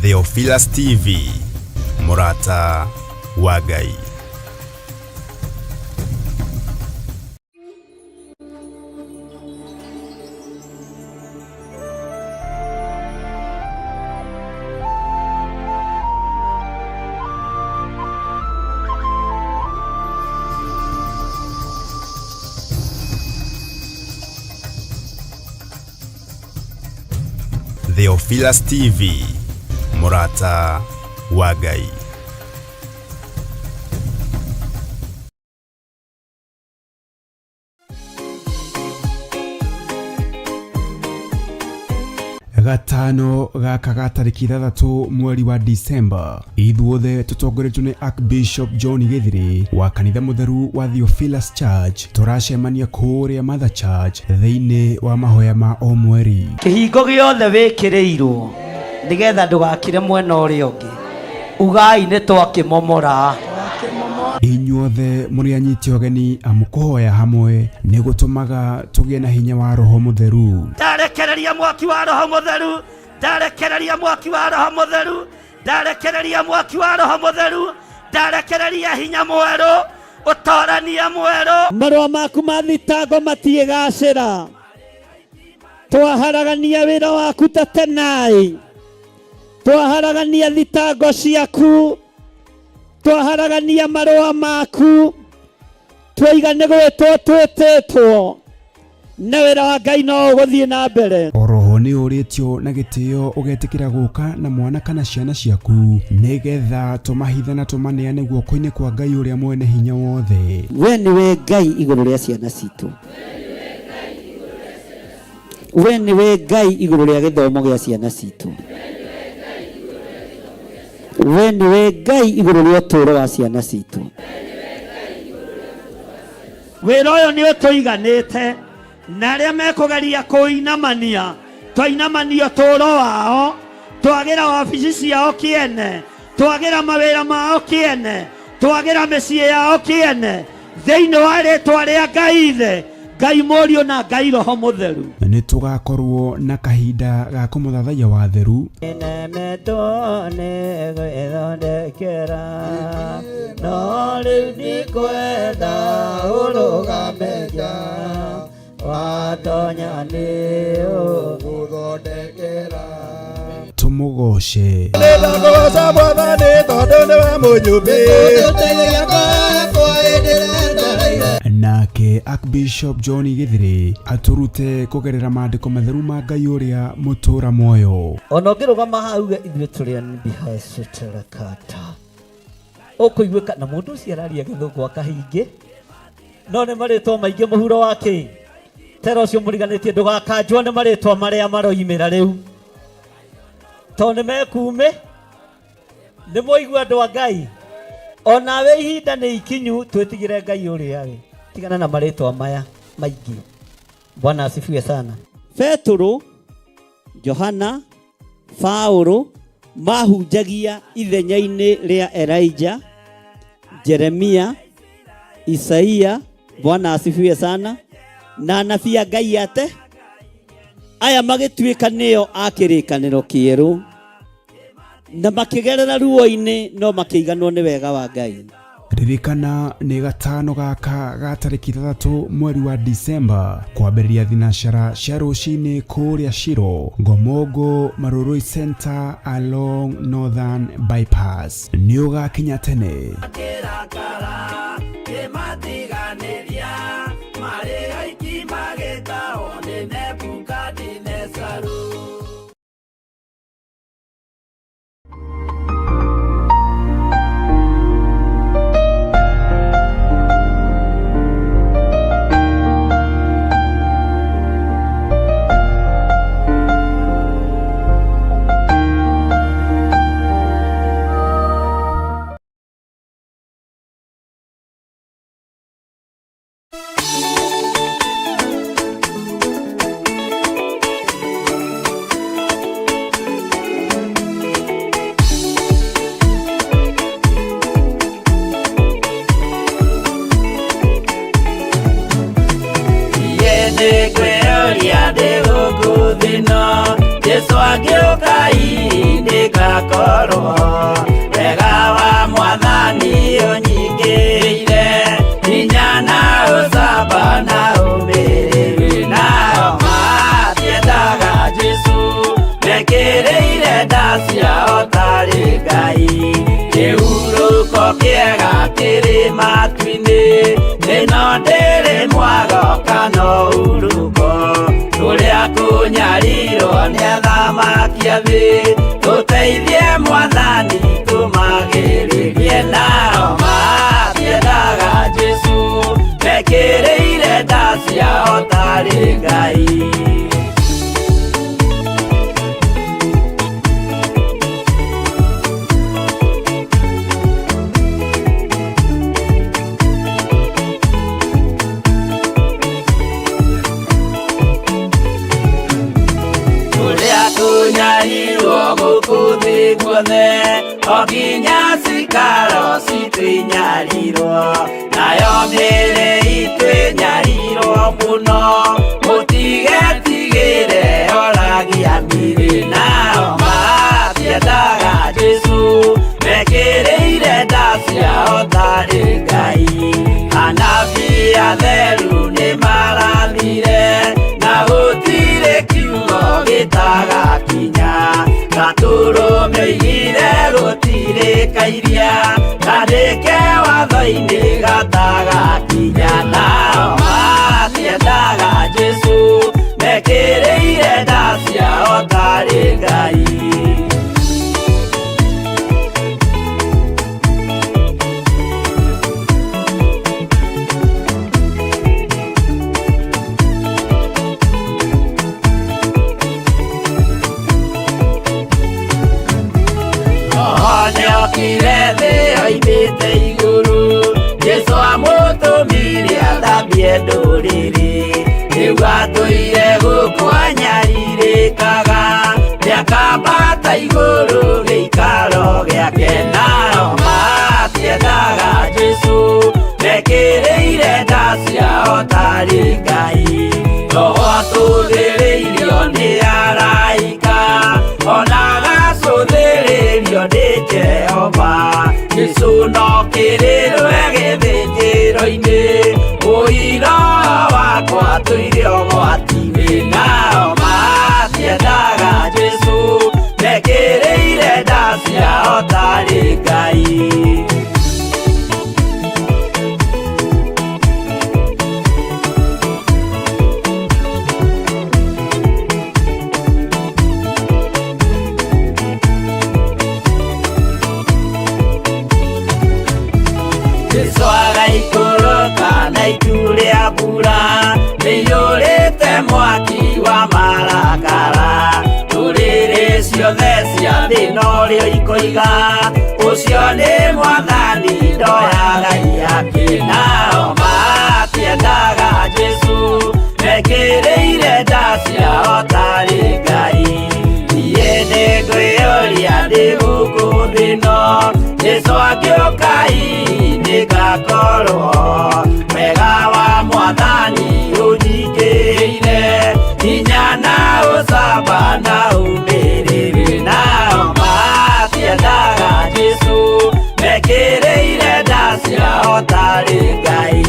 Theophilus TV, mũrata wa Ngai. Theophilus TV, mũrata wa Ngai. Gatano gaka ga tarĩki 6 mweri wa Disemba, ithuothe tũtongoretio nĩ Archbishop John Gĩthirĩ wa kanitha mũtheru wa Theophilus Church tũracemania kũrĩa Mother Church thĩinĩ wa mahoya ma o mweri. Kĩhingo gĩothe wĩkĩrĩirwo nĩgetha ndũgakire mwena ũrĩa ũngĩ, ugai nĩ twakĩmomora. Inyuothe mũrĩ anyiti ũgeni amu kũhoya hamwe nĩ gũtũmaga tũgĩe na hinya wa Roho Mũtheru. Ndarekereria mwaki wa Roho Mũtheru, ndarekereria mwaki wa Roho Mũtheru, ndarekereria mwaki wa Roho Mũtheru, ndarekereria hinya mwerũ, ũtorania mwerũ. Marũa maku ma thitango matiĩgacĩra, twaharagania wĩra waku ta tenai, twaharagania thitango ciaku, twaharagania marũa maku, twaiga nĩ gwĩtwo twĩtĩtwo, na wĩra wa Ngai no ũgũthiĩ na mbere. Oroho nĩ ũrĩtio na gĩtĩo ũgetĩkĩra gũka na mwana kana ciana ciaku nĩgetha tũmahithe na tũmaneane guoko-inĩ kwa Ngai ũrĩa mwene hinya wothe. We nĩwe Ngai igũrũ rĩa ciana citũ. We nĩwe Ngai igũrũ rĩa gĩthomo gĩa ciana citũ. We nĩwe Ngai igũrũ rĩa ũtũũro wa ciana citũ. Wĩra ũyũ nĩ ũtũiganĩte, na arĩa mekũgeria kũinamania, twainamania ũtũũro wao, twagĩra wabici ciao kĩene, twagĩra mawĩra mao kĩene, twagĩra mĩciĩ yao kĩene, thĩinĩ wa rĩtwa rĩa Ngai Ithe, Ngai Mũriũ na Ngai Roho Mũtheru. Nĩ tũgakorwo na kahinda ga kũmũthathaiya wa theru. Nemetwo nĩ gwĩthondekera, no rĩu ndikwenda ũrũgame nja, watonya nĩ ũgũthondekera. Tũmũgoce. Nĩndakũgoca Mwathani tondũ nĩwe mũnyũmbi. Nake Archbishop John Gĩthirĩ atũrute kũgerera maandĩko matheru ma Ngai ũrĩa mũtũra muoyo. Ona ũngĩrũgama haha uge ithuĩ tũrĩ anbihacĩtĩrakata, ũkũiguĩka na mũndũ ũcio araria gĩthũngũ akahingĩ, no nĩ marĩtwa maingĩ mũhuro wa kĩ tera ũcio mũriganĩtie, ndũgakanjwo nĩ marĩtwa marĩa maroimĩra rĩu, tondũ nĩ mekuumĩ. Nĩ mwaigua andũ a Ngai, onawe ihinda nĩ ikinyu twĩtigĩre Ngai ũrĩa we, tigana na marĩtwa maya maingĩ. Bwana asifiwe sana. Petũrũ, Johana, Paũlũ mahunjagia ithenya-inĩ rĩa Elijah, Jeremia, Isaia, Bwana asifiwe sana, na anabii a Ngai ate aya magĩtuĩka nĩo a kĩrĩkanĩro kĩerũ, na makĩgerera ruo-inĩ no makĩiganwo nĩ wega wa Ngai. Ririkana nĩ gatano gaka ga tarĩki 6 mweri wa Disemba kwambĩrĩria thinacara cia rũcinĩ kũrĩa Shiro, Ngomongo, Marurui Center along Northern Bypass. Nĩ ũgakinya tene. Kĩrakara kĩmatiganĩria, marĩ oiki magĩtahwo nĩ Nebukadinezaru. Jesu angĩũka, ii, nĩ nĩngakorwo wega wa mwathani ũnyingĩrĩire hinya na ũcamba na ũmĩrĩru nao matiendaga Jesũ mekĩrĩire nda ciao tarĩ Ngai kĩhurũko kĩega kĩrĩ matu-inĩ ĩno ndĩrĩ mwago kana ũhurũko kũrĩa kũnyarirwo nĩ athamaki a thĩ tũteithie mwathani tũmagĩrĩrie nao matiendaga Jesũ mekĩrĩire nda ciao tarĩ Ngai. Kũrĩa kũnyarirwo gũkũ thĩ guothe o nginya cikaro citũ inyarirwo nayo mĩĩrĩ itũ ĩnyarirwo mũno mũtigetigĩre oragia mĩĩrĩ nao matiendaga Jesũ mekĩrĩire nda ciao tarĩ Ngai anabii atheru nĩmarathire na gũtirĩ kiugo gĩtagakinya gatũrũme oigire gũtirĩ kairia kandĩke watho-inĩ gatagakinya nao matiendaga Jesũ mekĩrĩire nda ciao tarĩ Ngai. Nĩokire thĩ oimĩte igũrũ Jesũ amũtũmire athambie ndũrĩrĩ rĩu atũire gũkũ anyarirĩkaga nĩakambata igũrũ gĩikaro gĩake nao matiendaga Jesũ mekĩrĩire nda ciao tarĩ Ngai roho atũthĩrĩirio nĩ araika ona agacũthĩrĩrio nĩ Jehova Jesũ no kĩrĩrwe gĩthĩnjĩro-inĩ ũira wakwa tũire ũgwati-inĩ nao matiendaga Jesũ mekĩrĩire nda ciao tarĩ Ngai. Jesũ agaikũrũka na itu rĩa mbura rĩiyũrĩte mwaki wa marakara ndũrĩrĩ ciothe cia thĩ norĩo ikoiga ũcio nĩ mwathani ndoyaga ihaki nao matiendaga Jesũ mekĩrĩire nda ciao tarĩ Ngai niĩ nĩngwĩyũria ndĩ gũkũ thĩ ĩno Jesũ angĩũka hihi nĩngakorwo wega wa mwathani ũnyingĩrĩire hinya na ũcamba na ũmĩrĩru nao matiendaga Jesũ mekĩrĩire nda ciao tarĩ Ngai.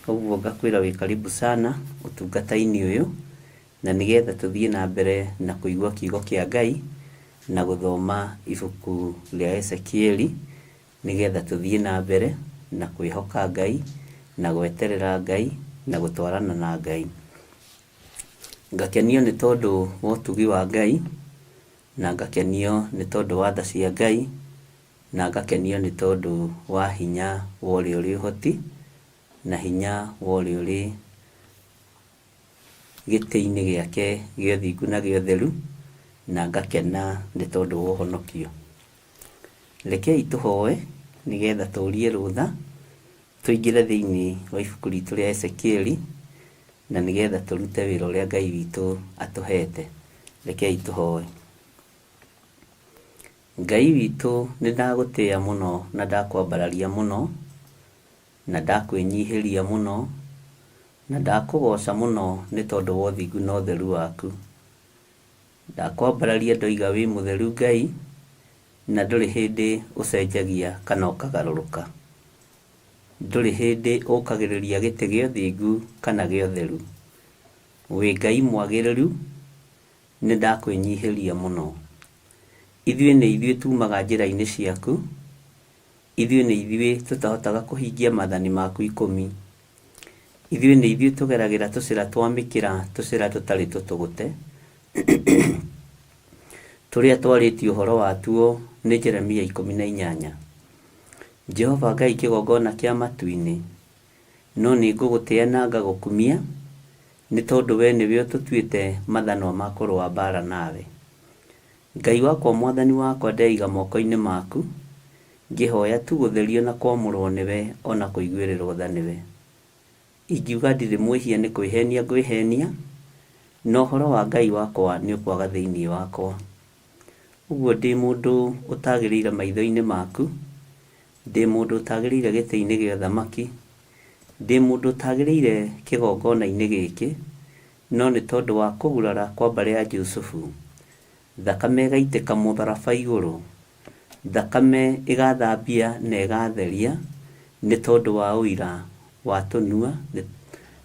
Koguo ngakwĩra wĩ karibu sana ũtungata-inĩ ũyũ na nĩgetha tũthiĩ na mbere na kũigua kiugo kĩa Ngai na gũthoma ibuku rĩa Ezekieli nĩgetha tũthiĩ na mbere na kwĩhoka Ngai na gweterera Ngai na gũtwarana na Ngai. Ngakenio nĩ tondũ wa ũtugi wa Ngai na ngakenio nĩ tondũ wa tha cia Ngai Na ngakenio nĩ tondũ wa hinya wa ũrĩa ũrĩ ũhoti, na hinya wa ũrĩa ũrĩ gĩtĩ-inĩ gĩake gĩa ũthingu na gĩa ũtheru, na ngakena nĩ tondũ wa ũhonokio. Rekei tũhoe nĩgetha tũrie rũtha tũingĩre thĩinĩ wa ibuku ritũ rĩa Ezekieli na nĩgetha tũrute wĩra ũrĩa Ngai witũ atũhete. Rekei tũhoe. Ngai witũ nĩ ndagũtĩa mũno na ndakwambararia mũno na ndakwĩnyihĩria mũno na ndakũgoca mũno nĩ tondũ wa ũthingu na ũtheru waku. Ndakwambararia ndoiga wĩ mũtheru Ngai na ndũrĩ hĩndĩ ũcenjagia kana ũkagarũrũka. Ndũrĩ hĩndĩ ũkagĩrĩria gĩtĩ gĩa ũthingu kana gĩa ũtheru. Wĩ Ngai mwagĩrĩru, nĩ ndakwĩnyihĩria mũno. Ithuĩ nĩ ithuĩ tumaga njĩra-inĩ ciaku, ithuĩ nĩ ithuĩ tũtahotaga kũhingia maathani maku ikũmi. Ithuĩ nĩ ithuĩ tũgeragĩra tũcĩra twa mĩkĩra, tũcĩra tũtarĩ tũtũgũte, tũrĩa twarĩtie ũhoro watuo nĩ Jeremia 18. Jehova Ngai kĩgongona kĩa matu-inĩ, no nĩ ngũgũtĩa na ngagũkumia, nĩ tondũ we nĩwe ũtũtuĩte mathanwa ma kũrũa mbaara nawe. Ngai wakwa mwathani wakwa ndeiga moko-inĩ maku, ngĩhoya tu gũtherio na kwamũrwo nĩwe ona kũiguĩrĩrwo tha nĩwe. Ingiuga ndirĩ mwĩhia nĩ kwĩhenia ngwĩhenia, na ũhoro wa Ngai wakwa nĩ ũkwaga thĩinĩ wakwa. Ũguo ndĩ mũndũ ũtagĩrĩire maitho-inĩ maku, ndĩ mũndũ ũtagĩrĩire gĩtĩ-inĩ gĩa ũthamaki, ndĩ mũndũ ũtagĩrĩire kĩgongona-inĩ gĩkĩ, no nĩ tondũ wa kũgurara kwa mbarĩ ya Jusufu, thakame ĩgaitĩka mũtharaba igũrũ, thakame ĩgathambia na ĩgatheria, nĩ tondũ wa ũira wa tũnua,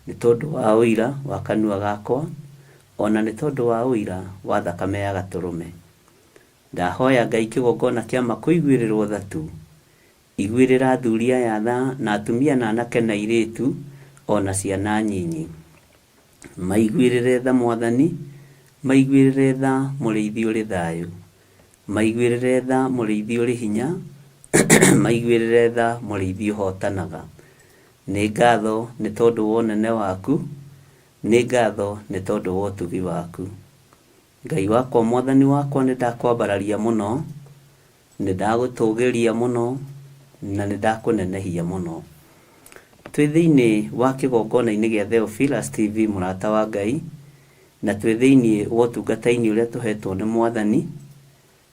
nĩ tondũ wa ũira wa kanua gakwa, ona nĩ tondũ wa ũira wa thakame ya gatũrũme. Ndahoya Ngai kĩgongona kĩa ma kũiguĩrĩrwo tha tu, iguĩrĩra athuri aya tha na atumia na anake na airĩtu ona ciana nyinyi. Maiguĩrĩre tha Mwathani, maiguĩrĩre tha mũrĩithi ũrĩ thayũ, maiguĩrĩre tha mũrĩithi ũrĩ hinya, maiguĩrĩre tha mũrĩithi ũhotanaga. Nĩ ngatho nĩ tondũ wa ũnene waku, nĩ ngatho nĩ tondũ wa ũtugi waku. Ngai wakwa mwathani wakwa nĩ ndakwambararia mũno, nĩ ndagũtũgĩria mũno, na nĩ ndakũnenehia mũno. Twĩ thĩinĩ wa kĩgongona-inĩ gĩa Theophilus TV mũrata wa Ngai, na twĩ thĩinĩ wa ũtungata-inĩ ũrĩa tũhetwo nĩ Mwathani,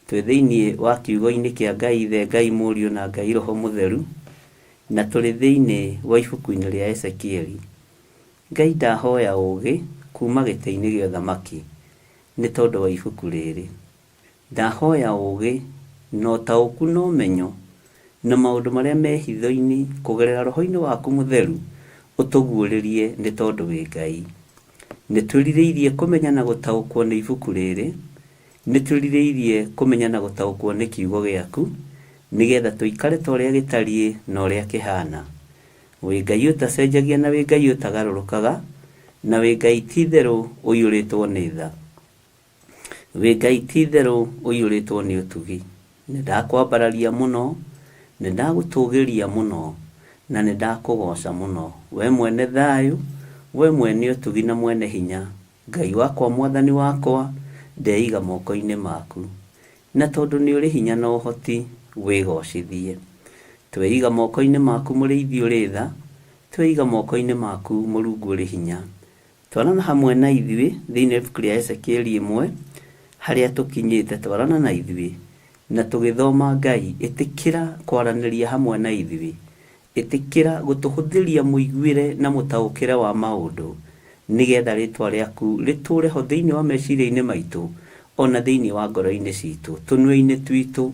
twĩ thĩinĩ wa kiugo-inĩ kĩa Ngai Ithe, Ngai Mũriũ na Ngai Roho Mũtheru, na tũrĩ thĩinĩ wa ibuku-inĩ rĩa Ezekieli. Ngai ndahoya ũgĩ kuma gĩtĩ-inĩ gĩa ũthamaki nĩ tondũ wa ibuku rĩrĩ. Ndahoya ũgĩ na ũtaũku na ũmenyo na maũndũ marĩa me hitho-inĩ kũgerera roho-inĩ waku mũtheru ũtũguũrĩrie nĩ tondũ wĩ Ngai. Nĩ twĩrirĩirie kũmenya na gũtaũkwo nĩ ibuku rĩrĩ, nĩ twĩrirĩirie kũmenya na gũtaũkwo nĩ kiugo gĩaku, nĩgetha tũikare ta ũrĩa gĩtariĩ na ũrĩa kĩhana. Wĩ Ngai ũtacenjagia na wĩ Ngai ũtagarũrũkaga, na wĩ Ngai ti itherũ ũiyũrĩtwo nĩ tha. Wĩ Ngai ti itherũ ũiyũrĩtwo nĩ ũtugi. Nĩ ndakwambararia mũno, nĩ ndagũtũgĩria mũno, na nĩ ndakũgoca mũno. We mwene thayũ, we mwene ũtugi na mwene hinya, Ngai wakwa mwathani wakwa, ndeiga moko-inĩ maku. Na tondũ nĩ ũrĩ hinya na ũhoti, wĩgocithie. Tweiga moko-inĩ maku mũrĩithi ũrĩ tha, tweiga moko-inĩ maku Mũrungu ũrĩ hinya. Twarana hamwe na ithuĩ thĩinĩ wa ibuku rĩa Ezekieli 1, harĩa tũkinyĩte, twarana na ithuĩ, na tũgĩthoma Ngai, ĩtĩkĩra kwaranĩria hamwe na ithuĩ, ĩtĩkĩra gũtũhũthĩria mũiguĩre na mũtaũkĩre wa maũndũ, nĩgetha rĩtwa rĩaku rĩtũre ho thĩinĩ wa meciria-inĩ maitũ, ona thĩinĩ wa ngoro-inĩ citũ, tũnua-inĩ twitũ,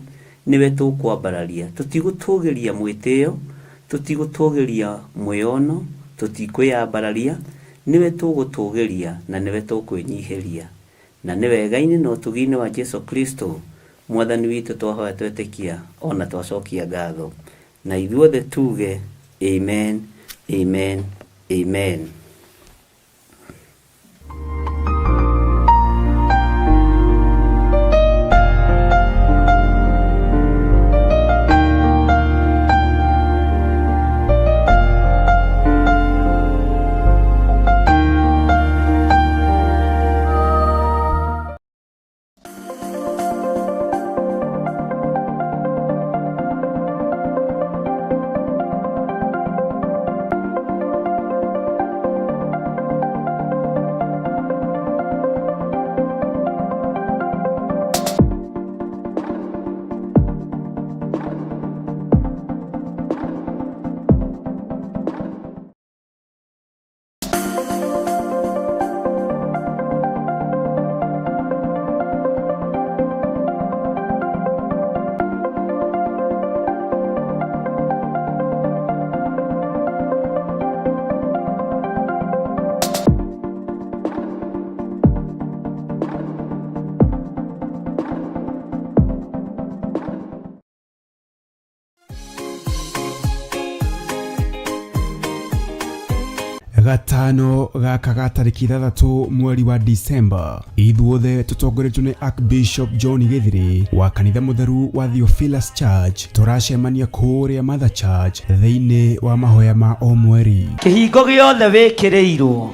nĩwe tũkwambararia. Tũtigũtũgĩria mwĩtĩo, tũtigũtũgĩria mwĩono, tũtikwĩyambararia, nĩwe tũgũtũgĩria na nĩwe tũkwĩnyihĩria. Na nĩ wega-inĩ na ũtugi-inĩ wa Jesu Kristo, Mwathani witũ twahoya twetĩkia ona twacokia ngatho. Na ithuothe tuge amen, amen, amen. Gatano gaka ga tarĩki 6 mweri wa Disemba, ithuothe tũtongoretio nĩ Archbishop John Gĩthiri wa kanitha mũtheru wa Theophilus Church tũracemania kũrĩa Mother Church thĩinĩ wa mahoya ma o mweri. Kĩhingo gĩothe wĩkĩrĩirwo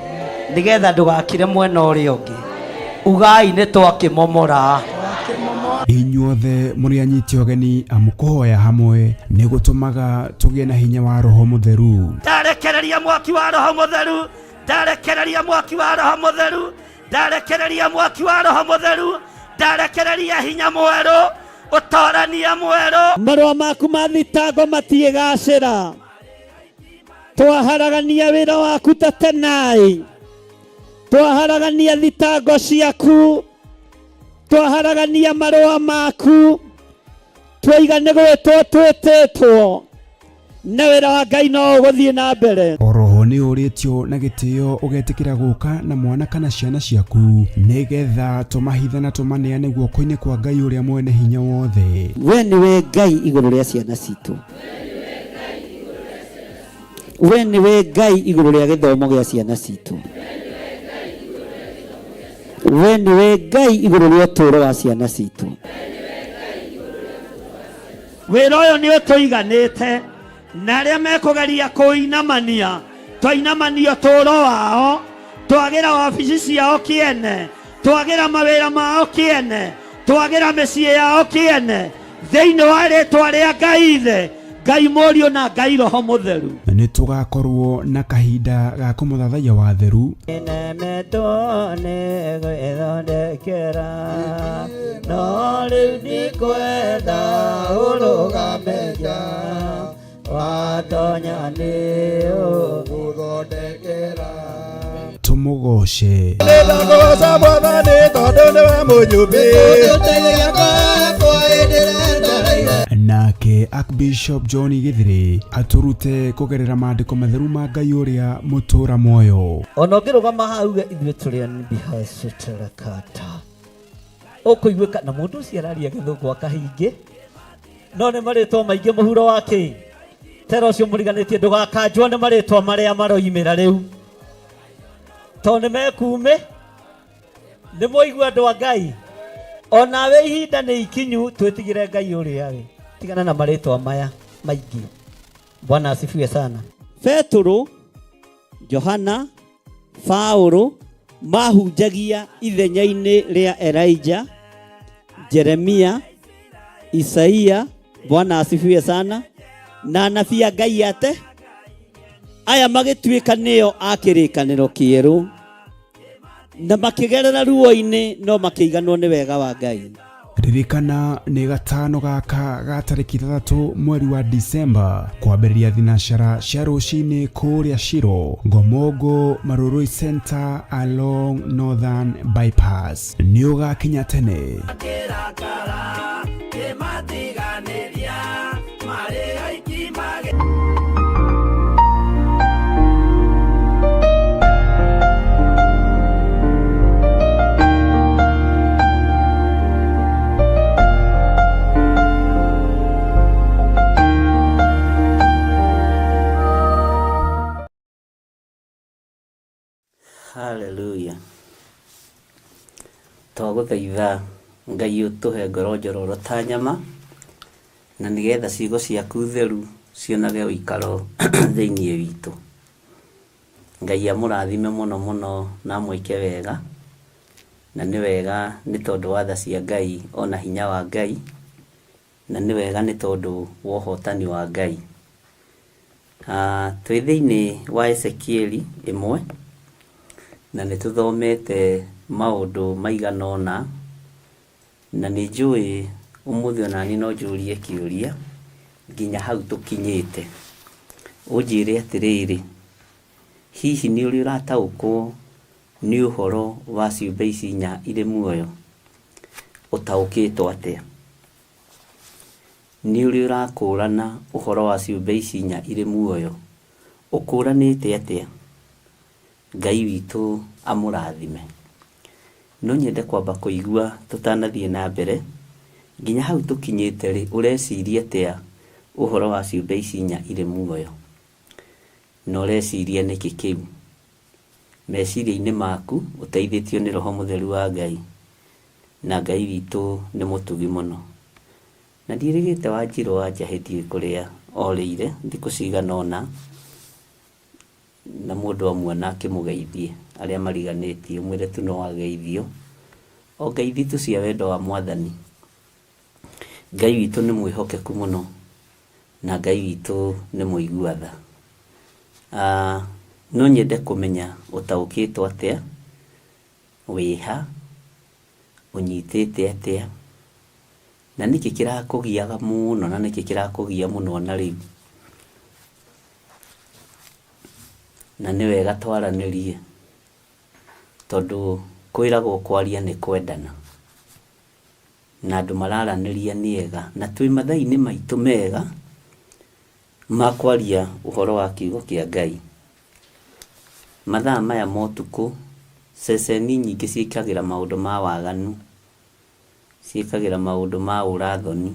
nĩgetha ndũgakire mwena ũrĩa ũngĩ, ugai nĩ twakĩmomora. Inyuothe mũrĩ anyiti ũgeni amu kũhoya hamwe nĩ gũtũmaga tũgĩe na hinya wa Roho Mũtheru. Ndarekereria mwaki wa Roho Mũtheru, ndarekereria mwaki wa Roho Mũtheru, ndarekereria mwaki wa Roho Mũtheru, ndarekereria hinya mwerũ, ũtorania mwerũ. Marũa maku ma thitango matiĩgacĩra, twaharagania wĩra waku ta tenai, twaharagania thitango ciaku, twaharagania marũa maku, twaiga nĩ gwĩtwo twĩtĩtwo, na wĩra wa Ngai no ũgũthiĩ na mbere. Oroho nĩ ũrĩtio na gĩtĩo ũgetĩkĩra gũka na mwana kana ciana ciaku nĩgetha tũmahithe na tũmaneane guoko-inĩ kwa Ngai ũrĩa mwene hinya wothe. We nĩwe Ngai igũrũ rĩa ciana citũ, we nĩwe Ngai igũrũ rĩa gĩthomo gĩa ciana citũ, we nĩwe Ngai igũrũ rĩa ũtũũro wa ciana citũ. Wĩra ũyũ nĩ ũtũiganĩte, na arĩa mekũgeria kũinamania, twainamania ũtũũro wao, twagĩra wabici ciao kĩene, twagĩra mawĩra mao kĩene, twagĩra mĩciĩ yao kĩene, thĩinĩ wa rĩtwa rĩa Ngai Ithe, Ngai Mũriũ na Ngai Roho Mũtheru. Nĩ tũgakorwo na kahinda ga kũmũthathaiya wa theru. Nemetwo nĩ gwĩthondekera, no rĩu ndikwenda ũrũgame nja, watonya nĩ ũgũthondekera. Tũmũgoce. Nĩndakũgoca Mwathani tondũ nĩwe mũnyũmbi. Nake Archbishop John Gĩthiri atũrute kũgerera maandĩko matheru ma Ngai ũrĩa mũtũra muoyo. Ona ũngĩrũgama hau uge ithuĩ tũrĩ anbihacĩtĩrakata, ũkũiguĩka na mũndũ ũcio araria gĩthũngũ akahingĩ, no nĩ marĩtwa maingĩ mũhuro wa kĩ tera ũcio mũriganĩtie, ndũgakanjwo nĩ marĩtwa marĩa maroimĩra rĩu, tondũ nĩ mekume. Nĩ mwaigua andũ a Ngai, onawe ihinda nĩ ikinyu twĩtigĩre Ngai ũrĩa we, tigana na marĩtwa maya maingĩ. Bwana asifiwe sana. Petũrũ, Johana, Paũlũ mahunjagia ithenya-inĩ rĩa Elijah, Jeremia, Isaia, Bwana asifiwe sana, na anabii a Ngai ate aya magĩtuĩka nĩo a kĩrĩkanĩro kĩerũ, na makĩgerera ruo-inĩ no makĩiganwo nĩ wega wa Ngai. Ririkana nĩ gatano gaka ga tarĩki 6 mweri wa Disemba kwambĩrĩria thinacara cia rũcinĩ kũrĩa Shiro, Ngomongo, Marurui Center along Northern Bypass. Nĩ ũgakinya tene. Hallelujah. Twagũthaitha Ngai ũtũhe ngoro njororo ta nyama, na nĩgetha ciugo ciaku theru cionage ũikaro thĩinĩ witũ. Ngai amũrathime mũno mũno na amwĩke wega, na nĩ wega nĩ tondũ wa tha cia Ngai ona hinya wa Ngai, na nĩ wega nĩ tondũ wa ũhotani wa Ngai. Twĩ thĩinĩ wa Ezekieli 1, na nĩ tũthomete maũndũ maigana ũna, na nĩ njũĩ ũmũthĩ onani no njũrie kĩũria nginya hau tũkinyĩte. Ũnjĩre atĩrĩrĩ, hihi nĩ ũrĩ ũrataũkwo nĩ ũhoro wa ciũmbe ici inya irĩ muoyo? Ũtaũkĩtwo atĩa? Nĩ ũrĩ ũrakũrana ũhoro wa ciũmbe ici inya irĩ muoyo? Ũkũranĩte atĩa? Ngai witũ amũrathime. No nyende kwamba kũigua tũtanathiĩ na mbere, nginya hau tũkinyĩte rĩ, ũreciria atĩa ũhoro wa ciũmbe ici inya irĩ muoyo? Na ũreciria nĩkĩ kĩu? meciria-inĩ maku ũteithĩtio nĩ Roho Mũtheru wa Ngai. Na Ngai witũ nĩ mũtugi mũno. Na ndiĩrĩgĩte Wanjirũ wa Njahĩ ndiũĩ kũrĩa orĩire thikũ cigana ũna, na mũndũ amuona akĩmũgeithie, arĩa mariganĩtie ũmwĩre tu no ageithio, o ngeithi tu cia wendo wa Mwathani. Ngai witũ nĩ mwĩhokeku mũno, na Ngai witũ nĩ mũigua tha. No nyende kũmenya ũtaũkĩtwo atĩa, wĩha, ũnyitĩte atĩa, na nĩkĩ kĩrakũgiaga mũno, na nĩkĩ kĩrakũgia mũno ona rĩu. Na nĩ wega twaranĩrie, tondũ kwĩragwo kwaria nĩ kwendana, na andũ mararanĩria nĩ ega, na twĩ mathaa-inĩ maitũ mega ma kwaria ũhoro wa kiugo kĩa Ngai. Mathaa maya ma ũtukũ, ceceni nyingĩ ciĩkagĩra maũndũ ma waganu, ciĩkagĩra maũndũ ma ũrathoni,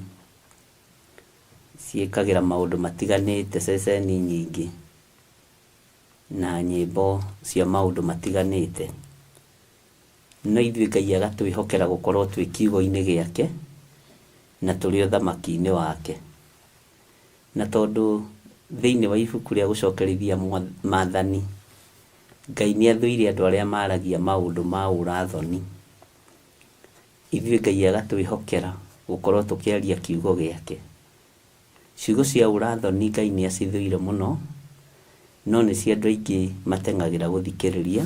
ciĩkagĩra maũndũ matiganĩte ceceni nyingĩ, na nyĩmbo cia maũndũ matiganĩte. No ithuĩ Ngai agatwĩhokera gũkorwo twĩ kiugo-inĩ gĩake, na tũrĩ ũthamaki-inĩ wake. Na tondũ thĩinĩ wa ibuku rĩa gũcokerithia maathani, Ngai nĩ athũire andũ arĩa maragia maũndũ ma ũrathoni. Ithuĩ Ngai agatwĩhokera gũkorwo tũkĩaria kiugo gĩake. Ciugo cia ũrathoni Ngai nĩ acithũire mũno, no nĩ cio andũ aingĩ mateng'agĩra gũthikĩrĩria.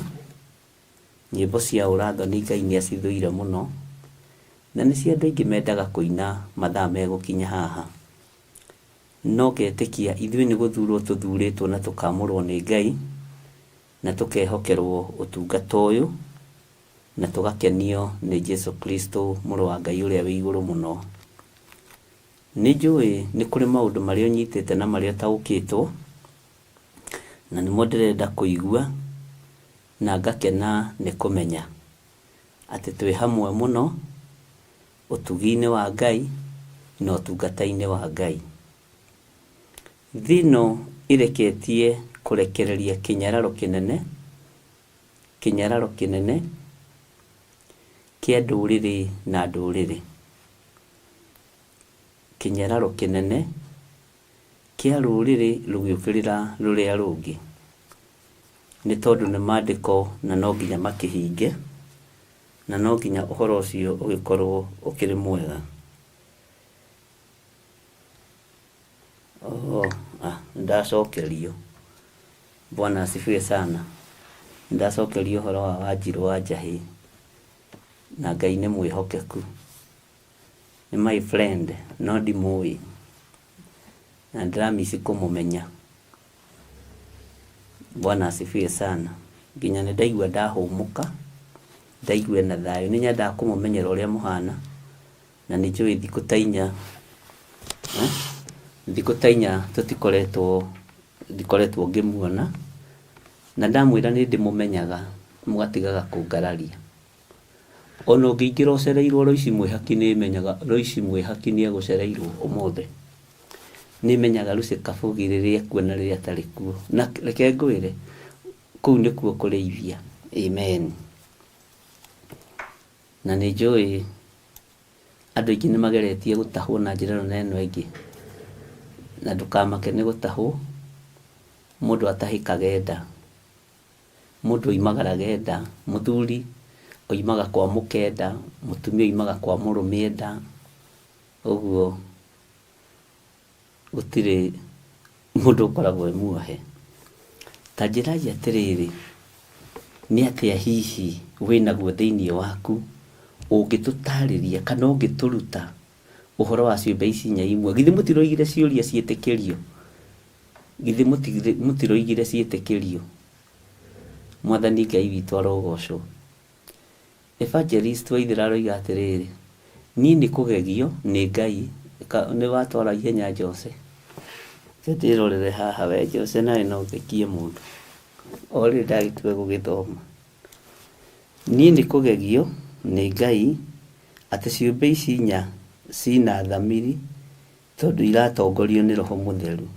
Nyĩmbo cia ũrathoni Ngai nĩ acithũire mũno, na nĩcio andũ aingĩ mendaga kũina mathaa megũkinya haha. No ngetĩkia ithuĩ nĩ gũthurwo tũthurĩtwo na tũkamũrwo nĩ Ngai, na tũkehokerwo ũtungata ũyũ, na tũgakenio nĩ Jesu Kristo mũrũ wa Ngai ũrĩa wĩ igũrũ mũno. Nĩ njũĩ nĩ kũrĩ maũndũ marĩa ũnyitĩte na marĩa ũtaũkĩtwo, na nĩmo ndĩrenda kũigua, na ngakena nĩ kũmenya atĩ twĩ hamwe mũno ũtugi-inĩ wa Ngai na ũtungata-inĩ wa Ngai. Thĩ ĩno ĩreketie kũrekereria kĩnyararo kĩnene, kĩnyararo kĩnene kĩa ndũrĩrĩ na ndũrĩrĩ. Kĩnyararo kĩnene kĩa rũrĩrĩ rũgĩũkĩrĩra rũrĩa rũngĩ. Nĩ tondũ nĩ maandĩko na no nginya makĩhinge, na no nginya ũhoro ũcio ũgĩkorwo ũkĩrĩ mwega. Oh, ah, ndacokerio. Bwana asifiwe sana. Ndacokerio ũhoro wa Wanjirũ wa Njahĩ, na Ngai nĩ mwĩhokeku. Nĩ my friend, no ndimũĩ, na ndĩramici kũmũmenya. Bwana asifiwe sana. Nginya nĩ ndaigua ndahũmũka, ndaigua ena thayũ. Nĩ nyendaga kũmũmenyera ũrĩa mũhana, na nĩ njũĩ thikũ ta inya, thikũ ta inya tũtikoretwo, ndikoretwo ngĩmuona, na ndamwĩra nĩ ndĩmũmenyaga, mũgatigaga kũngararia. Ona ũngĩingĩra ũcereirwo Loici Mwĩhaki nĩ menyaga Loici Mwĩhaki nĩ egũcereirwo ũmũthĩ. Nĩ menyaga Lucy Kabugi rĩrĩa ekuo na rĩrĩa atarĩ kuo. Na reke ngwĩre, kũu nĩkuo kũrĩithia. Amen. Na nĩ njũĩ andũ aingĩ nĩ mageretie gũtahwo na njĩra ĩno na ĩno ĩngĩ. Na ndũkamake nĩ gũtahwo, mũndũ atahĩkaga enda. Mũndũ oimagaraga enda, mũthuri oimaga kwa mũka enda, mũtumia oimaga kwa mũrũme enda, ũguo gũtirĩ mũndũ ũkoragwo e muohe. Ta njĩrai atĩrĩrĩ, nĩ atĩa hihi wĩnaguo thĩiniĩ waku ũngĩtũtarĩria kana ũngĩtũruta ũhoro wa ciũmbe ici inya imwe? Githĩ mũtiroigire ciũria ciĩtĩkĩrio? Githĩ mũtiroigire ciĩtĩkĩrio? Mwathani Ngai witũ arogocwo. Evangelist Waithera aroiga atĩrĩrĩ, niĩ nĩ kũgegio nĩ Ngai, nĩ watwara ihenya Jose. Reke ndĩrorere haha we Jose nawe no ũthekie mũndũ. O rĩrĩ ndagĩtua gũgĩthoma. Niĩ nĩ kũgegio nĩ Ngai atĩ ciũmbe ici inya cina thamiri tondũ iratongorio nĩ Roho Mũtheru.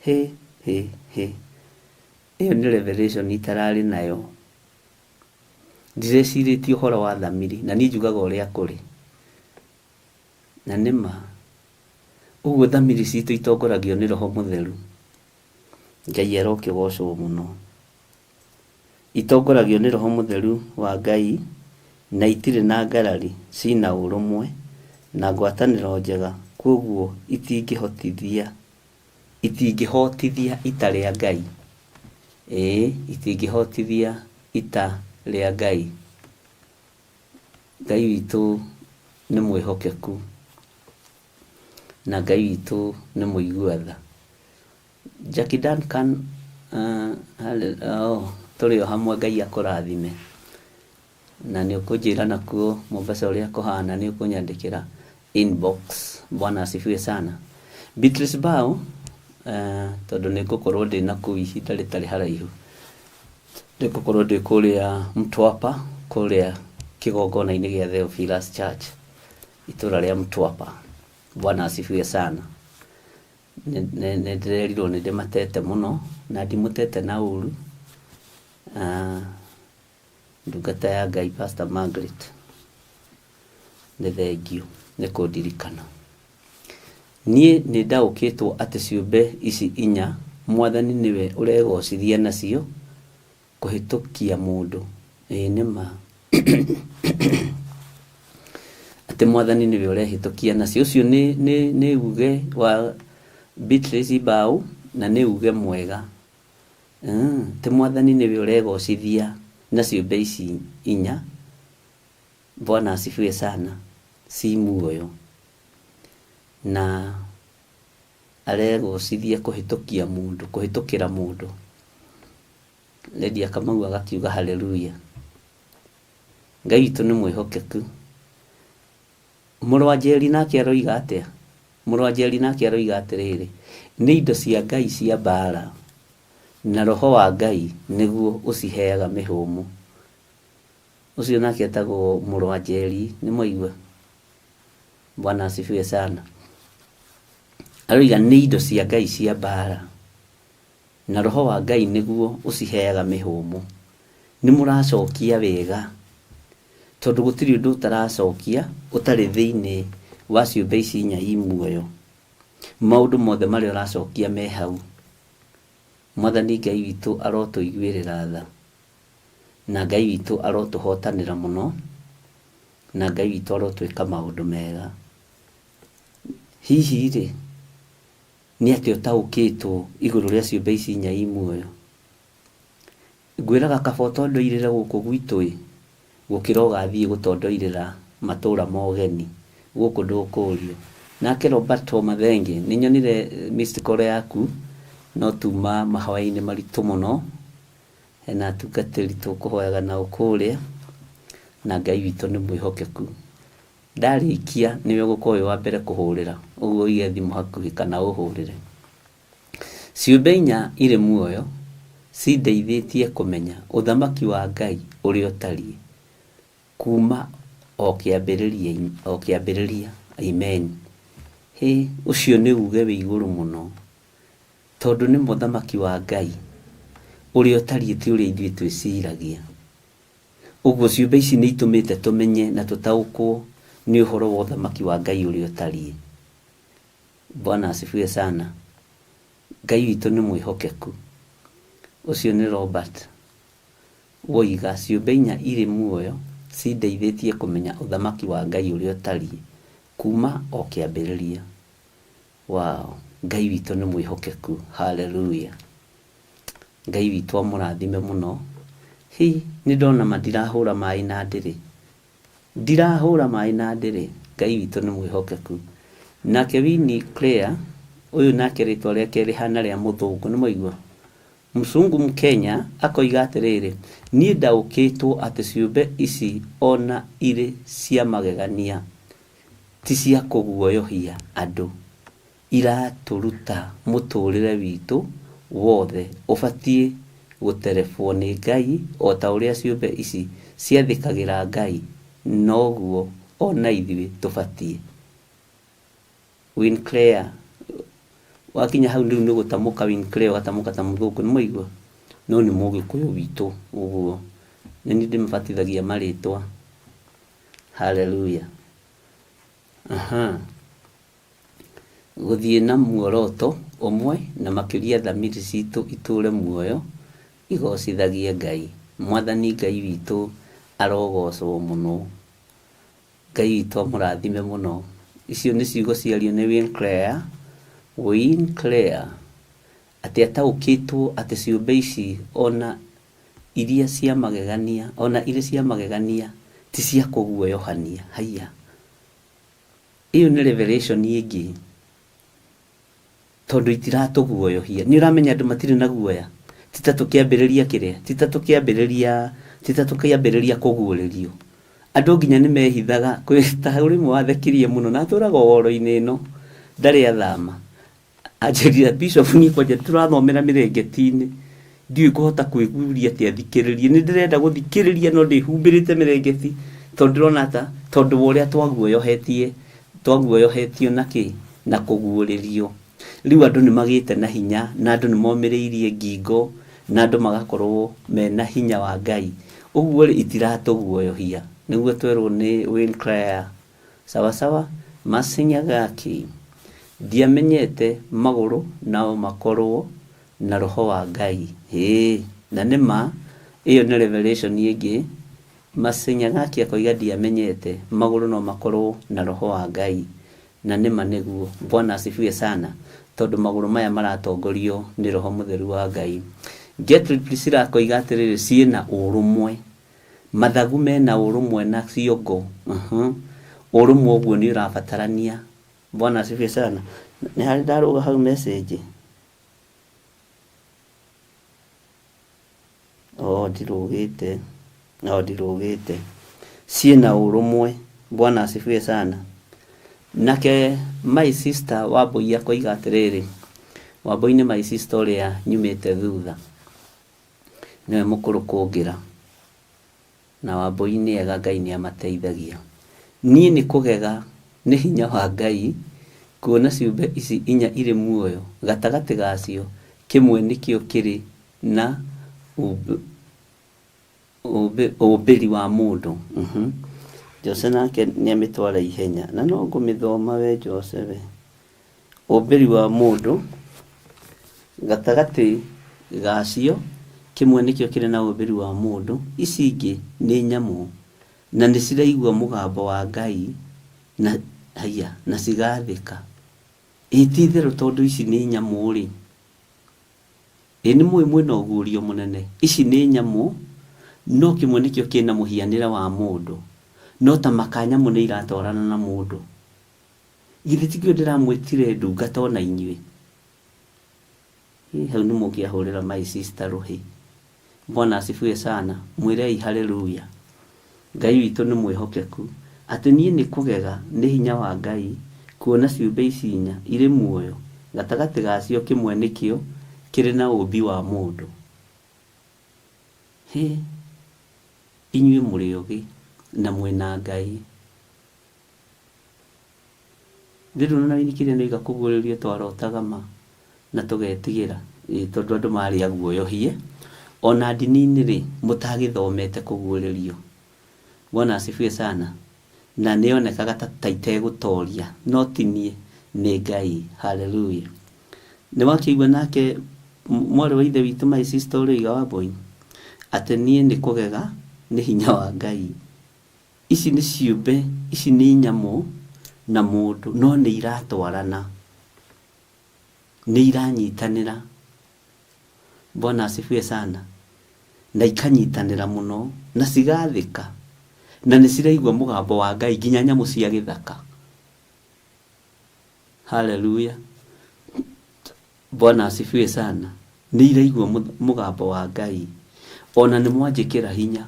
Hĩ hĩ hĩ. Ĩyo nĩ revelation itararĩ nayo. Ndirecirĩtie ũhoro wa thamiri na niĩ njugaga ũrĩa kũrĩ. Na nĩ ma ũguo thamiri citũ itongoragio nĩ Roho Mũtheru. Ngai arokĩgocwo mũno. Itongoragio nĩ Roho Mũtheru wa Ngai na itirĩ na ngarari, cina ũrũmwe na ngwatanĩro njega, kwoguo itingĩhotithia itingĩhotithia ita rĩa Ngai. Ĩĩ, itingĩhotithia ita rĩa Ngai. Ngai witũ nĩ mwĩhokeku na Ngai witũ nĩ mũigua tha. Jackie Duncan, oh, tũrĩ o hamwe Ngai akũrathime. Na nĩ ũkũnjĩra nakuo Mombasa ũrĩa kũhana, nĩ ũkũnyandĩkĩra inbox. Bwana asifiwe sana. Beatrice Bao, tondũ nĩ ngũkorwo ndĩ nakuo ihinda rĩtarĩ haraihu. Nĩ ngũkorwo ndĩ kũrĩa Mtwapa, kũrĩa kĩgongona-inĩ gĩa Theophilus Church, itũra rĩa Mtwapa. Bwana asifiwe sana. Nĩ ndĩrerirwo nĩ ndĩmatete mũno, na ndimũtete na ũru. Ndungata ya Ngai Pastor Margaret, nĩ thengiũ nĩ kũndirikana. Niĩ nĩ ndaũkĩtwo atĩ ciũmbe ici inya Mwathani nĩwe ũregocithia nacio kũhĩtũkia mũndũ. Ĩĩ nĩ ma. Atĩ Mwathani nĩwe ũrehĩtũkia nacio. Ũcio nĩ, nĩ, nĩ uge wa Beatrice Mbau na nĩ uge mwega. Atĩ Mwathani nĩwe ũregocithia na ciũmbe ici inya. Bwana asifiwe sana. Ci muoyo. Na aregocithia kũhĩtũkia mũndũ, kũhĩtũkĩra mũndũ. Lydia Kamau agakiuga haleluya. Ngai witũ nĩ mwĩhokeku. Mũrũ wa Njeri nake aroiga atĩa? Mũrũ wa Njeri nake aroiga atĩrĩrĩ, nĩ indo cia Ngai cia mbaara, na roho wa Ngai nĩguo ũciheaga mĩhũmũ. Ũcio nake etagwo mũrũ wa Njeri, nĩ mwaigua? Bwana asifiwe sana. Aroiga nĩ indo cia Ngai cia mbaara, na roho wa Ngai nĩguo ũciheaga mĩhũmũ. Nĩ mũracokia wega, tondũ gũtirĩ ũndũ ũtaracokia ũtarĩ thĩinĩ wa ciũmbe ici inya i muoyo. Maũndũ mothe marĩa ũracokia me hau. Mwathani Ngai witũ arotũiguĩrĩra tha, na Ngai witũ arotũhotanĩra mũno, na Ngai witũ arotwĩka maũndũ mega. Hihi rĩ, nĩ atĩa ũtaũkĩtwo igũrũ rĩa ciũmbe ici inya i muoyo? Ngwĩraga kaba ũtondoirĩre gũkũ gwitũ-ĩ, gũkĩra ũgathiĩ gũtondoirĩra matũra ma ũgeni, gũkũ ndũkũrio. Nake Roberto Mathenge, nĩnyonire missed call yaku, no tuma mahoya-inĩ maritũ mũno, hena atungatĩri tũkũhoyaga nao kũrĩa, na Ngai witũ nĩ mwĩhokeku. Ndarĩkia nĩwe ũgũkorwo wĩ wa mbere kũhũrĩra, ũguo ũige thimũ hakuhĩ kana ũhũrĩre. Ciũmbe inya irĩ muoyo cindeithĩtie kũmenya Ũthamaki wa Ngai ũrĩa ũtariĩ kuuma o kĩambĩrĩria. Amen. Hĩ, ũcio nĩ uuge wĩ igũrũ mũno, tondũ nĩma Ũthamaki wa Ngai ũrĩa ũtariĩ ti ũrĩa ithuĩ twĩciragia. Ũguo ciũmbe ici nĩ itũmĩte tũmenye na tũtaũkwo nĩ ũhoro wa Ũthamaki wa Ngai ũrĩa ũtariĩ. Bwana asifiwe sana. Ngai witũ nĩ mwĩhokeku. Ũcio nĩ Robert woiga ciũmbe inya irĩ muoyo cindeithĩtie kũmenya ũthamaki wa Ngai ũrĩa ũtariĩ kuma o kĩambĩrĩria. Wow, Ngai witũ nĩ mwĩhokeku. Hallelujah. Ngai witũ amũrathime mũno. Hi, nĩ ndona ma ndirahũra maĩ na ndĩrĩ. Ndirahũra maĩ na ndĩrĩ, Ngai witũ nĩ mwĩhokeku. Nake Winnie Claire, ũyũ nake rĩtwa rĩake rĩhana rĩa mũthũngũ, nĩ mwaigua? Mzungu Mkenya, akoiga atĩrĩrĩ, niĩ ndaũkĩtwo atĩ ciũmbe ici o na irĩ cia magegania, ti cia kũguoyohia andũ. Iratũruta mũtũrĩre witũ wothe ũbatiĩ gũterebwo nĩ Ngai o ta ũrĩa ciũmbe ici ciathĩkagĩra Ngai noguo o na ithuĩ tũbatiĩ. Winclair, wakinya hau rĩu nĩ gũtamũka Winclair ũgatamũka ta mũthũngũ nĩ mwaigua? No nĩ mũgĩkũyũ witũ ũguo. Nĩ niĩ ndĩmabatithagia marĩtwa. Haleluya. Aha. Gũthiĩ na muoroto ũmwe na makĩria thamiri citũ itũũre muoyo igocithagie Ngai. Mwathani Ngai witũ arogocwo mũno. Ngai witũ amũrathime mũno. Icio nĩ ciugo ciario nĩ Winclair. Winclair. Atĩ ataũkĩtwo atĩ ciũmbe ici ona iria cia magegania, ona irĩ cia magegania ti cia kũguoyohania. Haiya. Ĩyo nĩ revelation ĩngĩ. Tondũ itiratũguoyohia. Nĩ ũramenya andũ matirĩ na guoya. Ti ta tũkĩambĩrĩria kĩrĩa, ti ta tũkĩambĩrĩria, ti ta tũkĩambĩrĩria kũguũrĩrio. Andũ nginya nĩ mehithaga, kwĩ ta ũrĩ ũmwe wathekirie mũno na atũraga o woro-inĩ ĩno, ndarĩ athama. Anjĩrire Bishop niĩ kwanja tũrathomera mĩrengeti-inĩ, ndiũĩ ngũhota kwĩguria atĩa thikĩrĩrie. Nĩ ndĩrenda gũthikĩrĩria no ndĩhumbĩrĩte mĩrengeti tondũ ndĩrona ta tondũ wa ũrĩa twaguoyohetie, twaguoyohetio na kĩ? Na kũguũrĩrio. Rĩu andũ nĩ magĩte na hinya na andũ nĩ momĩrĩirie ngingo na andũ magakorwo mena hinya wa Ngai. Ũguo rĩ itiratũguoyohia. Nĩguo twerwo nĩ Wayne Clare. Sawa sawa? Mercy Nyagaki, Ndiamenyete magũrũ no makorwo na roho wa Ngai. Hĩĩ, na nĩ ma, ĩyo nĩ revelation ĩngĩ. Mercy Nyagaki akoiga ndiamenyete magũrũ no makorwo na roho wa Ngai. Na nĩma nĩguo. Bwana asifiwe sana. Tondũ magũrũ maya maratongorio nĩ Roho Mũtheru wa Ngai. Gertrude Priscilla akoiga atĩrĩrĩ, ciĩna ũrũmwe. Mathagu mena ũrũmwe na ciongo. Uh-huh. Ũrũmwe ũguo nĩ ũrabatarania. Bwana asifiwe sana. Nĩ harĩ ndarũga hau message? Oh, ndirũgĩte. Oh, ndirũgĩte. Ciĩna ũrũmwe. Bwana asifiwe sana. Nake my sister Wambũi akoiga atĩrĩrĩ, Wambũi nĩ my sister ũrĩa nyumĩte thutha. Nĩwe mũkũrũ kũngĩra. Na Wambũi nĩ ega Ngai nĩ amateithagia. Niĩ nĩ kũgega nĩ hinya wa Ngai kuona ciũmbe ici inya irĩ muoyo, gatagatĩ gacio kĩmwe nĩkĩo kĩrĩ na ũmbĩri wa mũndũ. Jose nake nĩ amĩtwara ihenya. Na no ngũmĩthoma we Jose we. Ũmbĩri wa mũndũ, gatagatĩ gacio kĩmwe nĩkĩo kĩrĩ na ũmbĩri wa mũndũ, ici ingĩ nĩ nyamũ, na nĩ ciraigua mũgambo wa Ngai na, haiya, na cigathĩka. Ĩ ti itherũ tondũ ici nĩ nyamũ-rĩ, Ĩ nĩ mũĩ mwĩna ũguũrio mũnene? Ici nĩ nyamũ, no kĩmwe nĩkĩo kĩna mũhianĩre wa mũndũ. No ta maka nyamũ nĩ iratwarana na mũndũ. Githĩ tikĩo ndĩramwĩtire ndungata o na inyuĩ? Ĩ hau nĩ mũngĩahũrĩra my sister rũhĩ. Bwana asifiwe sana. Mwĩrei haleluya. Ngai witũ nĩ mwĩhokeku. Atĩ niĩ nĩ kũgega nĩ hinya wa Ngai kuona ciũmbe ici inya irĩ muoyo, gatagatĩ gacio kĩmwe nĩkĩo kĩrĩ na ũũmbi wa mũndũ. Hĩ! Inyuĩ mũrĩ ogĩ na mwĩ na Ngai. Githĩ ndũrona wĩini kĩrĩa nĩoiga kũguũrĩrio twarotaga ma na tũgetigĩra? Ĩĩ tondũ andũ marĩ aguoyohie. Ona ndini-inĩ rĩ, mũtagĩthomete kũguũrĩrio. Bwana asifiwe sana. Na nĩyonekaga ta ta itegũtoria, no ti niĩ, nĩ Ngai. Hallelujah. Nĩwakĩigua nake mwarĩ wa ithe witũ my sister ũrĩa oiga Wambũi, atĩ niĩ nĩ kũgega nĩ hinya wa Ngai. Ici nĩ ciũmbe, ici nĩ nyamũ na mũndũ, no nĩ iratwarana, nĩ iranyitanĩra. Bwana asifiwe sana. Na ikanyitanĩra mũno, na cigathĩka, na nĩ ciraigua mũgambo wa Ngai nginya nyamũ cia gĩthaka. Haleluya. Bwana asifiwe sana. Nĩ iraigua mũgambo wa Ngai. Ona nĩ mwanjĩkĩra hinya.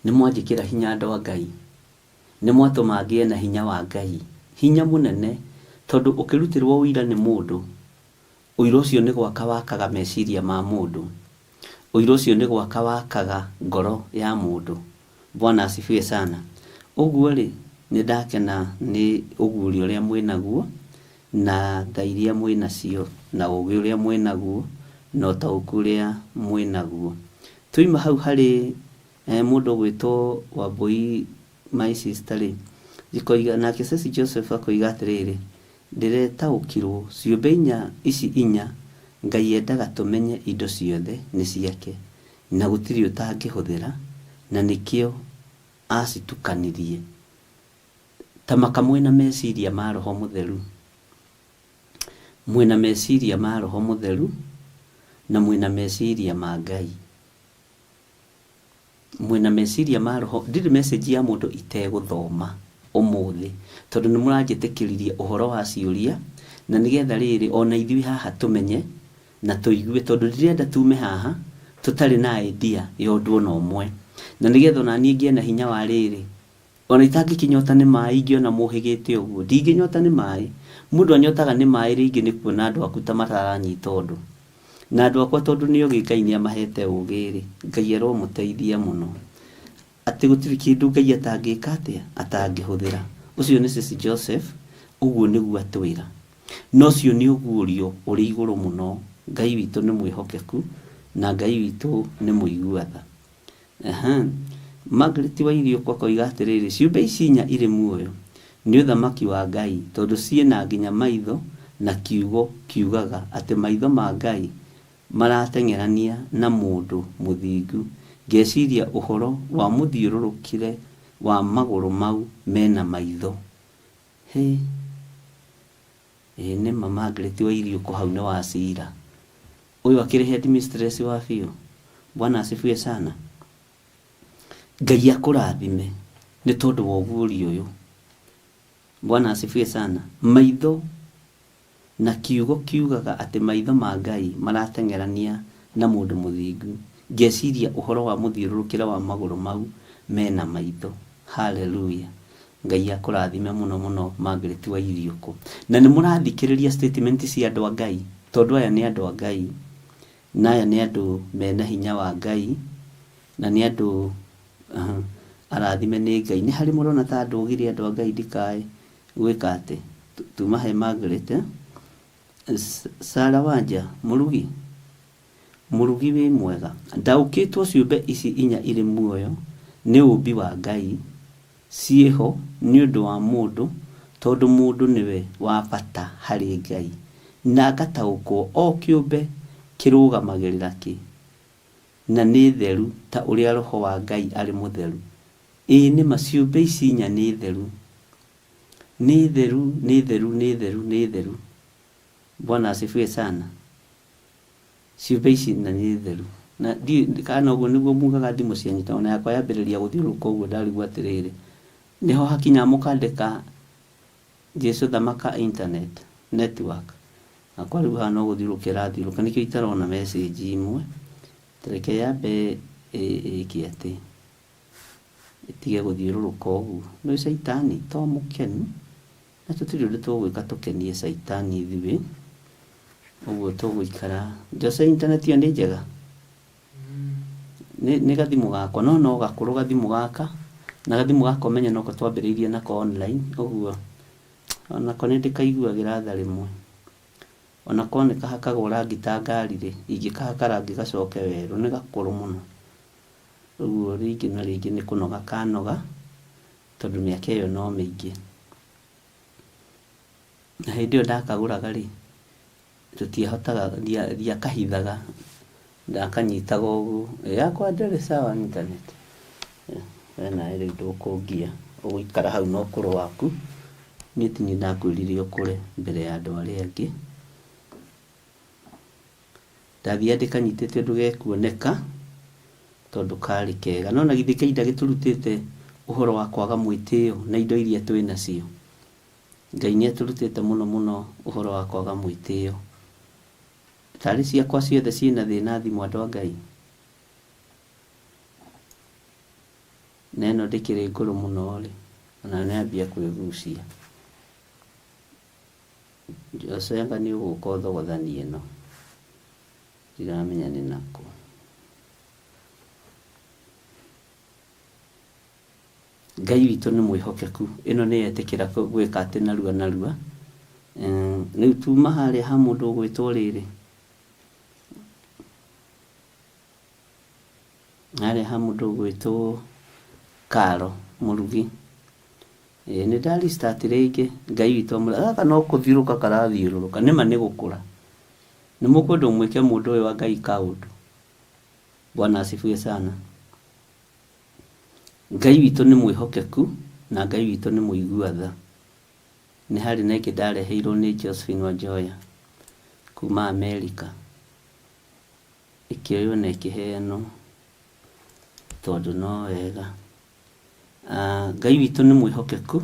Nĩ mwanjĩkĩra hinya andũ a Ngai. Nĩ mwatũma ngĩe na hinya wa Ngai. Hinya mũnene tondũ ũkĩrutĩrwo ũira nĩ mũndũ, ũira ũcio nĩ gwaka wakaga meciria ma mũndũ. Ũira ũcio nĩ gwaka wakaga ngoro ya mũndũ. Bwana asifiwe sana. Ũguo rĩ, nĩ ndakena nĩ ũguũrio ũrĩa mwĩnaguo, na tha iria mwĩnacio, na ũgĩ ũrĩa mwĩnaguo, na ũtaũku ũrĩa mwĩnaguo. Twaima hau harĩ mũndũ ũgwĩtwo Wambũi my sister rĩ, njikoiga nake Ceci Joseph akoiga atĩrĩrĩ, ndĩretaũkirwo ciũmbe inya ici inya Ngai endaga tũmenye indo ciothe nĩ ciake na gũtirĩ ũtangĩhũthĩra na nĩkĩo acitukanirie. Ta maka mwĩna meciria ma Roho Mũtheru. Mwĩna meciria ma Roho Mũtheru na mwĩna meciria ma Ngai. Mwĩna meciria ma Roho, ndirĩ message ya mũndũ itegũthoma ũmũthĩ tondũ nĩ mũranjĩtĩkĩririe ũhoro wa ciũria na nĩgetha rĩrĩ ona ithuĩ haha tũmenye na tũigue tondũ ndirenda tume haha tũtarĩ na idea ya ũndũ ona ũmwe na nĩgetha ona niĩ ngĩe na hinya wa rĩrĩ Ona itangĩkĩnyota nĩ maĩ ingĩona mũhĩgĩte ũguo. Ndingĩnyota nĩ maĩ. Mũndũ anyotaga nĩ maĩ rĩngĩ nĩ kuona andũ aku ta mataranyita ũndũ. Na andũ akwa tondũ nĩ ogĩ Ngai nĩ amahete ũgĩ-rĩ, Ngai aromũteithia mũno. Atĩ gũtirĩ kĩndũ Ngai atangĩka atĩa? Atangĩhũthĩra. Ũcio nĩ Ceci Joseph, ũguo nĩguo atwĩra. Na ũcio nĩ ũguũrio ũrĩ igũrũ mũno. Ngai witũ nĩ mwĩhokeku na Ngai witũ nĩ mũigua tha. Aha. Margaret Wairiũkũ akoiga atĩrĩrĩ, ciũmbe ici inya irĩ muoyo nĩ ũthamaki wa Ngai tondũ ciĩna nginya maitho na kiugo kiugaga atĩ maitho ma Ngai marateng'erania na mũndũ mũthingu. Ngeciria ũhoro wa mũthiũrũrũkĩre wa magũrũ mau mena maitho. Hĩ! Ĩĩ nĩma Margaret Wairiũkũ hau nĩ wacira. Ũyũ akĩrĩ headmistress wa biũ. Bwana asifiwe sana. Ngai akũrathime nĩ tondũ wa ũguũrio ũyũ. Bwana asifiwe sana. Maitho na kiugo kiugaga atĩ maitho ma Ngai marateng'erania na mũndũ mũthingu. Ngeciria ũhoro wa mũthiũrũrũkĩre wa magũrũ mau mena maitho. Hallelujah. Ngai akũrathime mũno mũno Margaret wa Iriũkũ. Na nĩ mũrathikĩrĩria statement cia andũ a Ngai, tondũ aya nĩ andũ a Ngai, na aya nĩ andũ mena hinya wa Ngai, na nĩ andũ arathime nĩ Ngai. Nĩ harĩ mũrona ta ndũgire andũ a Ngai ndikae gwĩka atĩ, tuma he Margaret. Sarah Wanja, mũrugi? Mũrugi wĩ mwega. Ndaũkĩtwo ciũmbe ici inya irĩ muoyo nĩ ũũmbi wa Ngai, ciĩho nĩũndũ wa mũndũ tondũ mũndũ nĩwe wa bata harĩ Ngai, na ngataũkwo o kĩũmbe kĩrũgamagĩrĩra kĩ, na nĩ theru ta ũrĩa Roho wa Ngai arĩ mũtheru. Ĩĩ nĩma ciũmbe ici inya nĩ theru. Nĩ theru, nĩ theru, nĩ theru, nĩ theru. Bwana asifiwe sana. Ciũmbe ici na nĩ theru. Na ndiũĩ kana ũguo nĩguo mugaga thimũ cianyu tondũ ona yakwa yambĩrĩria gũthiũrũrũka ũguo ndarigwo atĩrĩrĩ, nĩho hakinyaga mũkandĩka Jesu thamaka internet, network. Yakwa rĩu haha no gũthiũrũrũka ĩrathiũrũrũka nĩkĩo itarona message imwe. Ta reke yambe ĩke atĩ, ĩtige gũthiũrũrũka ũguo. Nĩũĩ caitani to mũkenu. Na tũtirĩ ũndũ tũgwĩka tũkenie caitani ithuĩ, ũguo tũgũikara. Jose internet ĩyo nĩ njega? Nĩ, nĩ gathimũ gakwa, no no gakũrũ gathimũ gaka, na gathimũ gaka ũmenye noko twambĩrĩirie nako online, ũguo onako nĩ ndĩkaiguagĩra tha rĩmwe. Onako nĩ kahakagwo rangi ta ngari rĩ, ingĩkahaka rangi gacoke werũ, nĩ gakũrũ mũno. Ũguo rĩngĩ na rĩngĩ nĩ kũnoga kanoga. Tondũ mĩaka ĩyo no mĩingĩ. Na hĩndĩ ĩyo ndakagũraga rĩ, tũtiahotaga, ndiakahithaga, ndakanyitaga ũguo. Yakwa ndĩrĩ sawa internet. We nawe rĩu ndũkũngia, ũgũikara hau na ũkũrũ waku. Niĩ ti niĩ ndakwĩrire ũkũre mbere ya andũ arĩa angĩ. Ndathiaga ndĩkanyitĩte ũndũ gekuoneka tondũ karĩ kega. No na githĩ Ngai ndagĩtũrutĩte ũhoro wa kwaga mwĩtĩo na indo iria twĩ nacio? Ngai nĩ atũrutĩte mũno mũno ũhoro wa kwaga mwĩtĩo. Tarĩ ciakwa ciothe ciĩna thĩna thimũ andũ a Ngai? Na ĩno ndĩkĩrĩ ngũrũ mũno rĩ, onayo nĩ yambia kwĩgucia. Jose anga nĩ ũgũka ũthogothanie ĩno. Ndiramenya nĩ nakũ. Ngai witũ nĩ mwĩhokeku. Ĩno nĩ yetĩkĩra gwĩka atĩ narua narua. Rĩu tuma harĩa ha mũndũ ũgwĩtwo rĩrĩ. Harĩa ha mũndũ ũgwĩtwo Karo Mũrugi. Ĩĩ nĩ nda restart rĩngĩ. Ngai witũ amũra. Gaka no kũthiũrũrũka karathiũrũrũka. Nĩma nĩ gũkũra. Nĩ mũkwenda mwĩke mũndũ ũyũ wa Ngai kaũndũ. Bwana asifiwe sana. Ngai witũ nĩ mwĩhokeku na Ngai witũ nĩ mũigua tha. Nĩ harĩ na ĩngĩ ndareheirwo nĩ Josephine Wanjoya kuma Amerika. Ĩkĩoywo na ĩkĩheanwo tondũ no wega. Ngai witũ nĩ mwĩhokeku.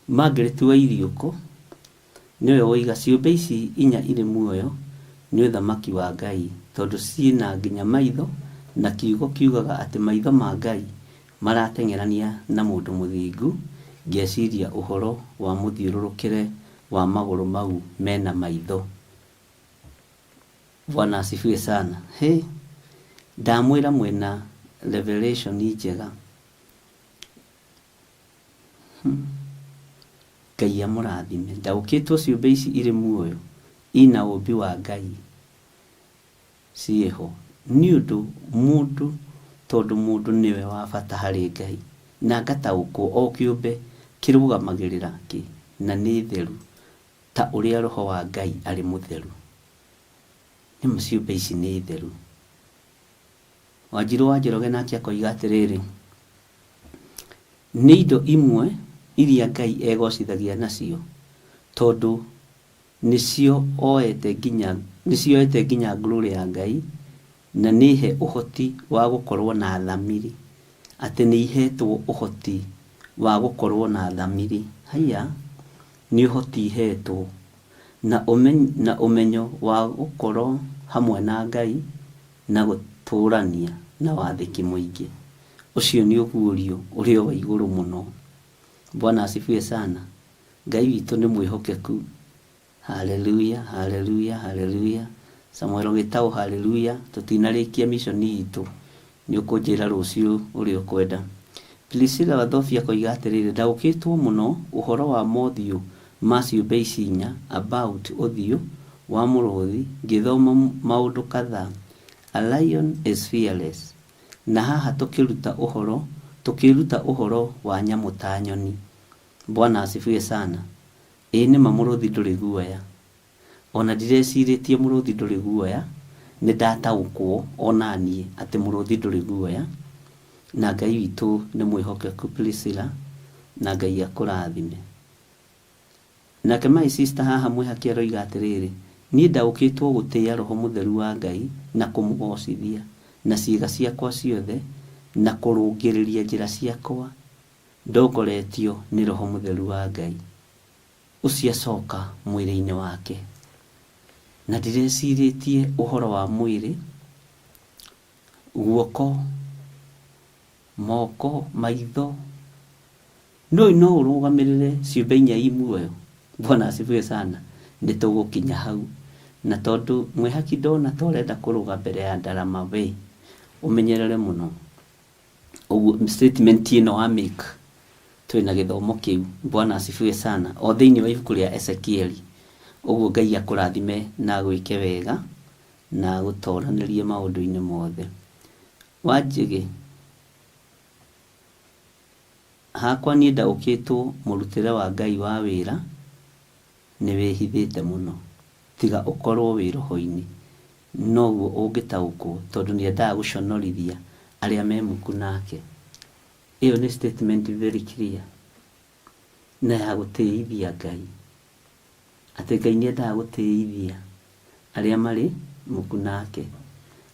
Margaret Wairiũkũ nĩwe woiga ciũmbe ici inya irĩ muoyo nĩ ũthamaki wa Ngai tondũ ciĩna nginya maitho na kiugo kiugaga atĩ maitho ma Ngai marateng'erania na mũndũ mũthingu, ngeciria ũhoro wa mũthiũrũrũkĩre wa magũrũ mau mena maitho. Bwana asifiwe sana. Hĩ, ndamwĩra mwĩna revelation njega. Ngai amũrathime. Ndaũkĩtwo ciũmbe ici irĩ muoyo ina ũmbi wa Ngai ciĩho. Nĩ ũndũ mũndũ tondũ mũndũ nĩwe wa bata harĩ Ngai na ngataũkwo o kĩũmbe kĩrũgamagĩrĩra kĩ na nĩ theru ta ũrĩa roho wa Ngai arĩ mũtheru. Nĩma ciũmbe ici nĩ theru. Wanjirũ wa Njoroge nake akoiga atĩrĩrĩ, nĩ indo imwe iria Ngai egocithagia nacio tondũ nĩcio oete nginya nĩcioete nginya glory ya Ngai na nĩhe ũhoti wa gũkorwo na thamiri atĩ nĩ ihetwo ũhoti wa gũkorwo na thamiri. Haiya, nĩ ũhoti ihetwo na na ũmenyo wa gũkorwo hamwe na Ngai na gũtũrania na wathĩki mũingĩ. Ũcio nĩ ũguũrio ũrĩa wa igũrũ mũno. Bwana asifiwe sana. Ngai witũ nĩ mwĩhokeku. Haleluya, haleluya, haleluya. Samuel Gĩtaũ, haleluya. Tũtinarĩkia mission itũ. Nĩ ũkũnjĩra rũciũ ũrĩa ũkwenda. Priscilla Wathobi akoiga atĩrĩrĩ, ndaũkĩtwo mũno ũhoro wa mothiũ ma ciũmbe ici inya about ũthiũ wa mũrũthi ngĩthoma maũndũ kadhaa. A lion is fearless. Na haha tũkĩruta ũhoro tũkĩruta ũhoro wa nyamũ ta nyoni. Bwana asifiwe sana. Ĩĩ nĩma mũrũthi ndũrĩ guoya. Ona ndirecirĩtie mũrũthi ndũrĩ guoya, nĩ ndataũkwo onaniĩ atĩ mũrũthi ndũrĩ guoya. Na Ngai witũ nĩ mwĩhokeku Priscilla, na Ngai akũrathime. Nake my sister haha mwĩhaki aroiga atĩrĩrĩ, niĩ ndaũkĩtwo gũtĩĩa roho mũtheru wa Ngai na kũmũgocithia na ciĩga ciakwa ciothe na kũrũngĩrĩria njĩra ciakwa ndongoretio nĩ roho mũtheru wa Ngai. Ũcio acoka mwĩrĩ-inĩ wake. Na ndirecirĩtie ũhoro wa mwĩrĩ, guoko, moko, maitho. No no ũrũgamĩrĩre ciũmbe inya i muoyo. Bwana asifiwe sana. Nĩ tũgũkinya hau. Na tondũ mwĩhaki ndona ta ũrenda kũrũga mbere ya ndarama we, ũmenyerere mũno. Ũguo statement ĩno wa make twĩna gĩthomo kĩu. Bwana asifiwe sana. O thĩinĩ wa ibuku rĩa Ezekieli. Ũguo Ngai akũrathime na agwĩke wega na agũtoranĩrie maũndũ-inĩ mothe. Wanjĩgĩ, hakwa niĩ ndaũkĩtwo mũrutĩre wa Ngai wa wĩra nĩ wĩhithĩte mũno. Tiga ũkorwo wĩ roho-inĩ noguo ũngĩtaũkwo tondũ nĩendaga gũconorithia arĩa me muku nake. Ĩyo nĩ statement very clear na ya gũtĩithia Ngai. Atĩ Ngai nĩendaga gũtĩithia arĩa marĩ muku nake.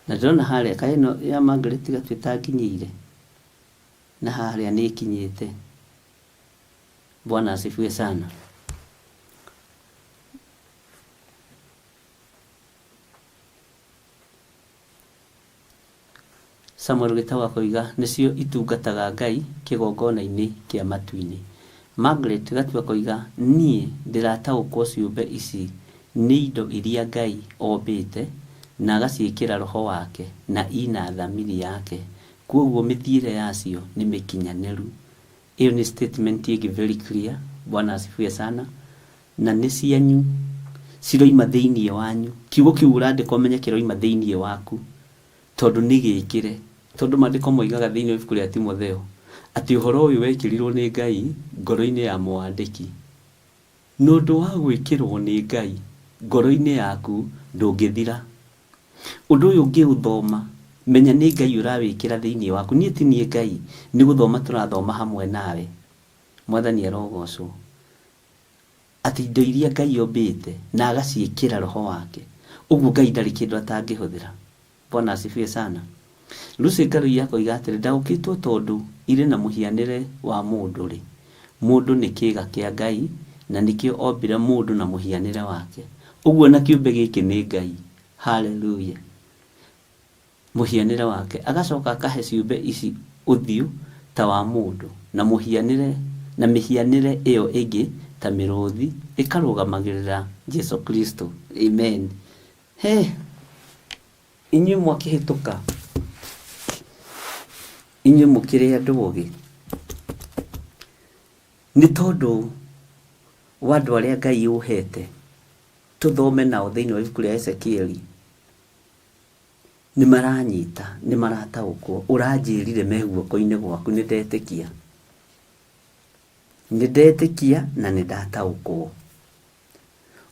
Na ndĩrona harĩa kaĩ ĩno ya Margaret Gatũ ĩtanginyĩire na harĩa nĩ ĩkinyĩte. Bwana asifiwe sana. Samuel Gĩtaũ akoiga nĩcio itungataga Ngai kĩgongona-inĩ kĩa matu-inĩ. Margaret Gatu akoiga niĩ ndĩrataũkwo ciũmbe ici nĩ indo iria Ngai ombĩte na agaciĩkĩra roho wake na ina thamiri yake kwoguo mĩthiĩre yacio nĩ mĩkinyanĩru. Ĩyo nĩ statement ĩngĩ very clear. Bwana asifiwe sana. Na nĩ cianyu ciroima thĩinĩ wanyu. Kiugo kĩu ũrandĩka ũmenye kĩroima thĩinĩ waku tondũ nĩ gĩkĩre. Tondũ maandĩko moigaga thĩinĩ wa ibuku rĩa Timotheo atĩ ũhoro ũyũ wekĩrirwo nĩ Ngai ngoro-inĩ ya mwandĩki. Na ũndũ wa gwĩkĩrwo nĩ Ngai ngoro-inĩ yaku ndũngĩthira. Ũndũ ũyũ ũngĩũthoma, menya nĩ Ngai ũrawĩkĩra thĩinĩ waku. Niĩ ti niĩ Ngai, nĩ gũthoma tũrathoma hamwe nawe. Mwathani arogocwo. Atĩ indo iria Ngai ombĩte na agaciĩkĩra roho wake, ũguo Ngai ndarĩ kĩndũ atangĩhũthĩra. Bwana asifiwe sana. Lucy Ngarũi akoiga atĩrĩ, ndaũkĩtwo tondũ irĩ na mũhianĩre wa mũndũ-rĩ, mũndũ nĩ kĩĩga kĩa Ngai na nĩkĩo ombire mũndũ na mũhianĩre wake. Ũguo na kĩũmbe gĩkĩ nĩ Ngai. Hallelujah. Mũhianĩre wake. Agacoka akahe ciũmbe ici ũthiũ ta wa mũndũ na mũhianĩre na mĩhianĩre ĩyo ĩngĩ ta mĩrũthi ĩkarũgamagĩrĩra Jesu Kristo. Amen. He! Inyuĩ mwakĩhĩtũka, inyuĩ mũkĩrĩ andũ ogĩ, nĩ tondũ wa andũ arĩa Ngai ũhete tũthome nao thĩinĩ wa ibuku rĩa Ezekieli, nĩ maranyita, nĩ marataũkwo. Ũranjĩrire me guoko-inĩ gwaku, nĩ ndetĩkia. Nĩ ndetĩkia na nĩ ndataũkwo.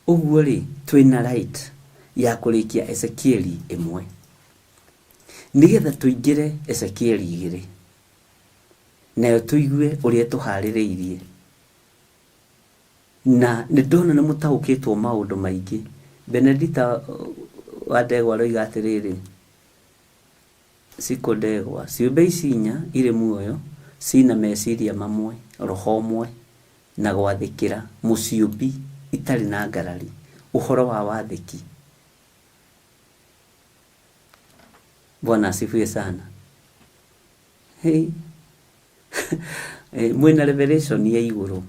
Ũguo-rĩ, twĩna right ya kũrĩkia Ezekieli ĩmwe. Nĩgetha tũingĩre Ezekieli igĩrĩ. Nayo tũigue ũrĩa ĩtũharĩrĩirie. Na nĩ ndona nĩ mũtaũkĩtwo maũndũ maingĩ. Benedita wa Ndegwa aroiga atĩrĩrĩ, Cikũ Ndegwa, ciũmbe ici inya irĩ muoyo cina meciria mamwe, roho ũmwe, na gwathĩkĩra Mũciũmbi itarĩ na ngarari. Ũhoro wa wathĩki. Bwana asifiwe sana. Hey. Mwĩna revelation ya igũrũ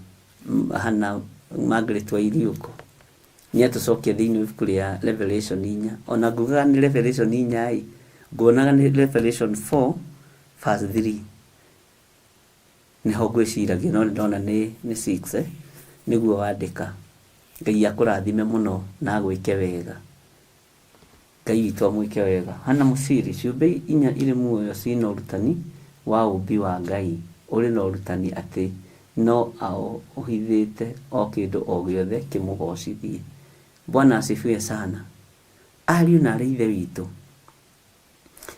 hana Margaret wa Iriũko nĩ atũcokia thĩinĩ wa ibuku rĩa Revelation inya ona ngugaga nĩ Revelation inya ĩ nguonaga nĩ Revelation 4 verse 3 nĩho ngwĩciragia no nĩndona nĩ nĩ 6 eh? Nĩguo wandĩka. Ngai akũrathime mũno na agwĩke wega. Ngai witũ amwĩke wega. Hannah Mũciri, ciũmbe inya irĩ muoyo ciina ũrutani wa ũũmbi wa Ngai ũrĩ na ũrutani atĩ no aũhithĩte o kĩndũ o gĩothe kĩmũgocithie. Bwana asifiwe sana. Ariũ na aarĩ a Ithe witũ,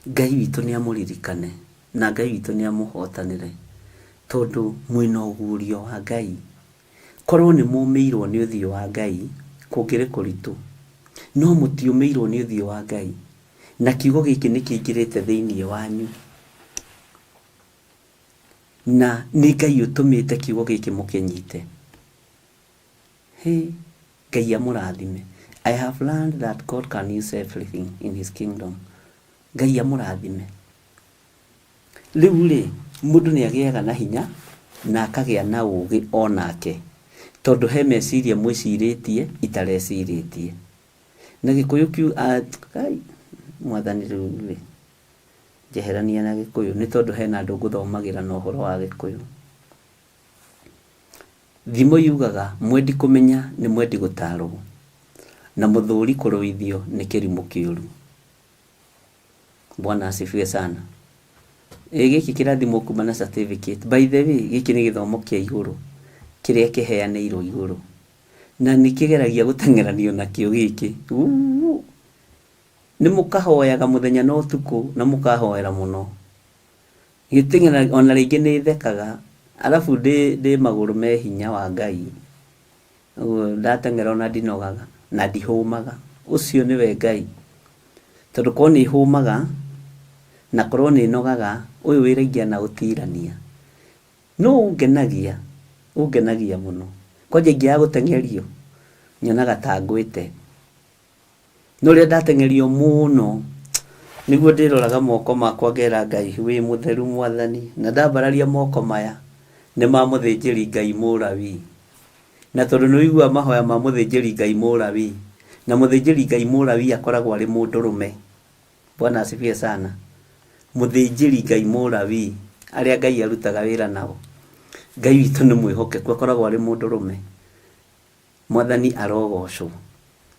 Ngai witũ nĩ amũririkane na Ngai witũ nĩ amũhotanĩre tondũ mwĩna ũguũrio wa Ngai. Korwo nĩ mũmĩirwo nĩ ũthiũ wa Ngai kũngĩrĩ kũritũ, no mũtiũmĩirwo nĩ ũthiũ wa Ngai na kiugo gĩkĩ nĩ kĩingĩrĩte thĩinĩ wanyu na nĩ Ngai ũtũmĩte kiugo gĩkĩ mũkĩnyite. Hĩ! Ngai amũrathime. I have learned that God can use everything in his kingdom. Ngai amũrathime. Rĩu rĩ, mũndũ nĩ agĩaga na hinya na akagĩa na ũgĩ o nake, tondũ he meciria mwĩcirĩtie itarecirĩtie. Na gĩkũyũ kiu, kai, mwathani rĩu rĩ, njeherania na gĩkũyũ nĩ tondũ hena andũ ngũthomagĩra na ũhoro wa gĩkũyũ. Thimo yugaga mwendi kũmenya nĩ mwendi gũtaarwo, na mũthũũri kũrũithio nĩ kĩrimũ kĩũru. Bwana asifiwe sana. Ĩ gĩkĩ kĩrathimwo kuma na certificate. By the way, gĩkĩ nĩ gĩthomo kĩa igũrũ kĩrĩa kĩheanĩirwo igũrũ. Na nĩ kĩgeragia gũteng'eranio nakĩo gĩkĩ. Nĩ mũkahoyaga mũthenya na ũtukũ na mũkahoera mũno. Gĩteng'era ona rĩngĩ nĩ thekaga arabu ndĩ ndĩ magũrũ me hinya wa Ngai ũguo ndateng'era ona ndinogaga na ndihũmaga ũcio nĩwe Ngai tondũ korwo nĩ hũmaga na korwo nĩ nogaga ũyũ wĩra ingĩanaũtirania no ũngenagia ũngenagia mũno kwanja ingĩaga gũteng'erio nyonaga ta ngwĩte. No rĩrĩa ndateng'erio mũno, nĩguo ndĩroraga moko makwa ngera Ngai, wĩ mũtheru Mwathani, na ndambararia moko maya, nĩ ma mũthĩnjĩri Ngai Mũlawii. Na tondũ nĩ ũiguaga mahoya ma mũthĩnjĩri Ngai Mũlawii, na mũthĩnjĩri Ngai Mũlawii akoragwo arĩ mũndũrũme. Bwana asifiwe sana. Mũthĩnjĩri Ngai Mũlawii, arĩa Ngai arutaga wĩra nao, Ngai witũ nĩ mwĩhokeku, akoragwo arĩ mũndũrũme. Mwathani arogocwo.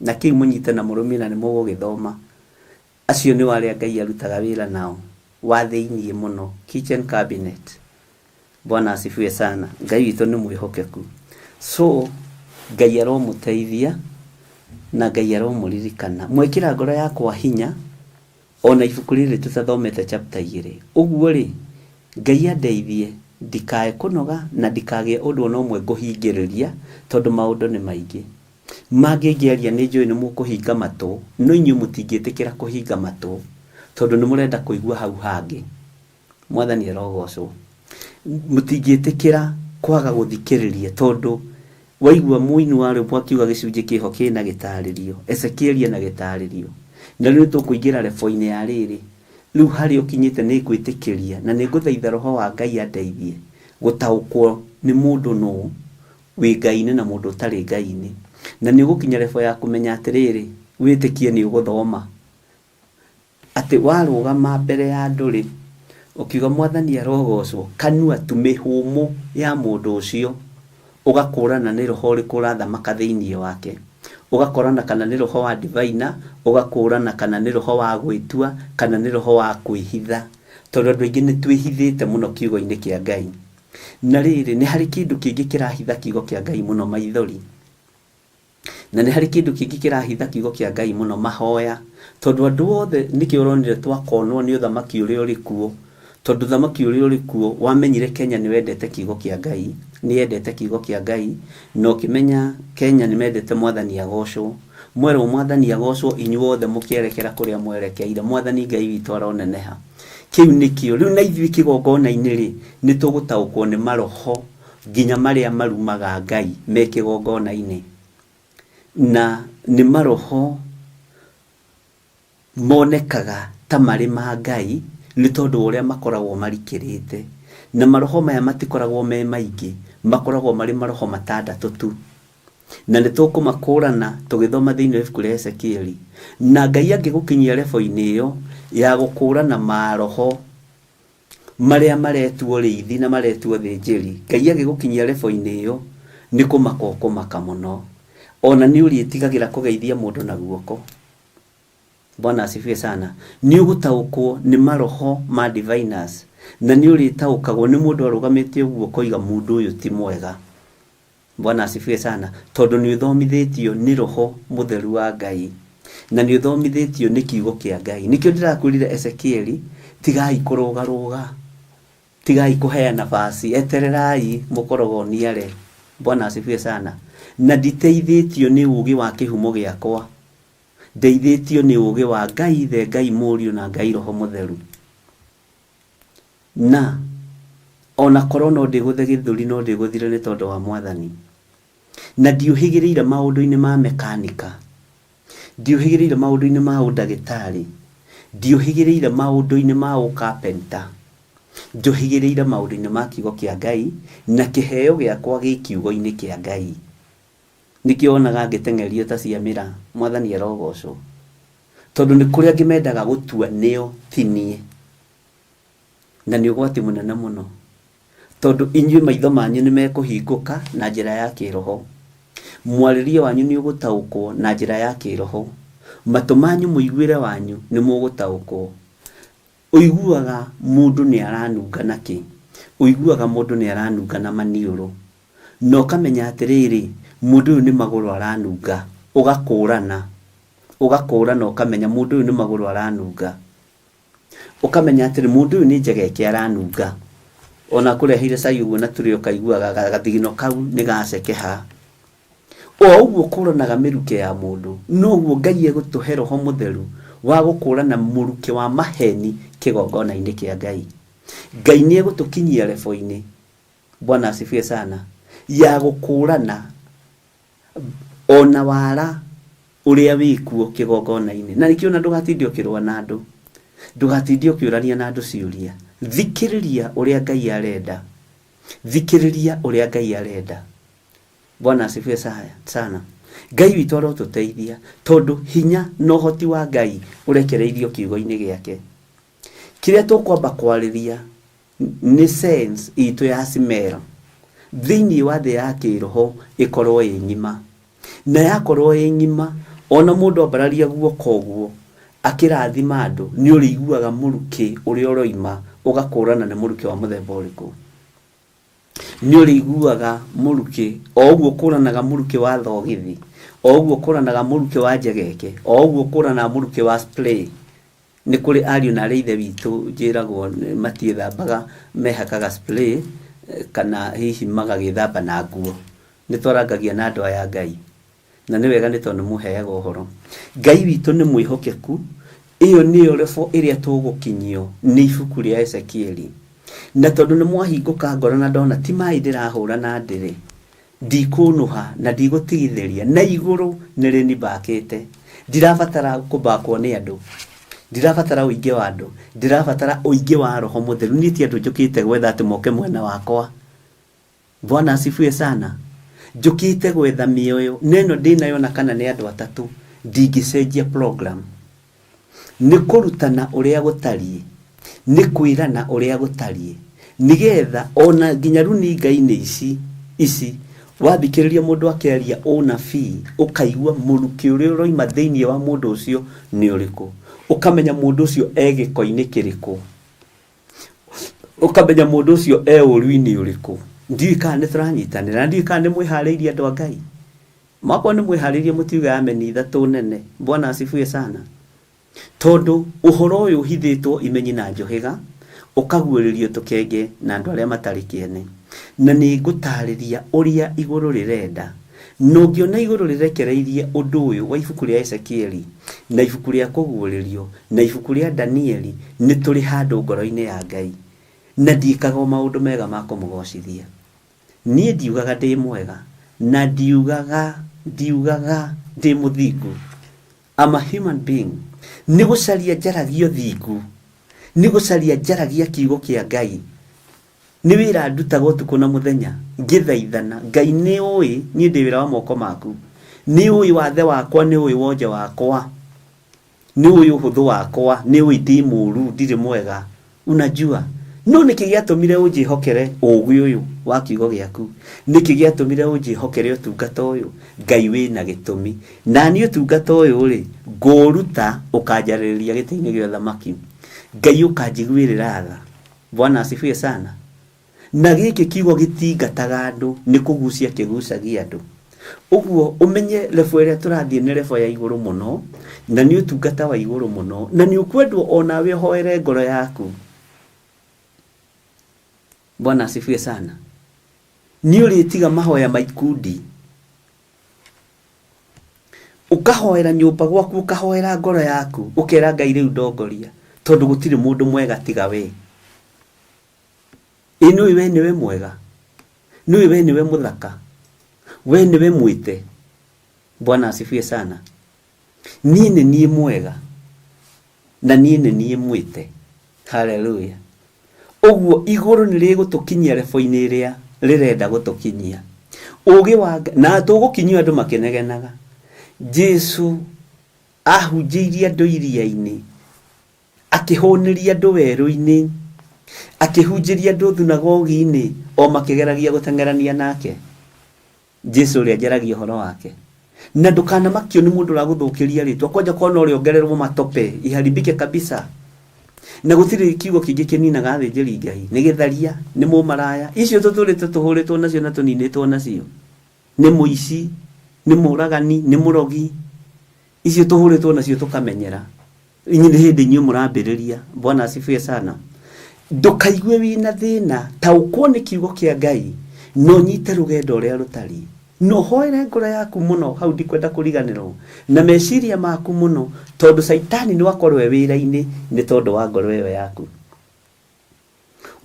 Na kĩu mũnyite na mũrũmie na nĩ mũgũgĩthoma. Acio nĩo arĩa Ngai arutaga wĩra nao. wa thĩiniĩ mũno, kitchen cabinet. Bwana asifiwe sana. Ngai witũ nĩ mwĩhokeku. So Ngai aromũteithia na Ngai aromũririkana. Mwekĩra ngoro yakwa hinya ona ibuku rĩrĩ tũtathomete chapter igĩrĩ. Ũguo rĩ, Ngai andeithie ndikae kũnoga na ndikagĩe ũndũ ona ũmwe ngũhingĩrĩria tondũ maũndũ nĩ maingĩ. Mangĩ ngĩaria nĩ njũĩ nĩ mũkũhinga matũ, no inyuĩ mũtingĩtĩkĩra kũhinga matũ tondũ nĩ mũrenda kũigua hau hangĩ. Mwathani arogocwo. Mũtingĩtĩkĩra kwaga gũthikĩrĩria tondũ waigua mũini wa rwĩmbo akiuga gĩcunjĩ kĩho kĩna gĩtarĩrio, Ezekieli ena gĩtarĩrio. Na rĩu nĩtũkũingĩra rebo-inĩ ya rĩrĩ, rĩu harĩa ũkinyĩte nĩ ngwĩtĩkĩria na nĩ ngũthaitha roho wa Ngai andeithie gũtaũkwo nĩ mũndũ nũ wĩ Ngai-inĩ na mũndũ ũtarĩ Ngai-inĩ. Na nĩ ũgũkinya level ya kũmenya atĩrĩrĩ, wĩtĩkie nĩ ũgũthoma. Atĩ warũgama mbere ya andũ-rĩ, ũkiuga Mwathani arogocwo, kanua tu mĩhũmũ ya mũndũ ũcio, ũgakũrana nĩ roho ũrĩkũ ũrathamaka thĩiniĩ wake. Ũgakorana kana nĩ roho wa divaina, ũgakũrana kana nĩ roho wa gwĩtua, kana nĩ roho wa kwĩhitha. Tondũ andũ aingĩ nĩ twĩhithĩte mũno kiugo-inĩ kĩa Ngai. Na rĩrĩ, nĩ harĩ kĩndũ kĩngĩ kĩrahitha kiugo kĩa Ngai mũno maithori. Na nĩ harĩ kĩndũ kĩngĩ kĩrahitha kiugo kĩa Ngai mũno mahoya. Tondũ andũ othe nĩkĩo ũronire twakonwo nĩ ũthamaki ũrĩa ũrĩ kuo. Tondũ ũthamaki ũrĩa ũrĩ kuo wamenyire Kenya nĩ wendete kiugo kĩa Ngai, nĩ yendete kiugo kĩa Ngai, na ũkĩmenya Kenya nĩ mendete Mwathani agocwo. Mwerwo Mwathani agocwo inyuothe mũkĩerekera kũrĩa mwerekeire, Mwathani Ngai witũ aroneneha. Kĩu nĩkĩo. Rĩu na ithuĩ kĩgongona-inĩ rĩ, nĩ tũgũtaũkwo nĩ maroho nginya marĩa marumaga Ngai me kĩgongona-inĩ. Na nĩ maroho monekaga ta marĩ ma Ngai nĩ tondũ wa ũrĩa makoragwo marikĩrĩte. Na maroho maya matikoragwo me maingĩ, makoragwo marĩ maroho matandatũ tu. Na nĩ tũkũmakũrana tũgĩthoma thĩinĩ wa ibuku rĩa Ezekieli. Na Ngai angĩgũkinyia level-inĩ ĩyo ya gũkũrana maroho marĩa maretuo rĩithi na maretuo thĩnjĩri, Ngai agĩgũkinyia level-inĩ ĩyo, nĩ kũmaka ũkũmaka mũno. Ona nĩ ũrĩtigagĩra kũgeithia mũndũ na guoko. Bwana asifiwe sana. Nĩ ũgũtaũkwo nĩ maroho ma diviners, na nĩ ũrĩtaũkagwo nĩ mũndũ arũgamĩte ũguo ũkoiga mũndũ ũyũ ti mwega. Bwana asifiwe sana. Tondũ nĩ ũthomithĩtio nĩ roho mũtheru wa Ngai, na nĩ ũthomithĩtio nĩ kiugo kĩa Ngai. Nĩkĩo ndĩrakwĩrire Ezekieli, tigai kũrũgarũga, tigai kũheana basi, etererai mũkorogoniare. Bwana asifiwe sana. Na nditeithĩtio nĩ ũgĩ wa kĩhumo gĩakwa, ndeithĩtio nĩ ũgĩ wa Ngai Ithe, Ngai Mũriũ na Ngai Roho Mũtheru. Na ona korwo no ndĩgũthe gĩthũri, no ndĩgũthire nĩ tondũ wa Mwathani. Na ndiũhĩgĩrĩire maũndũ-inĩ ma mekanika, ndiũhĩgĩrĩire maũndũ-inĩ ma ũndagĩtarĩ, ndiũhĩgĩrĩire maũndũ-inĩ ma ũkapenta, njũhĩgĩrĩire maũndũ-inĩ ma kiugo kĩa Ngai na kĩheo gĩakwa gĩ kiugo-inĩ kĩa Ngai. Nĩkĩo wonaga ngĩteng'erio ta cia mĩra, Mwathani arogocwo. Tondũ nĩ kũrĩ angĩ mendaga gũtua nĩo ti niĩ. Na nĩ ũgwati mũnene mũno. Tondũ inyuĩ maitho manyu nĩ mekũhingũka na njĩra ya kĩroho. Mwarĩrie wanyu nĩ ũgũtaũkwo na njĩra ya kĩroho. Matũ manyu mũiguĩre wanyu nĩ mũgũtaũkwo. Ũiguaga mũndũ nĩ aranunga na kĩ? Ũiguaga mũndũ nĩ aranunga na maniũrũ. Na ũkamenya atĩrĩrĩ, mũndũ ũyũ nĩ magũrũ aranunga. Ũgakũrana. Ũgakũrana ũkamenya mũndũ ũyũ nĩ magũrũ aranunga. Ũkamenya atĩrĩ, mũndũ ũyũ nĩ njegeke aranunga. Ona akũreheire cai ũguo na tũrĩ ũkaiguaga gathigino kau nĩ gacekeha. O ũguo ũkũranaga mĩrukĩ ya mũndũ, noguo Ngai egũtũhe roho mũtheru wa gũkũrana mũrukĩ wa maheni kĩgongona-inĩ kĩa Ngai. Ngai nĩ egũtũkinyia level-inĩ, Bwana asifiwe sana, ya gũkũrana ona wara ũrĩa wĩkuo kĩgongona-inĩ. Na nĩkĩo ona ndũgatinde ũkĩrũa na andũ, ndũgatinde ũkĩũrania na andũ ciũria. Thikĩrĩria ũrĩa Ngai arenda. Thikĩrĩria ũrĩa Ngai arenda. Bwana asifiwe sana. Ngai witũ arotũteithia tondũ hinya na ũhoti wa Ngai ũrekereirio kiugo-inĩ gĩake. Kĩrĩa tũkwamba kwarĩria nĩ sense itũ ya smell thĩinĩ wa thĩ ya kĩroho ĩkorwo ĩ ng'ima. Na yakorwo ĩ ng'ima, ona mũndũ ambararia guoko ũguo, Akĩrathima andũ nĩ ũrĩiguaga mũrukĩ ũrĩa ũroima ũgakũrana nĩ mũrukĩ wa mũthemba ũrĩkũ. Nĩ ũrĩiguaga mũrukĩ o ũguo ũkũranaga mũrukĩ wa thogithi, o ũguo ũkũranaga mũrukĩ wa njegeke, o ũguo ũkũranaga mũrukĩ wa spray. Nĩ kũrĩ ariũ na arĩ ithe witũ njĩragwo matiĩthambaga mehakaga spray kana hihi magagĩthamba na nguo. Nĩ twarangagia na andũ aya a Ngai. Na nĩ wega nĩ tondũ nĩ mũheaga ũhoro. Ngai witũ nĩ mwĩhokeku. Ĩyo nĩyo level ĩrĩa tũgũkinyio nĩ ibuku rĩa Ezekieli. Na tondũ nĩ mwahingũka ngoro na ndona ti maĩ ndĩrahũra na ndĩrĩ, ndikũnũha na ndigũtigithĩria, na igũrũ nĩ rĩnimbakĩte. Ndirabatara kũmbakwo nĩ andũ. Ndirabatara ũingĩ wa andũ. Ndĩrabatara ũingĩ wa Roho Mũtheru. Niĩ ti andũ njũkĩte gwetha atĩ moke mwena wakwa. Bwana asifiwe sana. Njũkĩte gwetha mĩoyo na ĩno ndĩnayo ona kana nĩ andũ atatũ ndingĩcenjia program. Nĩ kũrutana ũrĩa gũtariĩ, nĩ kwĩrana ũrĩa gũtariĩ nĩgetha ona nginya runinga-inĩ ici ici wathikĩrĩria mũndũ akĩaria ũnabii ũkaigua mũrukĩ ũrĩa ũroima thĩinĩ wa mũndũ ũcio nĩ ũrĩkũ, ũkamenya mũndũ ũcio e gĩko-inĩ kĩrĩkũ. Ũkamenya mũndũ ũcio e ũru-inĩ ũrĩkũ. Ndiũĩ kana nĩ tũranyitanĩra, na ndiũĩ kana nĩ mwĩharĩirie andũ a Ngai. Mwakorwo nĩ mwĩharĩirie mũtiuge ameni ithatũ nene. Bwana asifiwe sana. Tondũ ũhoro ũyũ ũhithĩtwo imenyi na njũhĩga, ũkaguũrĩrio tũkenge na andũ arĩa matarĩ kĩene. Na nĩ ngũtarĩria ũrĩa igũrũ rĩrenda. Na ũngĩona igũrũ rĩrekereirie ũndũ ũyũ wa ibuku rĩa Ezekieli, na ibuku rĩa Kũguũrĩrio, na ibuku rĩa Danieli, nĩ tũrĩ handũ ngoro-inĩ ya Ngai. Na ndiĩkaga o maũndũ mega ma kũmũgoocithia. Niĩ ndiugaga ndĩ mwega, na ndiugaga, ndiugaga ndĩ mũthingu. I'm a human being. Nĩ gũcaria njaragia ũthingu. Nĩ gũcaria njaragia kiugo kĩa Ngai. Nĩ wĩra ndutaga ũtukũ na mũthenya ngĩthaithana. Ngai nĩ ũĩ niĩ ndĩ wĩra wa moko maku. Nĩ ũĩ wathe wakwa, nĩ ũĩ wonje wakwa. Nĩ ũĩ ũhũthũ wakwa, nĩ ũĩ ndĩ mũũru, ndirĩ mwega. Unajua. No nĩkĩ gĩatũmire ũnjĩhokere ũũgĩ ũyũ wa kiugo gĩaku? Nĩkĩ gĩatũmire ũnjĩhokere ũtungata ũyũ? Ngai wĩna gĩtũmi. Naniĩ ũtungata ũyũ-rĩ, ngũũruta ũkanjarĩrĩria gĩtĩ-inĩ gĩa ũthamaki. Ngai ũkanjiguĩrĩra tha. Bwana asifiwe sana. Na gĩkĩ kiugo gĩtingataga andũ, nĩ kũgucia kĩgucagia andũ. Ũguo ũmenye level ĩrĩa tũrathiĩ nĩ level ya igũrũ mũno, na nĩ ũtungata wa igũrũ mũno, na nĩ ũkwendwo onawe ũhoere ngoro yaku. Bwana asifiwe sana. Nĩ ũrĩtiga mahoya ma ikundi. Ũkahoera nyũmba gwaku, ũkahoera ngoro yaku, ũkera Ngai rĩu ndongoria, tondũ gũtirĩ mũndũ mwega tiga we. Ĩ nĩũĩ we nĩwe mwega? Nĩũĩ we nĩwe mũthaka? We nĩwe mwĩte? Bwana asifiwe sana. Niĩ nĩ niĩ mwega na niĩ nĩ niĩ mwĩte. Haleluya. Ũguo igũrũ nĩ rĩgũtũkinyia rebo-inĩ ĩrĩa rĩrenda gũtũkinyia. Ũgĩ wa Ngai, na tũgũkinyio andũ makĩnegenaga. Jesu ahunjĩirie andũ iria-inĩ, akĩhũnĩria andũ werũ-inĩ, akĩhunjĩria andũ thunagogi-inĩ o makĩgeragia gũteng'erania nake. Jesu ũrĩa njaragia ũhoro wake. Na ndũkanamakio nĩ mũndũ ũragũthũkĩria rĩtwa, kwanja korwo no rĩongererwo matope iharibike kabisa. Na gũtirĩ kiugo kĩngĩ kĩninaga athĩnjĩri Ngai, nĩ gĩtharia, nĩ mũmaraya, icio tũtũrĩte tũhũrĩtwo nacio na tũninĩtwo nacio, nĩ mũici, nĩ mũragani, nĩ mũrogi, icio tũhũrĩtwo nacio tũkamenyera. Inyuĩ nĩ hĩndĩ inyuĩ mũrambĩrĩria. Bwana asifiwe sana. Ndũkaigue wĩna thĩna, taũkwo nĩ kiugo kĩa Ngai na ũnyite rũgendo ũrĩa rũtariĩ. Na ũhoere ngoro yaku mũno, hau ndikwenda kũriganĩrwo, na meciria maku mũno, tondũ caitani no akorwo e wĩra-inĩ nĩ tondũ wa ngoro ĩyo yaku.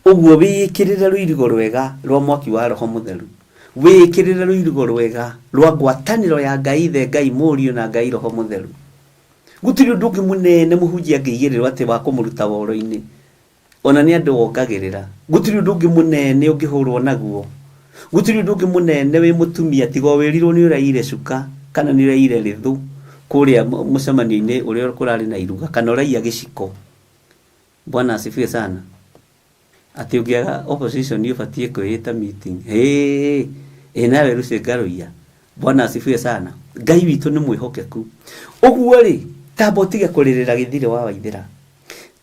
Ũguo wĩĩkĩrĩre rũirigo rwega rwa mwaki wa Roho Mũtheru. Wĩĩkĩrĩre rũirigo rwega rwa ngwatanĩro ya Ngai Ithe, Ngai Mũriũ na Ngai Roho Mũtheru. Gũtirĩ ũndũ ũngĩ mũnene mũhunjia angĩigĩrĩrwo atĩ wa kũmũruta woro-inĩ. Ona nĩ andũ wongagĩrĩra. Gũtirĩ ũndũ ũngĩ mũnene ũngĩhũrwo naguo. Gũtirĩ ũndũ ũngĩ mũnene wĩ mũtumia tiga o wĩrirwo nĩ ũraiyire cuka kana nĩ ũraiyire rĩthũ kũrĩa mũcemanio-inĩ ũrĩa kũrarĩ na iruga kana ũraiya gĩciko. Bwana asifiwe sana. Atĩ ũngĩaga opposition ũbatiĩ kwĩĩta meeting. Hĩĩ, ĩ nawe Lucy Ngaruiya. Bwana asifiwe sana. Ngai witũ nĩ mwĩhokeku. Ũguo rĩ, Tamba ũtige kũrĩrĩra gĩthirĩ wa Waithĩra.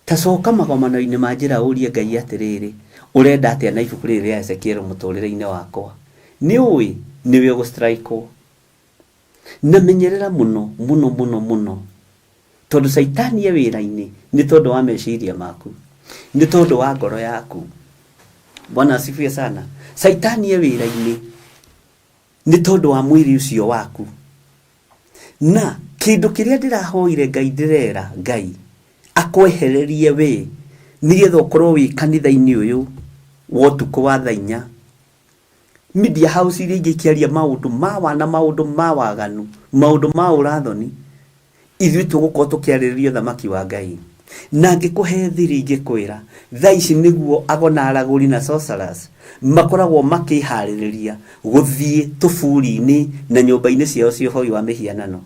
Ta coka magomano-inĩ ma njĩra ũrie Ngai atĩrĩrĩ, ũrenda atĩa na ibuku rĩrĩ rĩa Ezekiel mũtũrĩre-inĩ wakwa? Nĩ ũĩ nĩwe ũgũ strike wo. Na menyerera mũno mũno mũno mũno tondũ caitani e wĩra-inĩ nĩ tondũ wa meciria maku, nĩ tondũ wa ngoro yaku. Bwana asifiwe sana. Caitani e wĩra-inĩ nĩ tondũ wa mwĩrĩ ũcio waku. Na kĩndũ kĩrĩa ndĩrahoire Ngai ndĩrera Ngai akwehererie we nĩgetha ũkorwo wĩ kanitha-inĩ ũyũ wa ũtukũ wa thaa inya. Media house iria ingĩ ikĩaria maũndũ ma wana, maũndũ ma waganu, maũndũ ma ũrathoni, Ithuĩ tũgũkorwo tũkĩarĩrĩria ũthamaki wa Ngai. Na ngĩkũhe thiri ngĩkwĩra, thaa ici nĩguo ago na aragũri na sorcerers makoragwo makĩharĩrĩria gũthiĩ tũburi-inĩ na nyũmba-inĩ ciao cia ũhoi wa mĩhianano.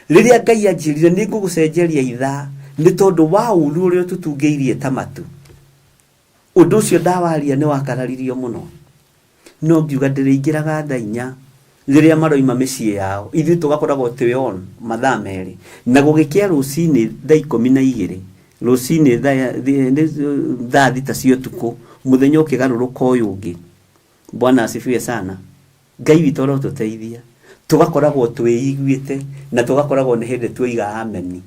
Rĩrĩa Ngai anjĩrire nĩngũgũcenjeria ithaa nĩ tondũ wa ũru ũrĩa ũtũtungĩirie ta matu. Ũndũ ũcio ndawaria nĩ wakararirio mũno. No ngiuga ndĩrĩingĩraga thaa inya rĩrĩa maroima mĩciĩ yao, ithuĩ tũgakoragwo twĩ on mathaa merĩ. Na gũgĩkĩa rũcinĩ thaa 12, rũcinĩ thaa 6 cia ũtukũ, mũthenya ũkĩgarũrũka ũyũ ũngĩ. Bwana asifiwe sana. Ngai witũ arotũteithia. Tũgakoragwo twĩiguĩte na tũgakoragwo nĩ hĩndĩ tuoiga ameni.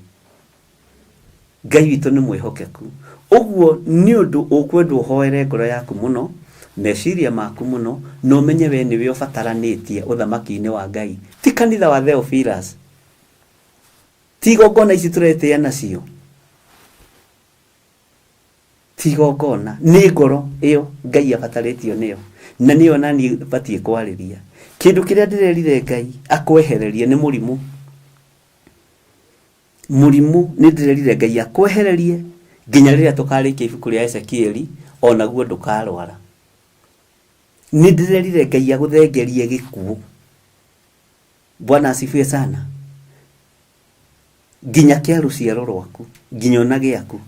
Ngai witũ nĩ mwĩhokeku. Ũguo nĩ ũndũ ũkwendwo ũhoere ngoro yaku mũno, meciria maku mũno, na ũmenye we nĩwe ũbataranĩtie ũthamaki-inĩ wa Ngai. Ti kanitha wa Theophilus. Ti igongona ici tũretĩa nacio. Ti igongona, nĩ ngoro ĩyo Ngai abatarĩtio nĩyo. Na nĩyo naniĩ batiĩ kwarĩria. Kĩndũ kĩrĩa ndĩrerire Ngai akwehererie nĩ mũrimũ. Mũrimũ nĩ ndĩrerire Ngai akwehererie nginya rĩrĩa tũkarĩkia ibuku rĩa Ezekieli o naguo ndũkarwara. Nĩ ndĩrerire Ngai agũthengerie gĩkuũ. Bwana asifiwe sana. Nginya kĩa rũciaro rwaku, nginya ona gĩaku.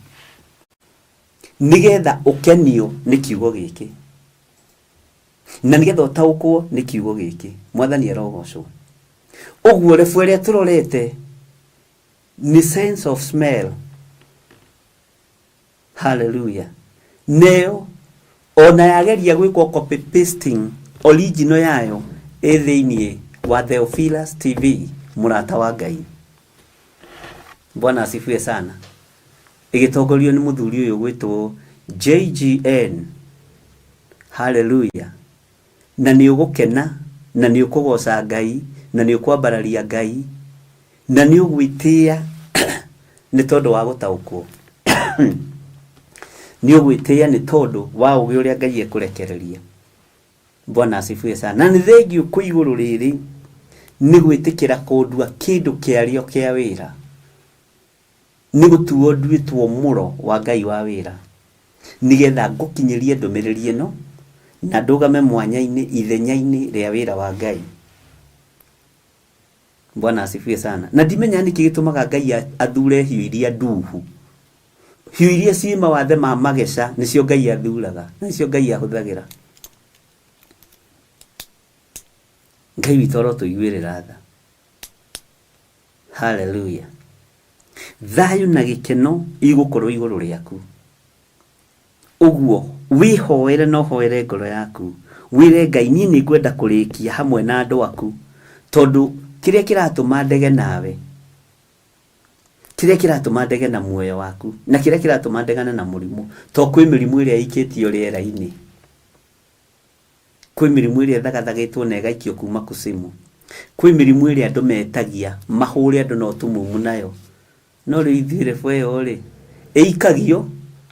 Nĩgetha ũkenio nĩ kiugo gĩkĩ. Na nĩgetha ũtaũkwo nĩ kiugo gĩkĩ. Mwathani arogocwo. Ũguo rebu ĩrĩa tũrorete nĩ sense of smell. Hallelujah. Neyo ona yageria gwĩkwo copy pasting original yayo ĩ thĩinĩ wa Theophilus TV mũrata wa Ngai. Bwana asifiwe sana. Ĩgĩtongorio nĩ mũthuri ũyũ gwĩtwo JGN. Hallelujah. Na nĩ ũgũkena, na nĩ ũkũgoca Ngai, na nĩ ũkwambararia Ngai, na nĩ ũgwĩtĩĩa nĩ tondũ wa gũtaũkwo. Nĩ ũgwĩtĩĩa nĩ tondũ wa ũgĩ ũrĩa Ngai ekũrekereria. Bwana asifiwe sana. Na nĩ thengiũ kwĩ igũrũ rĩrĩ nĩ gwĩtĩkĩra kũndua kĩndũ kĩarĩo kĩa wĩra. Nĩ gũtuo nduĩtwo mũro wa Ngai wa wĩra, nĩ getha ngũkinyĩrie ndũmĩrĩri ĩno, na ndũgame mwanya-inĩ ithenya-inĩ rĩa wĩra wa Ngai. Bwana asifiwe sana. Na ndimenyaga nĩkĩ gĩtũmaga Ngai athure hiũ iria nduhu. Hiũ iria ciĩ mawathe ma mageca nĩcio Ngai athuraga, na nĩcio Ngai ahũthagĩra. Ngai witũ arotũiguĩrĩra tha. Haleluya. Thayũ na gĩkeno igũkorwo igũrũ rĩaku. Ũguo wĩhoere na ũhoere ngoro yaku. Wĩre Ngai niĩ nĩ ngwenda kũrĩkia hamwe na andũ aku tondũ kĩrĩa kĩratũma ndege nawe, kĩrĩa kĩratũma ndege na muoyo waku na kĩrĩa kĩratũma ndegane na mũrimũ to kwĩ mĩrimũ ĩrĩa ĩikĩtio rĩera-inĩ. Kwĩ mĩrimũ ĩrĩa ĩthagathagĩtwo na ĩgaikio kuuma kusimu. Kwĩ mĩrimũ ĩrĩa andũ metagia mahũre andũ na ũtumumu nayo. No rĩu ithuĩ level ĩyo rĩ, ĩikagio,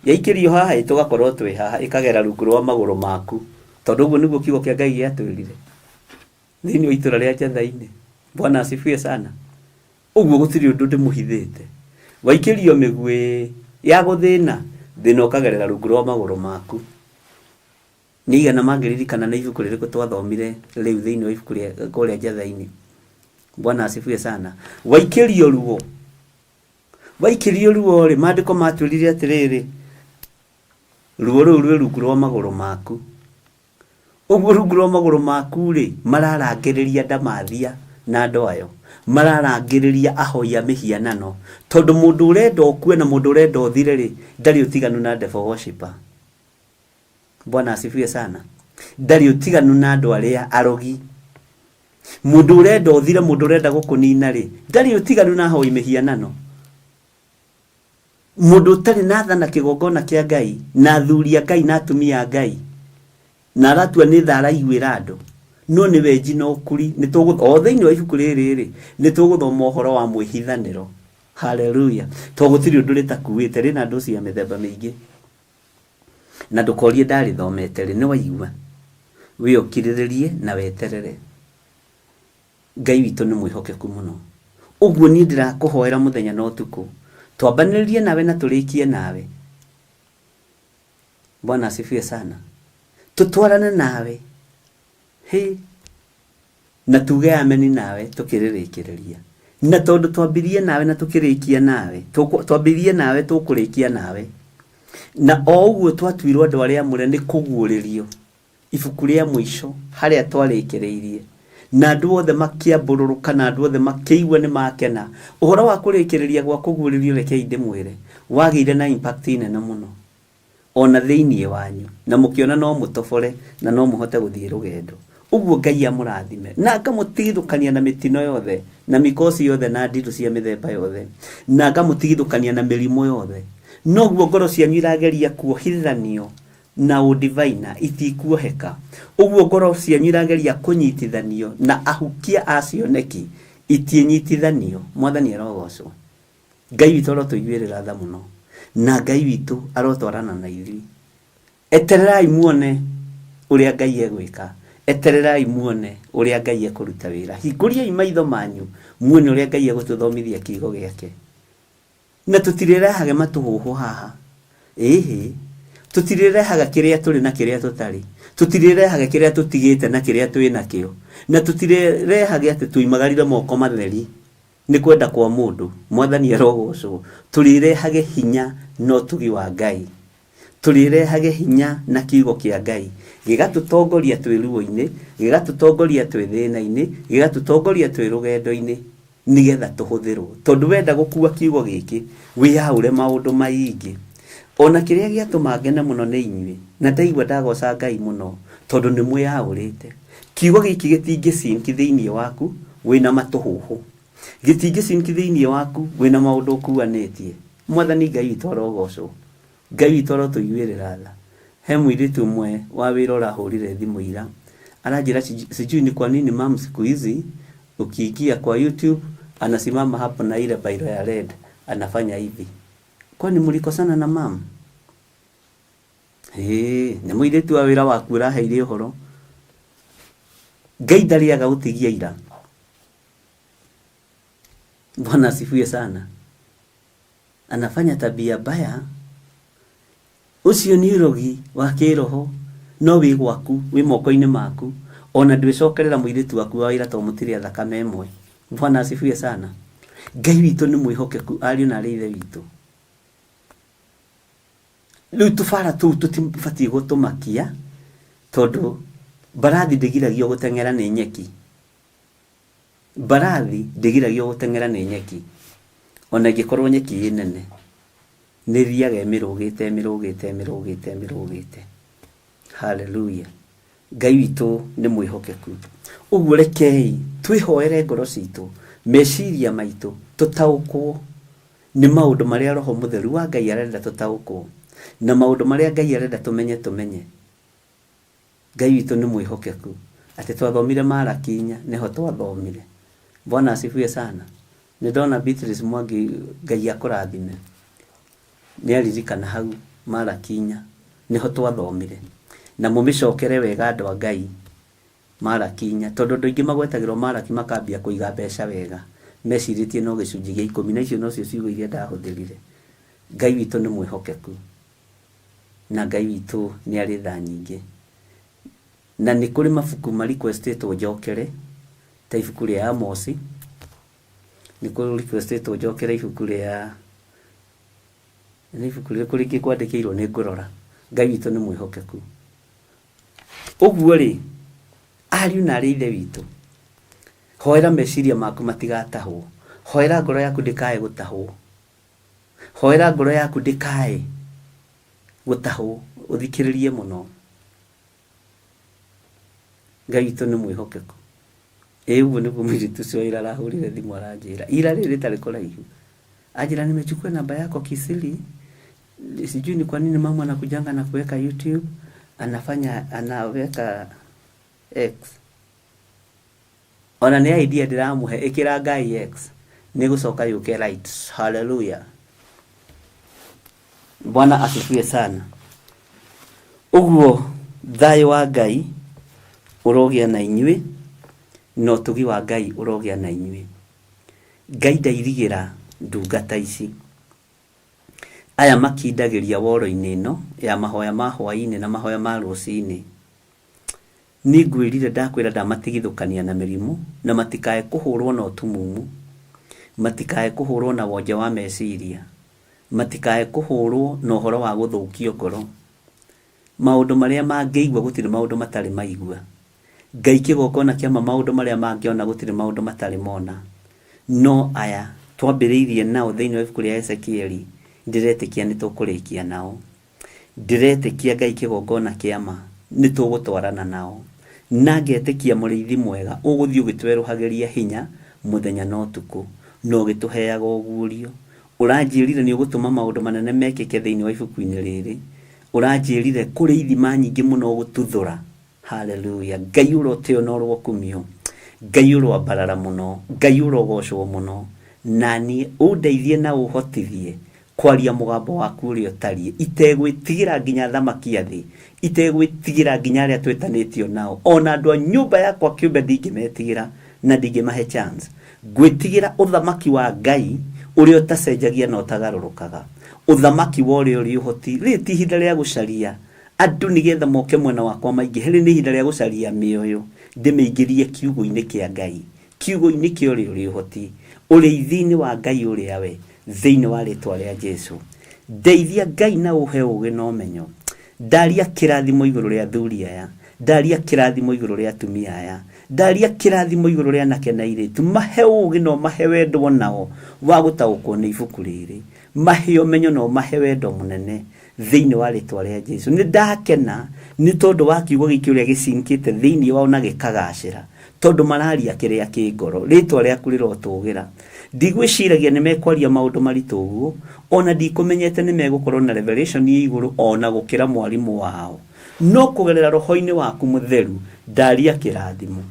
yaikĩrio haha ĩ tũgakorwo twĩ haha, ĩkagera rungu rwa magũrũ maku. Tondũ ũguo nĩguo kiugo kĩa Ngai gĩatwĩrire thĩinĩ wa itũra rĩa Njatha-inĩ. Bwana asifiwe sana. Ũguo gũtirĩ ũndũ ndĩmũhithĩte. Waikĩrio mĩguĩ ya gũthĩna, thĩna ũkagerera rungu rwa magũrũ maku. Nĩ aigana mangĩririkana nĩ ibuku rĩrĩkũ twathomire rĩu thĩinĩ wa ibuku rĩa kũrĩa Njatha-inĩ? Bwana asifiwe sana. Waikĩrio ruo. Waikĩrio ruo rĩ, maandĩko matwĩrire atĩrĩrĩ, ruo rũu rwĩ rungu rwa magũrũ maku. Ũguo rungu rwa magũrũ maku rĩ, mararangĩrĩria ndamathia na andũ ayo mararangĩrĩria ahoi a mĩhianano tondũ mũndũ ũrenda ũkue na mũndũ ũrenda ũthire rĩ ndarĩ ũtiganu na devil worshipper. Bwana asifiwe sana. Ndarĩ ũtiganu na andũ arĩa arogi. Mũndũ ũrenda ũthire, mũndũ ũrenda gũkũnina rĩ ndarĩ ũtiganu na ahoi mĩhianano. Mũndũ ũtarĩ na tha na kĩgongona kĩa Ngai na athuri a Ngai na atumia a Ngai na aratua nĩ tha araiguĩra andũ no nĩ wenji na ũkuri. Nĩ tũgũ o thĩinĩ wa ibuku rĩrĩ rĩ nĩ tũgũthoma ũhoro wa mwĩhithanĩro. Haleluya. To gũtirĩ ũndũ rĩtakuĩte, rĩna andũ cia mĩthemba mĩingĩ na ndũkorie ndarĩthomete rĩ, nĩ waigua wĩ ũkirĩrĩrie na weterere. Ngai witũ nĩ mwĩhokeku mũno. Ũguo niĩ ndĩrakũhoera mũthenya na ũtukũ twambanĩrĩrie nawe na tũrĩkie nawe. Bwana asifiwe sana. Tũtwarane nawe hĩ na tuge ameni nawe tukiririkireria na tondu twambirie nawe na tukirikia nawe twambirie nawe tukurikia nawe na o uguo twatuirwo andu aria amure ni kuguuririo ibuku ria mwisho haria twarĩkĩrĩirie na andu othe makiambũrũrũka na andu othe makĩigua nĩ makena. Ũhoro wa kũrĩkĩrĩria gwa kũguũrĩrio rekei ndĩmwĩre wagĩire na impact nene mũno ona thĩinĩ wanyu na mũkĩona no mũtobore na no mũhote gũthiĩ rũgendo. Ũguo Ngai amũrathime na akamũtigithũkania na mĩtino yothe na mĩkosi yothe na ndirũ cia mĩthemba yothe na akamũtigithũkania na mĩrimũ yothe. Noguo ngoro cianyu irageria kuohithanio na ũdivaina itikuoheka. Ũguo ngoro cianyu irageria kũnyitithanio na ahukia a cioneki itinyitithanio. Mwathani arogocwo. Ngai witũ arotũiguĩrĩra tha mũno na Ngai witũ arotwarana na ithuĩ. Etererai muone ũrĩa Ngai egwĩka. Etererai muone ũrĩa Ngai ekũruta wĩra. Hingũriai maitho manyu muone ũrĩa Ngai egũtũthomithia kiugo gĩake. Na tũtirĩrehage matũhũhũ haha. Ĩhĩ, tũtirĩrehaga kĩrĩa tũrĩ na kĩrĩa tũtarĩ. Tũtirĩrehage kĩrĩa tũtigĩte na kĩrĩa twĩ nakĩo. Na tũtirĩrehage atĩ tuimagarire moko matheri nĩ kwenda kwa mũndũ. Mwathani arogocwo. Tũrĩrehage hinya na ũtugi wa Ngai. Tũrĩrehage hinya na kiugo kĩa Ngai gĩgatũtongoria twĩ ruo-inĩ, gĩgatũtongoria twĩ thĩna-inĩ, gĩgatũtongoria twĩ rũgendo-inĩ nĩgetha tũhũthĩrwo. Tondũ wenda gũkua kiugo gĩkĩ wĩyaũre maũndũ maingĩ. Ona kĩrĩa gĩatũma ngene mũno nĩ inyuĩ na ndaigua ndagoca Ngai mũno tondũ nĩ mwĩyaũrĩte. Kiugo gĩkĩ gĩtingĩcinki thĩinĩ waku wĩna matũhũhũ. Gĩtingĩcinki thĩinĩ waku wĩna maũndũ ũkuanĩtie. Mwathani Ngai witũ arogocwo. Ngai witũ arotũiguĩrĩra tha. He mũirĩtu ũmwe wa wĩra ũrahũrire thimũ ira aranjĩra sijui ni kwa nini mam siku hizi ukiingia kwa YouTube anasimama hapo na ile bairo ya red anafanya hivi. Kwani mlikosana na mam? Hĩ, nĩ mũirĩtu wa wĩra waku ũraheire ũhoro. Ngai ndarĩaga gũtigia ira. Bwana asifiwe sana. Anafanya tabia mbaya. Ũcio nĩ ũrogi wa kĩroho no wĩ gwaku wĩ moko-inĩ maku ona ndwĩcokerera mũirĩtu waku wa wĩra tondũ mũtirĩ a thakame ĩmwe. Bwana asifiwe sana. Ngai witũ nĩ mwĩhokeku ariũ na arĩ ithe witũ. Rĩu tũbara tũu tũtibatiĩ gũtũmakia tondũ mbarathi ndĩgiragio gũteng'era nĩ nyeki. Mbarathi ndĩgiragio gũteng'era nĩ nyeki. Ona ĩngĩkorwo nyeki ĩ nene nĩ ĩthiaga ĩmĩrũgĩte ĩmĩrũgĩte ĩmĩrũgĩte ĩmĩrũgĩte. Haleluya. Ngai witũ nĩ mwĩhokeku. Ũguo rekei twĩhoere ngoro citũ, meciria maitũ, tũtaũkwo nĩ maũndũ marĩa Roho Mũtheru wa Ngai arenda tũtaũkwo na maũndũ marĩa Ngai arenda tũmenye tũmenye. Ngai witũ nĩ mwĩhokeku atĩ twathomire Maraki inya nĩho twathomire. Bwana asifiwe sana. Nĩ ndona Beatrice Mwangi Ngai akũrathime. Nĩ aririkana hau Maraki inya nĩho twathomire. Na mũmĩcokere wega andũ a Ngai Maraki inya tondũ andũ aingĩ magwetagĩrwo Maraki makambia kũiga mbeca wega mecirĩtie no gĩcunjĩ gĩa ikũmi na icio nocio ciugo iria ndahũthĩrire. Ngai witũ nĩ mwĩhokeku na Ngai witũ nĩ arĩ tha nyingĩ. Na nĩ kũrĩ mabuku ma requestĩtwo njokere ta ibuku rĩa Amosi, nĩ kũ requestĩtwo njokere ibuku rĩa nĩ ibuku rĩrĩkũ rĩngĩ kwandĩkĩirwo nĩ ngũrora. Ngai witũ nĩ mwĩhokeku. Ũguo rĩ, ariũ na arĩ ithe witũ, Hoera meciria maku matigatahwo. Hoera ngoro yaku ndĩkae gũtahwo. Hoera ngoro yaku ndĩkae gũtahwo. Ũthikĩrĩrie mũno. Ngai witũ nĩ mwĩhokeku. Ĩ ũguo nĩguo mũirĩtu ũcio wa ira arahũrire thimũ aranjĩra. Ira rĩrĩ rĩtarĩ kũraihu. Anjĩra nimechukua namba yako kisiri. Sijui ni kwa nini mama anakujanga na kuweka YouTube, anafanya anaweka X. Ona nĩ idea ndĩramũhe ĩkĩra Ngai X nĩ gũcoka yũke right. Hallelujah. Bwana asifiwe sana. Ũguo thayũ wa Ngai ũrogĩa na inyuĩ na ũtugi wa Ngai ũrogĩa na inyuĩ. Ngai ndairigĩra ndungata ici. Aya makindagĩria woro-inĩ ĩno ya mahoya ma hwaĩ-inĩ na mahoya ma rũcinĩ. Niĩ ngwĩrire ndakwĩra ndamatigithũkania na mĩrimũ na matikae kũhũrwo na ũtumumu, matikae kũhũrwo na wonje wa meciria, matikae kũhũrwo na ũhoro wa gũthũkio ngoro. Maũndũ marĩa mangĩigua gũtirĩ maũndũ matarĩ maigua. Ngai kĩgongona kĩa ma maũndũ marĩa mangĩona gũtirĩ maũndũ matarĩ mona. No aya twambĩrĩirie nao thĩinĩ wa ibuku rĩa Ezekieli ndĩretĩkia nĩ tũkũrĩkia nao. Ndĩretĩkia Ngai kĩgongona kĩa ma nĩ tũgũtwarana nao. Na ngetĩkia mũrĩithi mwega ũgũthiĩ ũgĩtwerũhagĩria hinya mũthenya na ũtukũ na ũgĩtũheaga ũguũrio. Ũranjĩrire nĩ ũgũtũma maũndũ manene mekĩke thĩinĩ wa ibuku-inĩ rĩrĩ. Ũranjĩrire kũrĩ ithima nyingĩ mũno ũgũtuthũra. Hallelujah. Ngai ũrotĩo na ũrokumio. Ngai ũroambarara mũno. Ngai ũrogocwo mũno. Na niĩ ũndeithie na ũhotithie kwaria mũgambo waku ũrĩa ũtariĩ itegwĩtigĩra nginya thamaki a thĩ, itegwĩtigĩra nginya arĩa twĩtanĩtio nao, ona andũ a nyũmba yakwa kĩũmbe ndingĩmetigĩra na ndingĩmahe chance. Ngwĩtigĩra ũthamaki wa Ngai ũrĩa ũtacenjagia na ũtagarũrũkaga, ũthamaki wa ũrĩa ũrĩ ũhoti. Rĩrĩ ti ihinda rĩa gũcaria andũ nĩgetha moke mwena wakwa maingĩhe, rĩrĩ nĩ ihinda rĩa gũcaria mĩoyo ndĩmĩingĩrie kiugo-inĩ kĩa Ngai, kiugo-inĩ kĩa ũrĩa ũrĩ ũhoti, ũrĩithi-inĩ wa Ngai ũrĩa we, thĩinĩ wa rĩtwa rĩa Jesu. Ndeithia Ngai na ũhe ũgĩ na ũmenyo. Ndaria kĩrathimo igũrũ rĩa athuri aya, ndaria kĩrathimo igũrũ rĩa atumia aya, ndaria kĩrathimo igũrũ rĩa anake na airĩtu. Mahe ũgĩ na ũmahe wendo onao wa gũtaũkwo nĩ ibuku rĩrĩ. Mahe ũmenyo na ũmahe wendo mũnene thĩinĩ wa rĩtwa rĩa Jesu. Nĩ ndakena nĩ tondũ wa kiugo gĩkĩ ũrĩa gĩcinkĩte thĩinĩ wao na gĩkagacĩra, tondũ mararia kĩrĩa kĩ ngoro. Rĩtwa rĩaku rĩrotũgĩra. Ndigwĩciragia nĩ mekwaria maũndũ maritũ ũguo, ona ndikũmenyete nĩ megũkorwo na revelation ĩ igũrũ ona gũkĩra mwarimũ wao. No kũgerera roho-inĩ waku mũtheru, ndaria kĩrathimo.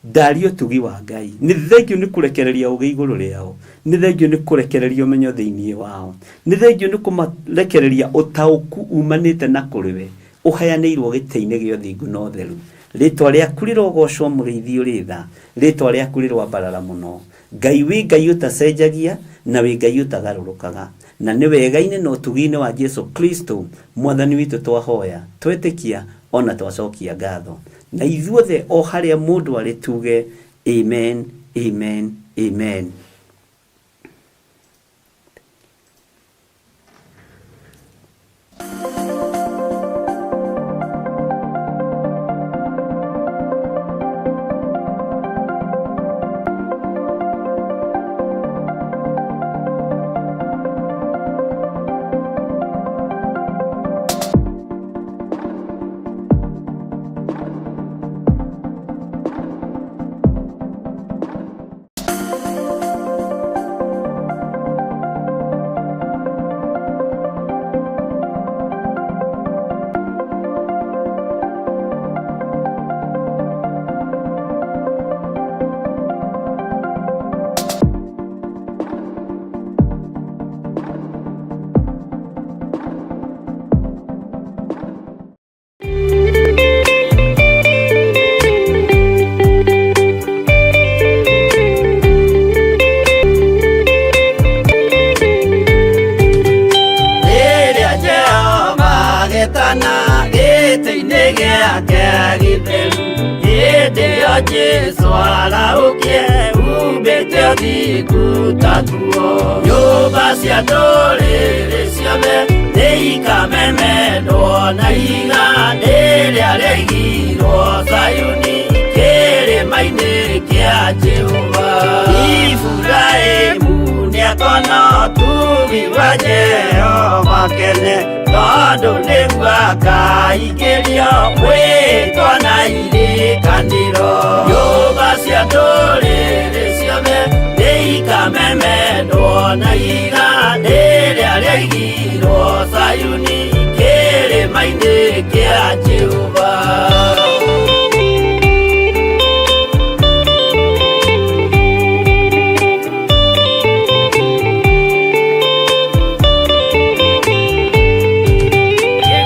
Ndaria ũtugi wa Ngai. Nĩ thengio nĩ kũrekereria ũgĩ igũrũ rĩao. Nĩ thengio nĩ kũrekereria ũmenyo thĩinĩ wao. Nĩ thengio nĩ kũmarekereria ũtaũku umanĩte na kũrĩ we, ũheanĩirwo gĩtĩ-inĩ gĩa ũthingu na ũtheru. Rĩtwa rĩaku rĩrogocwo mũrĩithi ũrĩ tha. Rĩtwa rĩaku rĩroambarara mũno. Ngai wĩ Ngai ũtacenjagia na wĩ Ngai ũtagarũrũkaga. Na nĩ wega-inĩ na ũtugi-inĩ wa Jesu Kristo mwathani witũ twahoya, twetĩkia ona twacokia ngatho. Na ithuothe o harĩa mũndũ arĩ tuge amen, amen, amen. Rĩrĩa Jehova agetana gĩtĩ-inĩ gĩake gĩtheru, hĩndĩ ĩyo Jesũ arahũkie umbĩte ũthingu ta nguo. Nyũmba cia ndũrĩrĩ ciothe nĩikamemendwo na ihiga rĩrĩa rĩaigirwo Zayuni kĩrĩma-inĩ kĩa Jehova. Iburahĩmu nĩakona ũtugi wa Jehova kene, tondũ nĩguo akaingĩrio mwĩtwa na irĩkanĩro. Nyũmba cia ndũrĩrĩ ciothe nĩikamemendwo na ihiga rĩrĩa rĩaigirwo Zayuni kĩrĩma-inĩ kĩa Jehova.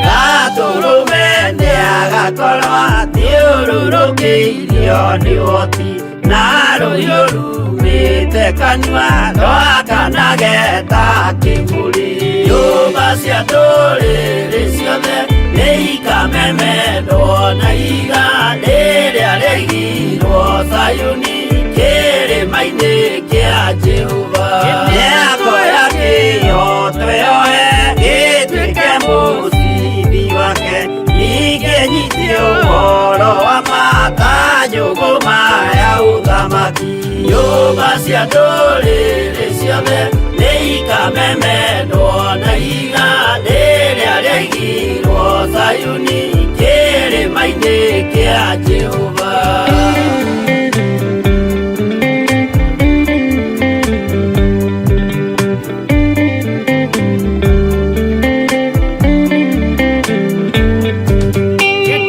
Gatũrũme nĩagakorwo athiũrũrũkĩirio nĩ ũhoti, na rũhiũ rumĩte kanua rwakanage ta kĩmũrĩ. Nyũmba cia ndũrĩrĩ ciothe nĩikamemendwo na ihiga rĩrĩa rĩaigirwo Zayuni kĩrĩma-inĩ kĩa Jehova. Mĩako ya kĩhooto yoe gĩtuĩke mũcibi wake, ningĩ nyite ũhoro wa ma ta njũgũma ya ũthamaki. Nyũmba cia ndũrĩrĩ ciothe nĩikamemendwo na ihiga rĩrĩa rĩaigirwo Zayuni kĩrĩma-inĩ kĩa Jehova.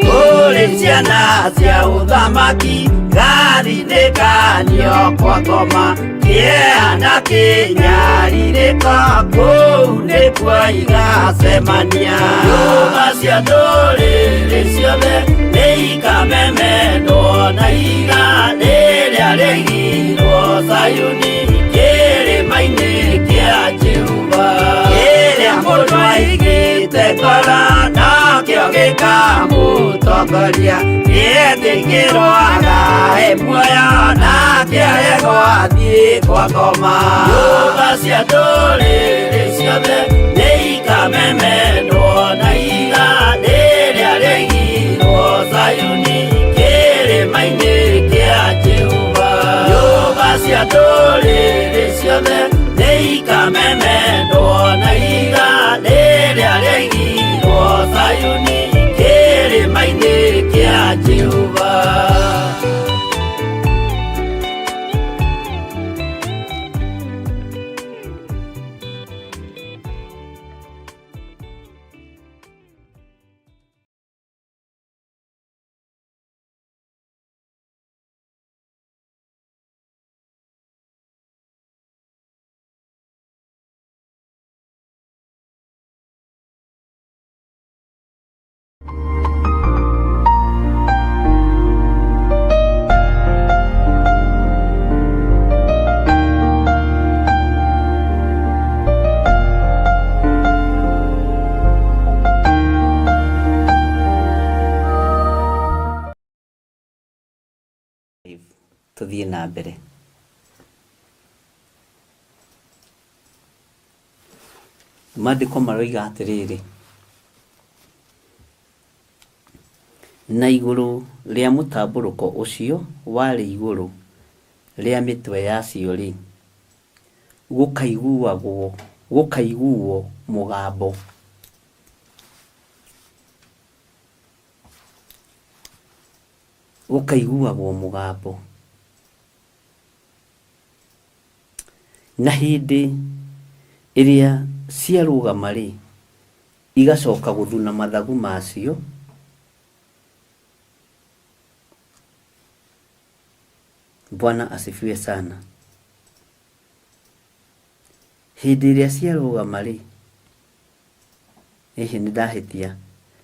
Kũrĩ ciana cia ũthamaki gathinĩkanio kwa ngoma, kĩeha na kĩnyarirĩko kũu nĩkuo igacemania. Nyũmba cia ndũrĩrĩ ciothe nĩikamemendwo na ihiga rĩrĩa rĩaigirwo Zayuni kĩrĩma-inĩ kĩa Jehova. Kĩrĩa mũndũ aigĩte ngoro nokĩo gĩkamũtongoria, nĩetĩkĩrwo agae muoyo nake aregwo athiĩ kwa ngoma. Nyũmba cia ndũrĩrĩ ciothe nĩikamemendwo na ihiga rĩrĩa rĩaigirwo Zayuni kĩrĩma-inĩ kĩa Jehova. Nyũmba cia ndũrĩrĩ ciothe nĩikamemendwo na ihiga rĩrĩa rĩaigirwo Zayuni kĩrĩma-inĩ kĩa Jehova. Tuthiĩ na mbere. Maandĩko maroiga atĩrĩrĩ, na igũrũ rĩa mũtambũrũko ũcio warĩ igũrũ rĩa mĩtwe yacio-rĩ, gũkaiguo mũgambo. Gũkaiguagwo mũgambo. Na hĩndĩ ĩrĩa ciarũgama-rĩ, igacoka gũthuna mathagu macio, Bwana asifiwe sana. Hĩndĩ ĩrĩa ciarũgama-rĩ, hihi nĩ ndahĩtia,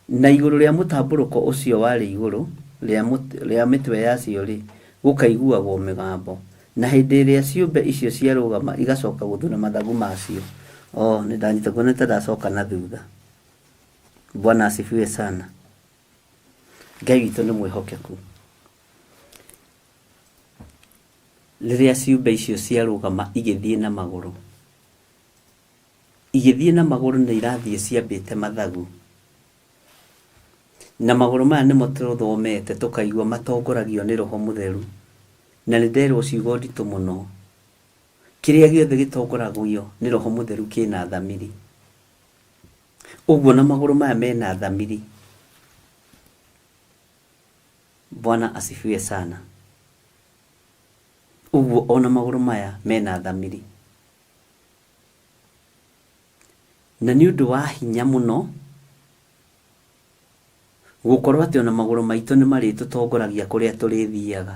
na igũrũ rĩa mũtambũrũko ũcio warĩ igũrũ rĩa mĩtwe yacio-rĩ, gũkaiguagwo mĩgambo. Na hĩndĩ ĩrĩa ciũmbe icio ciarũgama igacoka gũthuna mathagu macio. Oh, nĩ ndanyita kuona ta ndacoka na thutha. Bwana asifiwe sana. Ngai witũ nĩ mwĩhokeku. Rĩrĩa ciũmbe icio ciarũgama igĩthiĩ na magũrũ, igĩthiĩ na magũrũ nĩ irathiĩ ciambĩte mathagu. Na magũrũ maya nĩmo tũthomete tũkaigua matongoragio nĩ Roho Mũtheru. Na nĩ nderwo ciugo nditũ mũno. Kĩrĩa gĩothe gĩtongoragio nĩ Roho Mũtheru kĩna thamiri. Ũguo na magũrũ maya mena thamiri. Bwana asifiwe sana. Ũguo ona magũrũ maya mena thamiri. Na nĩ ũndũ wa hinya mũno gũkorwo atĩ ona magũrũ maitũ nĩ marĩtũtongoragia kũrĩa tũrĩthiaga.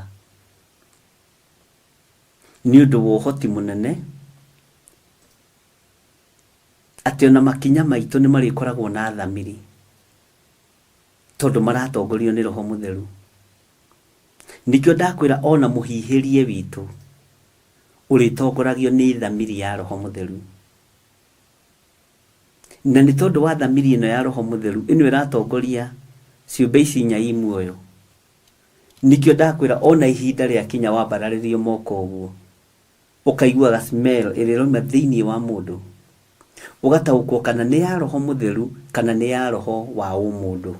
Nĩ ũndũ wa ũhoti mũnene atĩ ona makinya maitũ nĩ marĩkoragwo na thamiri tondũ maratongorio nĩ Roho Mũtheru. Nĩkĩo ndakwĩra ona mũhihĩrie witũ ũrĩtongoragio nĩ thamiri ya Roho Mũtheru. Na nĩ tondũ wa thamiri ĩno ya Roho Mũtheru ĩno ĩratongoria ciũmbe ici inya i muoyo, nĩkĩo ndakwĩra ona ihinda rĩakinya wambararĩrio moko ũguo, ũkaiguaga smell ĩrĩa ĩrauma thĩinĩ wa mũndũ, ũgataũkwo kana nĩ ya Roho Mũtheru kana nĩ ya roho wa ũmũndũ.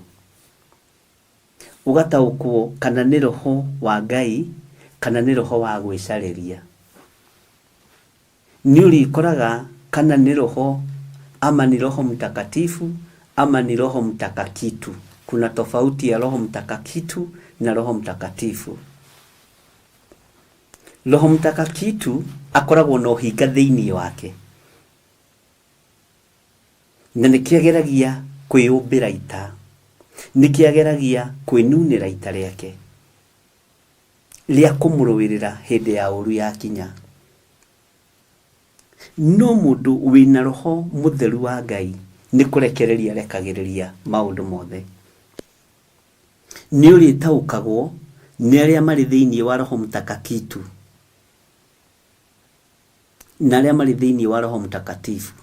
Ũgataũkwo kana nĩ roho wa Ngai kana nĩ roho wa gwĩcarĩria. Nĩ ũrĩkoraga kana nĩ roho ama ni Roho Mtakatifu ama ni Roho Mtakakitu. Kuna tofauti ya Roho Mtakakitu na Roho Mtakatifu. Roho Mtakakitu akoragwo na ũhinga thĩinĩ wake na nĩkĩageragia kwĩyũmbĩra ita, nĩkĩageragia kwĩnunĩra ita rĩake rĩa kũmũrũĩrĩra hĩndĩ ya ũru yakinya. No mũndũ wĩna Roho Mũtheru wa Ngai nĩ kũrekereria arekagĩrĩria maũndũ mothe. Nĩ ũrĩtaũkagwo nĩ arĩa marĩ thĩinĩ wa Roho Mtakakitu na arĩa marĩ thĩinĩ wa Roho Mtakatifu.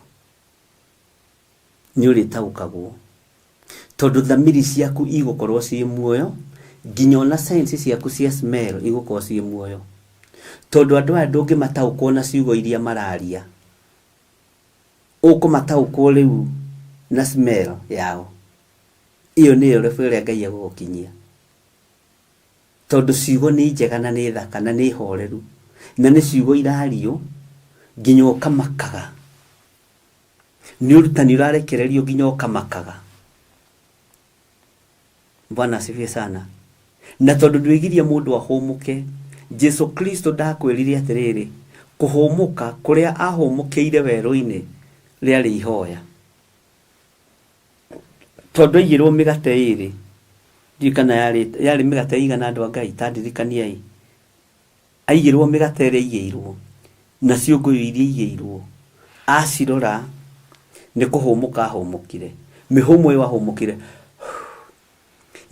Nĩ ũrĩtaũkagwo tondũ thamiri ciaku igũkorwo ciĩ muoyo, nginya ona sense ciaku cia smell igũkorwo ciĩ muoyo. Tondũ andũ aya ndũngĩmataũkwo na ciugo iria mararia, ũkũmataũkwo rĩu na smell yao. Ĩyo nĩyo level ĩrĩa Ngai egũgũkinyia. Tondũ ciugo nĩ njega na nĩ thaka na nĩ horeru na nĩ ciugo irario nginya ũkamakaga. Nĩ ũrutani ũrarekererio nginya ũkamakaga. Bwana asifiwe sana. Na tondũ ndwĩgiria mũndũ ahũmũke, Jesu Kristo ndakwĩrire atĩrĩrĩ, kũhũmũka kũrĩa ahũmũkĩire werũ-inĩ rĩarĩ ihoya. Tondũ aigĩrwo mĩgate ĩrĩ, ndiũĩ kana yarĩ mĩgate ĩigana andũ a Ngai, ta ndirikaniai. Aigĩrwo mĩgate ĩrĩa aigĩirwo na ciũngũyũ iria aigĩirwo, acirora nĩ kũhũmũka ahũmũkire. Mĩhũmũ ĩyo ahũmũkire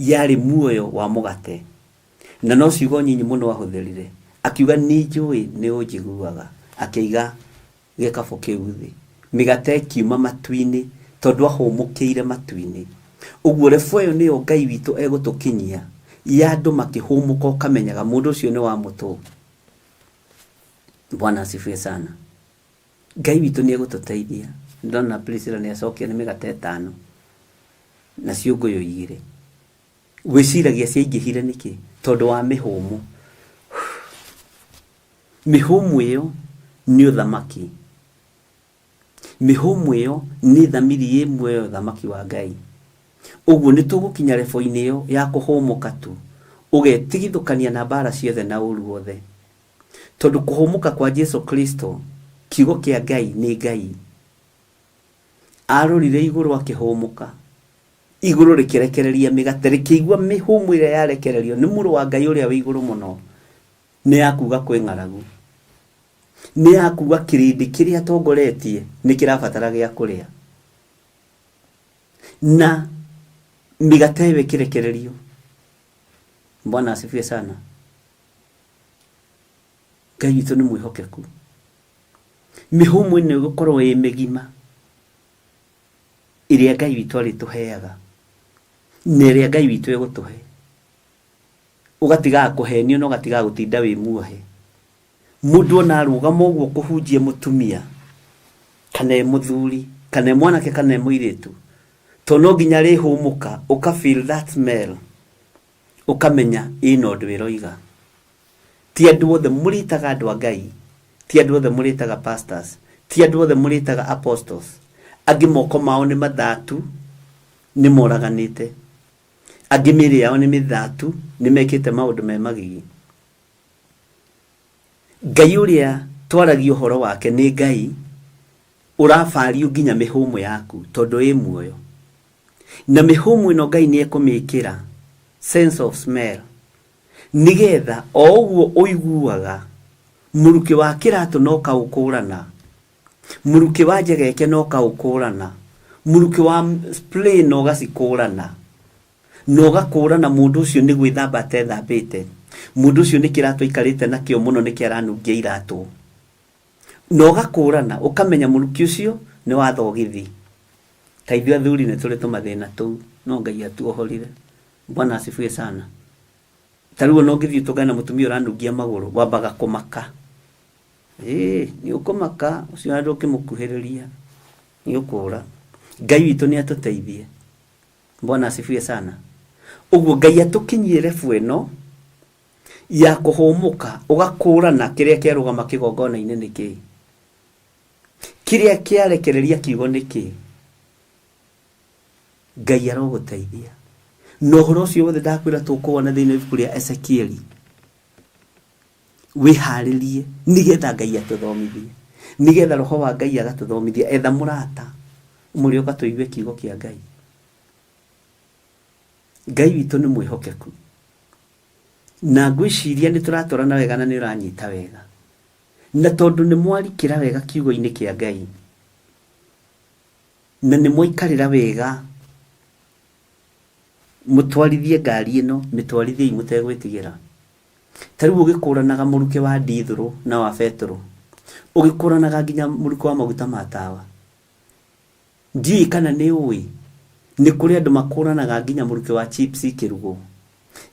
yarĩ muoyo wa mũgate. Na no ciugo nyinyi mũno ahũthĩrire. Akiuga nĩ njũĩ nĩ ũnjiguaga. Akĩiga gĩkabũ kĩu thĩ. Mĩgate ĩkiuma matu-inĩ tondũ ahũmũkĩire matu-inĩ. Ũguo level ĩyo nĩyo Ngai witũ egũtũkinyia ya andũ makĩhũmũka ũkamenyaga mũndũ ũcio nĩ wa mũtũ. Bwana asifiwe sana. Ngai witũ nĩ egũtũteithia. Ndona Priscilla nĩ acokia nĩ mĩgate ĩtano na ciũngũyũ igĩrĩ. Wĩciragia ciaingĩhire nĩkĩ? Tondũ wa mĩhũmũ. Mĩhũmũ ĩyo nĩ ũthamaki. Mĩhũmũ ĩyo nĩ thamiri ĩ muoyo ya ũthamaki wa Ngai. Ũguo nĩ tũgũkinya level-inĩ ĩyo ya kũhũmũka tu, ũgetigithũkania na mbara ciothe na ũru wothe. Tondũ kũhũmũka kwa Jesu Kristo, kiugo kĩa Ngai nĩ Ngai. Arorire igũrũ akĩhũmũka. Igũrũ rĩkĩrekereria mĩgate, rĩkĩigua mĩhũmũ ĩrĩa yarekererio nĩ mũrũ wa Ngai ũrĩa wĩ igũrũ mũno. Nĩ ya kuga kwĩ ng'aragu. Nĩ ya kuga kĩrĩndĩ kĩrĩa atongoretie nĩ kĩrabatara gĩa kũrĩa. Na mĩgate ĩyo ĩkĩrekererio. Bwana asifiwe sana. Ngai witũ nĩ mwĩhokeku. Mĩhũmũ ĩno ĩgũkorwo ĩ mĩgima ĩrĩa Ngai witũ arĩtũheaga na ĩrĩa Ngai witũ egũtũhe. Ũgatigaga kũhenio na ũgatigaga gũtinda wĩ muohe. Mũndũ ona arũgama ũguo kũhunjia mũtumia kana e mũthuri kana e mwanake kana e mũirĩtu, to no nginya arĩhũmũka ũka feel that smell, ũkamenya ĩna ũndũ ĩroiga. Ti andũ othe mũrĩtaga andũ a Ngai, ti andũ othe mũrĩtaga pastors, ti andũ othe mũrĩtaga apostles. Angĩ moko mao nĩ mathatu, nĩ moraganĩte. Angĩ mĩĩrĩ yao nĩ mĩthatu, nĩ mekĩte maũndũ me magigi. Ngai ũrĩa twaragia ũhoro wake nĩ Ngai ũrabario nginya mĩhũmũ yaku tondũ ĩ muoyo. Na mĩhũmũ ĩno Ngai nĩ ekũmĩkĩra sense of smell, nĩgetha o ũguo ũiguaga mũrukĩ wa kĩratũ no kaũkũrana, mũrukĩ wa njegeke no kaũkũrana, mũrukĩ wa spray no gacikũrana, na ũgakũrana mũndũ ũcio nĩ gwĩthamba atethambĩte, mũndũ ũcio nĩ kĩratũ aikarĩte nakĩo mũno nĩkĩo aranungia iratũ, na ũgakũrana ũkamenya mũrukĩ ũcio nĩ wa thogithi. Ta ithuĩ athuri nĩ tũrĩ tũmathĩna tũu, no Ngai atuohorire. Bwana asifiwe sana. Ta rĩu ona ũngĩthiĩ ũtũngane na mũtumia ũranungia magũrũ, wambaga kũmaka. Ĩĩ, nĩ ũkũmaka, ũcio ona ndũngĩmũkuhĩrĩria, nĩ ũkũra. Ngai witũ nĩ atũteithie. Bwana asifiwe sana. Ũguo Ngai atũkinyie level ĩno ya kũhũmũka, ũgakũrana kĩrĩa kĩarũgama kĩgongona-inĩ nĩ kĩĩ, kĩrĩa kĩarekereria kiugo nĩ kĩĩ. Ngai arogũteithia. Na ũhoro ũcio wothe ndakwĩra tũkũwona thĩinĩ wa ibuku rĩa Ezekieli. Wĩharĩrie nĩgetha Ngai atũthomithie, nĩgetha roho wa Ngai agatũthomithia. Etha mũrata ũmũrĩ ũka tũigue kiugo kĩa Ngai. Ngai witũ nĩ mwĩhokeku, na ngwĩciria nĩ tũratwarana wega na nĩ ũranyita wega, na tondũ nĩ mwarikĩra wega kiugo-inĩ kĩa Ngai na nĩ mwaikarĩra wega, mũtwarithie ngari ĩno, mĩtwarithiei mũtegwĩtigĩra. Ta rĩu ũgĩkũranaga mũrukĩ wa ndithũrũ na wa betũrũ, ũgĩkũranaga nginya mũrukĩ wa maguta ma tawa. Ndiũĩ kana nĩ ũĩ, nĩ kũrĩ andũ makũranaga nginya mũrukĩ wa chips ikĩrugwo.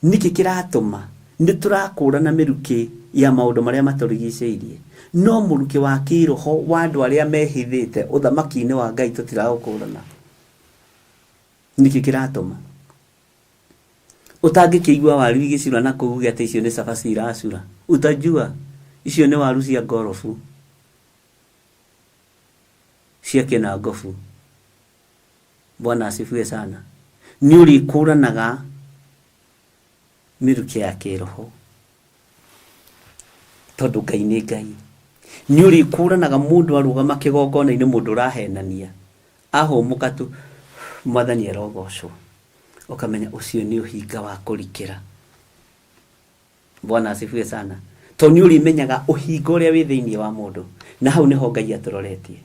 Nĩkĩ kĩratũma? Nĩ tũrakũrana mĩrukĩ ya maũndũ marĩa matũrigicĩirie, no mũrukĩ wa kĩroho wa andũ arĩa mehithĩte ũthamaki-inĩ wa Ngai tũtiraũkũrana. Nĩkĩ kĩratũma? Ũtangĩkĩigua waru igĩcura na kũu uge atĩ icio nĩ cabaci iracura, utajua icio nĩ waru cia ngorobu, cia kĩnangobu. Bwana asifiwe sana. Nĩ ũrĩkũranaga mĩrukĩ ya kĩroho tondũ Ngai nĩ Ngai. Nĩ ũrĩkũranaga mũndũ arũgama kĩgongona-inĩ, mũndũ ũrahenania ahũmũka tu, Mwathani arogocwo, ũkamenya ũcio nĩ ũhinga wa kũrikĩra. Bwana asifiwe sana. Tondũ nĩ ũrĩmenyaga ũhinga ũrĩa wĩ thĩinĩ wa mũndũ, na hau nĩho Ngai atũroretie.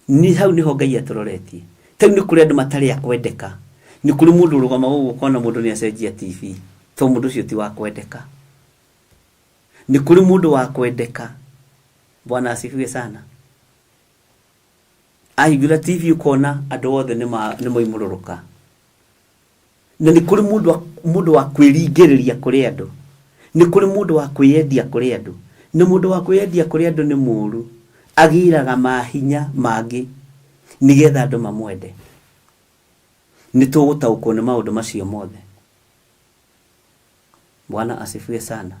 Nĩ hau nĩho Ngai atũroretie. Ta rĩu nĩ kũrĩ andũ matarĩ a kwendeka. Nĩ kũrĩ mũndũ ũrũgama gũkũ ũkona mũndũ nĩ acenjia TV, tondũ mũndũ ũcio ti wa kwendeka. Nĩ kũrĩ mũndũ wa kwendeka. Bwana asifiwe sana. Ahingũra TV ũkona andũ othe nĩ moimũrũrũka. Na nĩ kũrĩ mũndũ wa kwĩringĩrĩria kũrĩ andũ. Nĩ kũrĩ mũndũ wa kwĩyendia kũrĩ andũ. Na mũndũ wa kwĩyendia kũrĩ andũ nĩ mũũru. Agĩraga mahinya mangĩ nĩgetha andũ mamwende. Nĩ tũgũtaũkwo nĩ maũndũ macio mothe. Bwana asifiwe sana.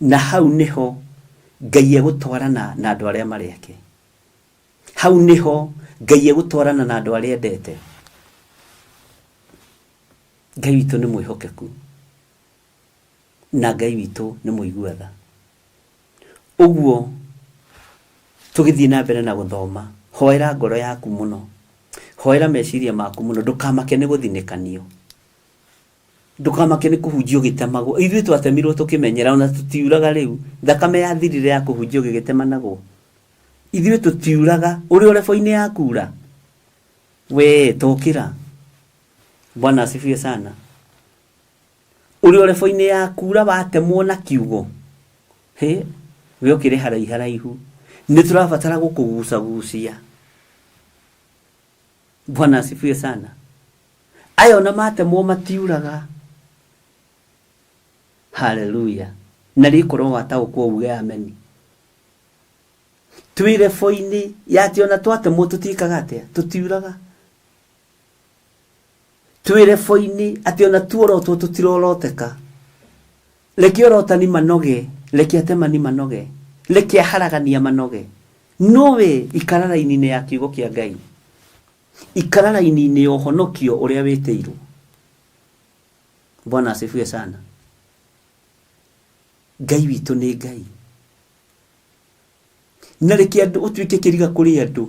Na hau nĩho Ngai egũtwarana na andũ arĩa marĩ ake. Hau nĩho Ngai egũtwarana na andũ arĩa endete. Ngai witũ nĩ mwĩhokeku, na Ngai witũ nĩ mũigua tha. Ũguo tũgĩthiĩ na mbere na gũthoma, hoera ngoro yaku mũno, hoera meciria maku mũno, ndũkamake nĩ gũthinĩkanio, ndũkamake nĩ kũhunjio gĩtemagwo. Ithuĩ twatemirwo tũkĩmenyera, ona tũtiuraga rĩu, thakame yathirire ya kũhunjio gĩgĩtemanagwo. Ithuĩ tũtiuraga, ũrĩ o rebo-inĩ ya kura, we tokĩra. Bwana asifiwe sana. Ũrĩ o rebo-inĩ ya kura watemwo na kiugo, he we ũkĩrĩ haraihu haraihu, nĩ tũrabatara gũkũgucagucia. Bwana asifiwe sana. Aya ona matemwo matiuraga. Haleluya. Na rĩkorwo wataũkwo uge ameni. Twĩ rebo-inĩ ya atĩ ona twatemwo tũtiĩkaga atĩa? Tũtiuraga. Twĩ rebo-inĩ atĩ ona tuorotwo tũtiroroteka. Reke orotani manoge, reke atemani manoge, reke aharagania manoge. Nowe ikara raini-inĩ ya kiugo kĩa Ngai, ikara raini-inĩ ya ũhonokio ũrĩa wĩtĩirwo. Bwana asifiwe sana. Ngai witũ nĩ Ngai. Na reke andũ ũtuĩke kĩriga kũrĩ andũ.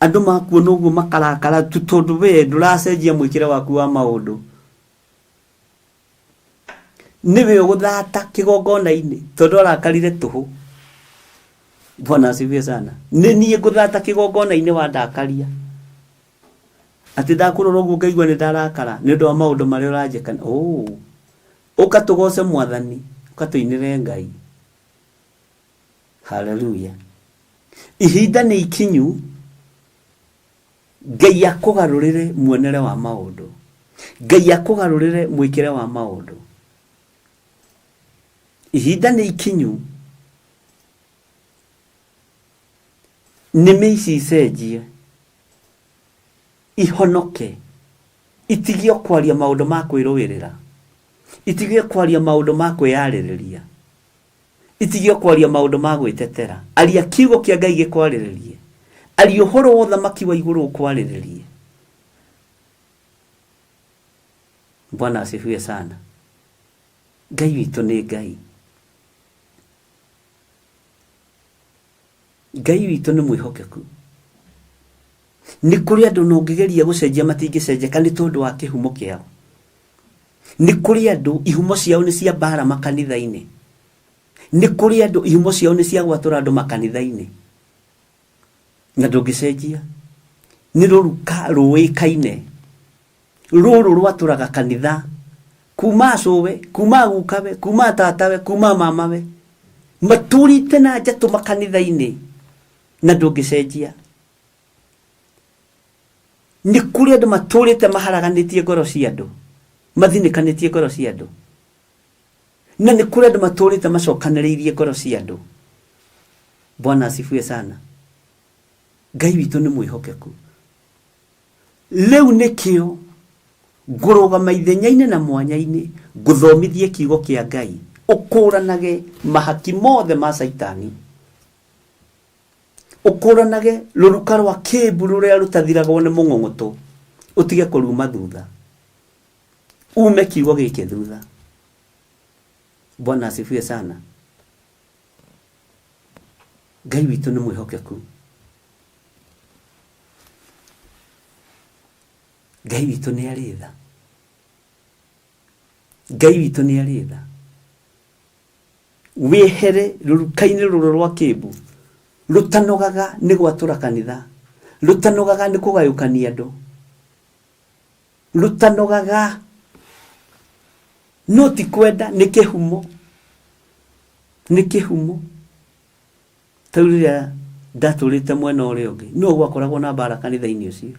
Andũ makuona ũguo makarakara tu tondũ we ndũracenjia mwĩkĩre waku wa maũndũ. Nĩwe ũgũthata kĩgongona-inĩ tondũ arakarire tũhũ. Bwana asifiwe sana. Nĩ niĩ ngũthata kĩgongona-inĩ wandakaria. Atĩ ndakũrora ũguo ngaigua nĩ ndarakara nĩ ũndũ wa maũndũ marĩa ũranjĩka. Oh. Ũka tũgoce mwathani, ũka tũinĩre Ngai. Haleluya. Ihinda nĩ ikinyu Ngai akũgarũrĩre muonere wa maũndũ. Ngai akũgarũrĩre mwĩkĩre wa maũndũ. Ihinda nĩ ikinyu nĩmĩ ici icenjie ihonoke itigie kwaria maũndũ ma kwĩrũĩrĩra, itigie kwaria maũndũ ma kwĩyarĩrĩria, itigie kwaria maũndũ ma gwĩtetera. Aria kiugo kĩa Ngai gĩkwarĩrĩrie, aria ũhoro wa ũthamaki wa igũrũ ũkwarĩrĩrie. Bwana asifiwe sana. Ngai witũ nĩ Ngai. Ngai witũ nĩ mwĩhokeku. Nĩ kũrĩ andũ na ũngĩgeria gũcenjia matingĩcenjeka nĩ tondũ wa kĩhumo kĩao. Nĩ kũrĩ andũ ihumo ciao nĩ cia mbara makanitha-inĩ. Nĩ kũrĩ andũ ihumo ciao nĩ cia gwatũra andũ makanitha-inĩ. Na ndũngĩcenjia. Nĩ rũruka rũĩkaine. Rũrũ rwatũraga kanitha kuma cũwe, kuma gukawe, kuma tatawe, kuma mamawe. Matũrĩte na njatũ makanitha-inĩ na ndũngĩcenjia. Nĩ kũrĩ andũ matũrĩte maharaganĩtie ngoro cia andũ, mathinĩkanĩtie ngoro cia andũ. Na nĩ kũrĩ andũ matũrĩte macokanĩrĩirie ngoro cia andũ. Bwana asifiwe sana. Ngai witũ nĩ mwĩhokeku. Rĩu nĩkĩo ngũrũgama ithenya-inĩ na mwanya-inĩ ngũthomithie kiugo kĩa Ngai, ũkũranage mahaki mothe ma Caitani, ũkũranage rũruka rwa kĩmbu rũrĩa rũtathiragwo nĩ mũng'ũng'ũtũ, ũtige kũruma thutha, ume kiugo gĩkĩ thutha. Bwana asifiwe sana. Ngai witũ nĩ mwĩhokeku. Ngai witũ nĩ arĩ tha. Ngai witũ nĩ arĩ tha. Wĩhere rũruka-inĩ rũrũ rwa kĩmbu rũtanogaga nĩ gwatũra kanitha, rũtanogaga nĩ kũgayũkania andũ, rũtanogaga no ti kwenda, nĩ kĩhumo, nĩ kĩhumo. Tau rĩrĩa ndatũrĩte mwena ũrĩa ũngĩ no gwakoragwo na mbara kanitha-inĩ ũcio,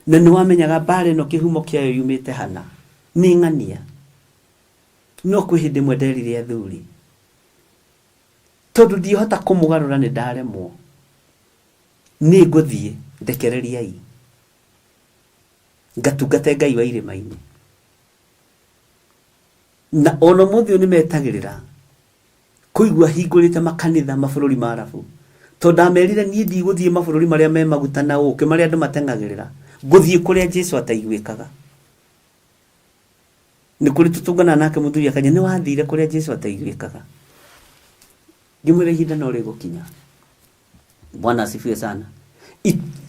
na nĩ wamenyaga mbara ĩno kĩhumo kĩayo yumĩte hana nĩ ng'ania. No kwĩ hĩndĩ ĩmwe nderire athuri, tondũ ndiĩhota kũmũgarũra nĩ ndaremwo, nĩ ngũthiĩ ndekereriai ngatungate Ngai wa irĩma-inĩ. Na ona ũmũthĩ ũyũ nĩ metagĩrĩra kũigua hingũrĩte makanitha mabũrũri ma Arabu, tondũ ndamerire niĩ ndigũthiĩ mabũrũri marĩa me maguta na ũkĩ marĩa andũ mateng'agĩrĩra, ngũthiĩ kũrĩa Jesu ataiguĩkaga. Nĩ kũrĩ tũtũnganaga nake mũthuri akanja nĩ wathire kũrĩa Jesu ataiguĩkaga. Ngĩmwĩra ihinda no rĩgũkinya. Bwana asifiwe sana.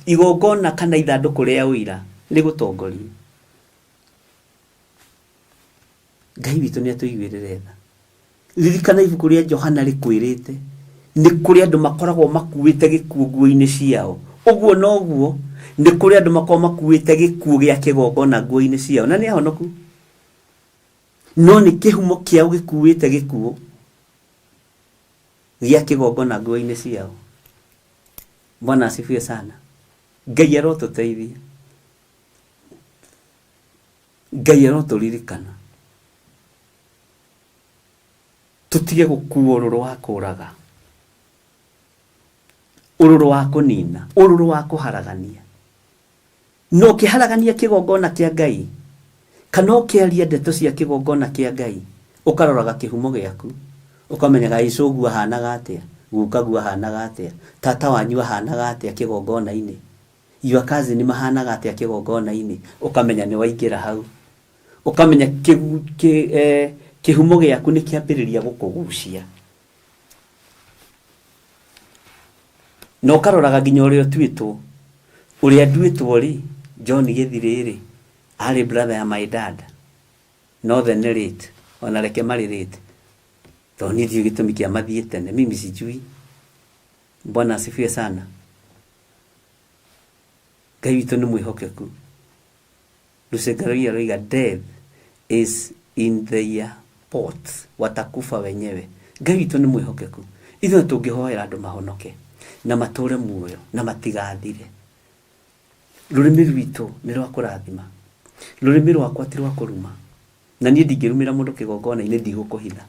Igongona kana ithandũkũ rĩa ũira rĩgũtongorie. Ngai witũ nĩ atũiguĩrĩre tha. Ririkana ibuku rĩa Johana rĩkwĩrĩte nĩ kũrĩ andũ makoragwo makuĩte gĩkuũ nguo-inĩ ciao. Ũguo noguo nĩ kũrĩ andũ makoragwo makuĩte gĩkuũ gĩa kĩgongona nguo-inĩ ciao, na nĩ ahonoku, no nĩ kĩhumo kĩao gĩkuĩte gĩkuũ gĩa kĩgongona nguo-inĩ ciao. Bwana asifiwe sana. Ngai arotũteithia, Ngai arotũririkana tũtige gũkua ũrũrũ wa kũraga, ũrũrũ wa kũnina, ũrũrũ wa kũharagania. Na ũkĩharagania kĩgongona kĩa Ngai, kana ũkĩaria ndeto cia kĩgongona kĩa Ngai, Ũkaroraga kĩhumo gĩaku, ũkamenyaga ĩ cũguo ahanaga atĩa, gukaguo ahanaga atĩa, tata wanyu ahanaga atĩa kĩgongona-inĩ, your cousin mahanaga atĩa kĩgongona-inĩ, ũkamenya nĩ waingĩra hau. Ũkamenya kĩhumo gĩaku nĩ kĩambĩrĩria gũkũgucia. Na ũkaroraga nginya ũrĩa ũtuĩtwo. Ũrĩa nduĩtwo rĩ, John Gĩthirĩ rĩ, arĩ brother ya my dad. No the nĩ late, ona reke marĩ late. Tondũ niĩ ndiũĩ gĩtũmi kĩa mathiĩ tene, mimi sijui. Bwana asifiwe sana. Ngai witũ nĩ mwĩhokeku. Lucy aroiga death is in their pot, watakufa wenyewe. Ngai witũ nĩ mwĩhokeku. Ithuĩ tũngĩhoera andũ mahonoke na matũre muoyo na matigathire. Rũrĩmĩ rwitũ nĩ rwa kũrathima. Rũrĩmĩ rwakwa ti rwa kũruma. Na niĩ ndingĩrumĩra mũndũ kĩgongona-inĩ ndigũkũhitha.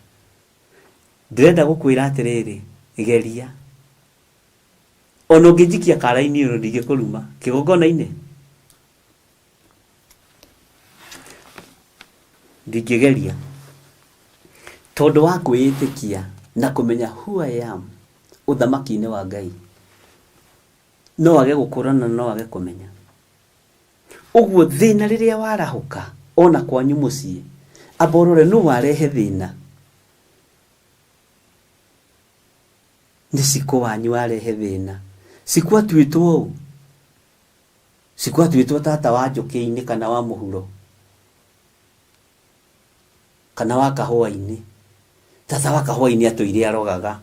Ndĩrenda gũkwĩra atĩrĩrĩ, geria. Ona ũngĩnjikia kara-inĩ ũyũ ndingĩkũruma kĩgongona-inĩ. Ndingĩgeria. Tondũ wa kwĩĩtĩkia na kũmenya who I am ũthamaki-inĩ wa Ngai. No wage gũkũrana no wage kũmenya. Ũguo thĩna rĩrĩa warahũka ona kwanyu mũciĩ, amba ũrore nũ warehe thĩna. Nĩ cikũ wanyu warehe thĩna. Cikũ atuĩtwo ũ? Cikũ atuĩtwo tata wa njũkĩ-inĩ kana wa mũhuro kana wa kahũa-inĩ. Tata wa kahũa-inĩ atũire arogaga.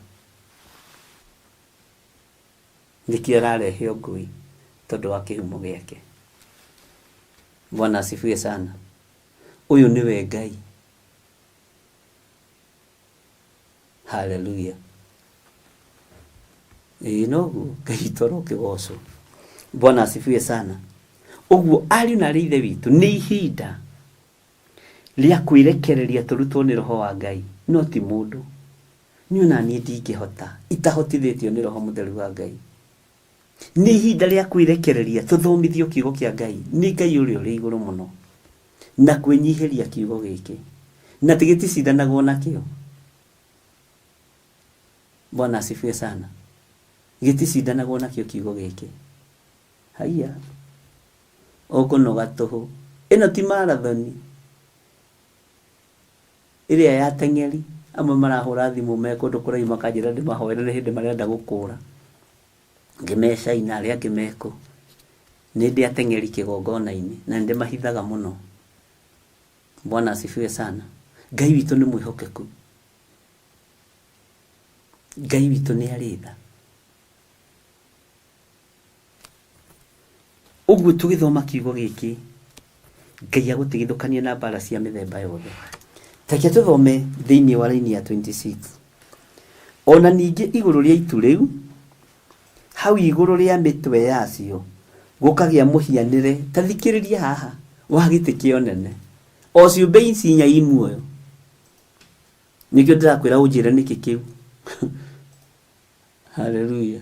Nĩkĩo ararehe ũngũi tondũ wa kĩhumo gĩake. Bwana asifiwe sana. Ũyũ nĩwe Ngai. Haleluya. Ĩĩ noguo Ngai witũ arokĩgocwo. Bwana asifiwe sana. Ũguo ariũ na arĩ ithe witũ nĩ ihinda rĩa kwĩrekereria tũrutwo nĩ roho wa Ngai no ti mũndũ. Niĩ ona niĩ ndingĩhota itahotithĩtio nĩ roho mũtheru wa Ngai. Nĩ ihinda rĩa kwĩrekereria tũthomithio kiugo kĩa Ngai nĩ Ngai ũrĩa ũrĩ igũrũ mũno na kwĩnyihĩria kiugo gĩkĩ na gĩticindanagwo nakĩo. Bwana asifiwe sana. Gĩticindanagwo nakĩo kiugo gĩkĩ. Haiya, ũkũnoga tũhũ. Ĩno ti marathoni ĩrĩa ya teng'eri amwe marahũra thimũ me kũndũ kũraihu makanjĩra ndĩmahoere nĩ hĩndĩ marenda gũkũra. Angĩ me China, arĩa angĩ me kũ. Nĩ ndĩ ateng'eri kĩgongona-inĩ na nĩ ndĩmahithaga mũno. Bwana asifiwe sana. Ngai witũ nĩ mwĩhokeku. Ngai witũ nĩ arĩ tha. Ũguo tũgĩthoma kiugo gĩkĩ, Ngai agũtigithũkania na mbara cia mĩthemba yothe. Reke tũthome thĩinĩ wa raini ya 26. Ona ningĩ igũrũ rĩa itu rĩu, hau igũrũ rĩa mĩtwe yacio, gũkagĩa mũhianĩre, ta thikĩrĩria haha, wa gĩtĩ kĩa ũnene. O ciũmbe ici inya i muoyo. Nĩkĩo ndĩrakwĩra ũnjĩre nĩkĩ kĩu. Haleluya.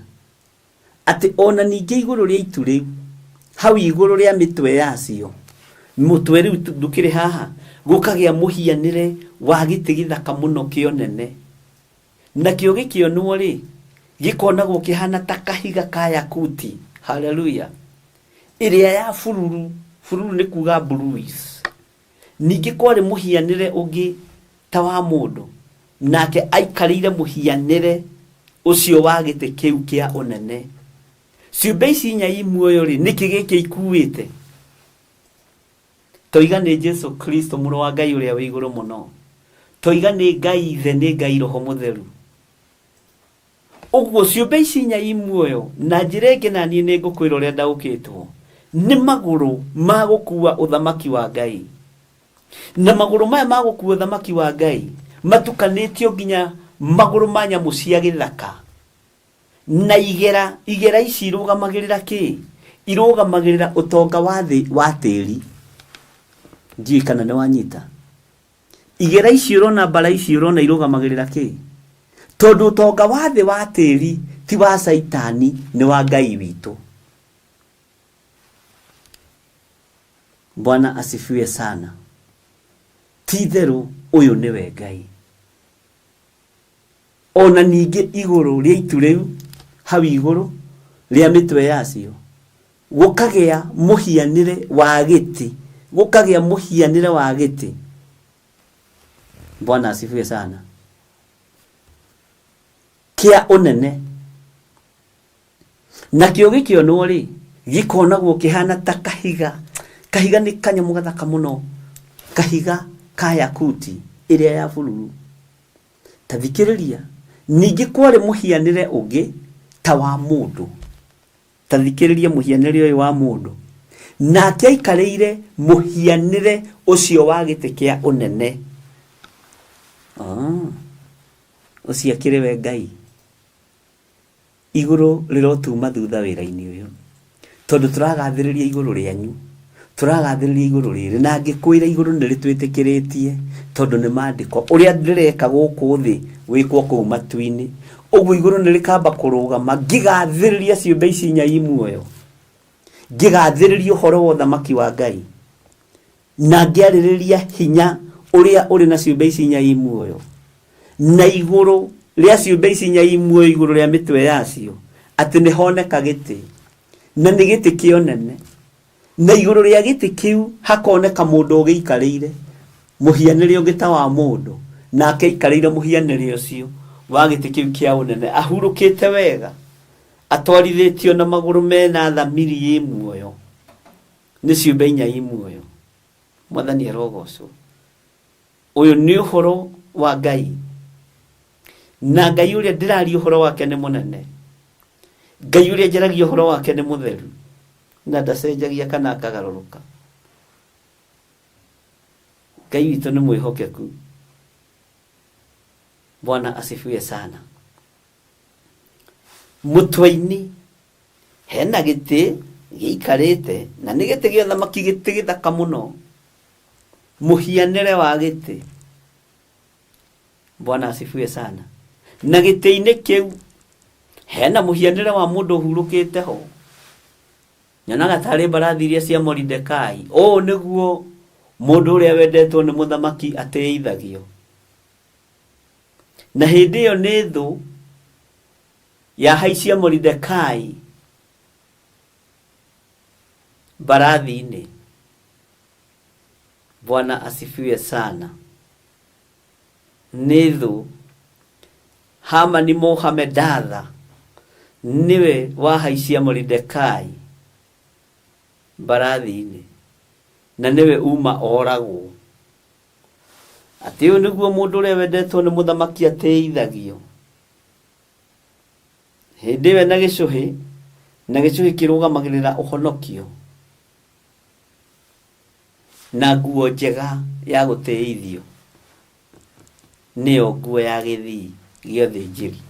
Atĩ ona ningĩ igũrũ rĩa itu rĩu, hau igũrũ rĩa mĩtwe yacio, mũtwe rĩu ndũkĩrĩ haha, gũkagĩa mũhianĩre wa gĩtĩ gĩthaka mũno kĩa ũnene. Nakĩo gĩkĩonwo rĩ, gĩkonagwo kĩhana ta kahiga ka yakuti. Haleluya. Ĩrĩa ya bururu, bururu nĩ kuga blues. Ningĩ kwarĩ mũhianĩre ũngĩ ta wa mũndũ, nake aikarĩire mũhianĩre ũcio wa gĩtĩ kĩu kĩa ũnene. Ciũmbe ici inya i muoyo rĩ, nĩkĩ gĩkĩ ikuĩte? Toiga nĩ Jesu Kristo mũrũ wa Ngai ũrĩa wĩ igũrũ mũno. Toiga nĩ Ngai Ithe, nĩ Ngai Roho Mũtheru. Ũguo ciũmbe ici inya i muoyo, na njĩra ĩngĩ na niĩ nĩ ngũkwĩra ũrĩa ndaũkĩtwo, nĩ magũrũ ma gũkua ũthamaki wa Ngai. Na magũrũ maya ma gũkua ũthamaki wa Ngai matukanĩtio nginya magũrũ ma nyamũ cia gĩthaka. Na igera, igera ici irũgamagĩrĩra kĩ? Irũgamagĩrĩra ũtonga wa thĩ wa tĩri. Ndiũĩ kana nĩ wanyita. Igera ici ũrona, mbara ici ũrona irũgamagĩrĩra kĩ? Tondũ ũtonga wa thĩ wa tĩri ti wa Caitani, nĩ wa Ngai witũ. Bwana asifiwe sana. Ti-itherũ ũyũ nĩwe Ngai. O na ningĩ igũrũ rĩa itu rĩu, hau igũrũ rĩa mĩtwe yacio, gũkagĩa mũhianĩre wa gĩtĩ, gũkagĩa mũhianĩre wa gĩtĩ. Bwana asifiwe sana. Kĩa ũnene. Nakĩo gĩkĩonwo-rĩ, gĩkonagwo kĩhana ta kahiga. Kahiga nĩ kanyamũ gathaka mũno, kahiga ka yakuti ĩrĩa ya bururu. Ta thikĩrĩria, ningĩ kwarĩ mũhianĩre ũngĩ ta wa mũndũ. Ta thikĩrĩria mũhianĩre ũyũ wa mũndũ. Nake aikarĩire mũhianĩre ũcio wa gĩtĩ kĩa ũnene. Ah, ũcio akĩrĩ we Ngai. Igũrũ rĩrotuma thutha wĩra-inĩ ũyũ, tondũ tũragathĩrĩria igũrũ rĩanyu, tũragathĩrĩria igũrũ rĩrĩ, na ngĩkwĩra igũrũ nĩ rĩtwĩtĩkĩrĩtie, tondũ nĩ maandĩko, ũrĩa ndĩreka gũkũ thĩ wĩkwo kũu matu-inĩ. Ũguo igũrũ nĩ rĩkamba kũrũgama, ngĩgathĩrĩria ciũmbe ici inya i muoyo, ngĩgathĩrĩria ũhoro wa ũthamaki wa Ngai, na ngĩarĩrĩria hinya ũrĩa ũrĩ na ciũmbe ici inya i muoyo, na igũrũ rĩa ciũmbe ici inya i muoyo igũrũ rĩa mĩtwe yacio, atĩ nĩ honeka gĩtĩ, na nĩ gĩtĩ kĩa ũnene, na igũrũ rĩa gĩtĩ kĩu hakoneka mũndũ ũgĩikarĩire, mũhianĩre ũngĩ ta wa mũndũ, nake aikarĩire mũhianĩre ũcio wa gĩtĩ kĩu kĩa ũnene, ahurũkĩte wega, atwarithĩtio na magũrũ mena thamiri ĩ muoyo, nĩ ciũmbe inya i muoyo. Mwathani arogocwo. Ũyũ nĩ ũhoro wa Ngai, na Ngai ũrĩa ndĩraria ũhoro wake nĩ mũnene. Ngai ũrĩa njaragia ũhoro wake nĩ mũtheru, na ndacenjagia kana akagarũrũka. Ngai witũ nĩ mwĩhokeku. Bwana asifiwe sana. Mũtwe-inĩ hena gĩtĩ gĩikarĩte, na nĩ gĩtĩ gĩa ũthamaki, gĩtĩ gĩthaka mũno. Mũhianĩre wa gĩtĩ. Bwana asifiwe sana. Na gĩtĩ-inĩ kĩu hena mũhianĩre wa mũndũ ũhurũkĩte ho. Nyonaga tarĩ mbarathi iria cia Moridekai. Ũũ nĩguo mũndũ ũrĩa wendetwo nĩ mũthamaki atĩithagio. Na hĩndĩ ĩyo nĩ thũ yahaicia Moridekai mbarathi-inĩ. Bwana asifiwe sana. Nĩ thũ. Hamani Mũhamedatha nĩwe wahaicia Moridekai mbarathi-inĩ, na nĩwe uma oragwo. Atĩ ũyũ nĩguo mũndũ ũrĩa wendetwo nĩ mũthamaki atĩithagio. Hĩndĩ ĩyo ena gĩcũhĩ, na gĩcũhĩ kĩrũgamagĩrĩra ũhonokio. Na nguo njega ya gũtĩithio nĩyo nguo ya gĩthii gĩa ũthĩnjĩri.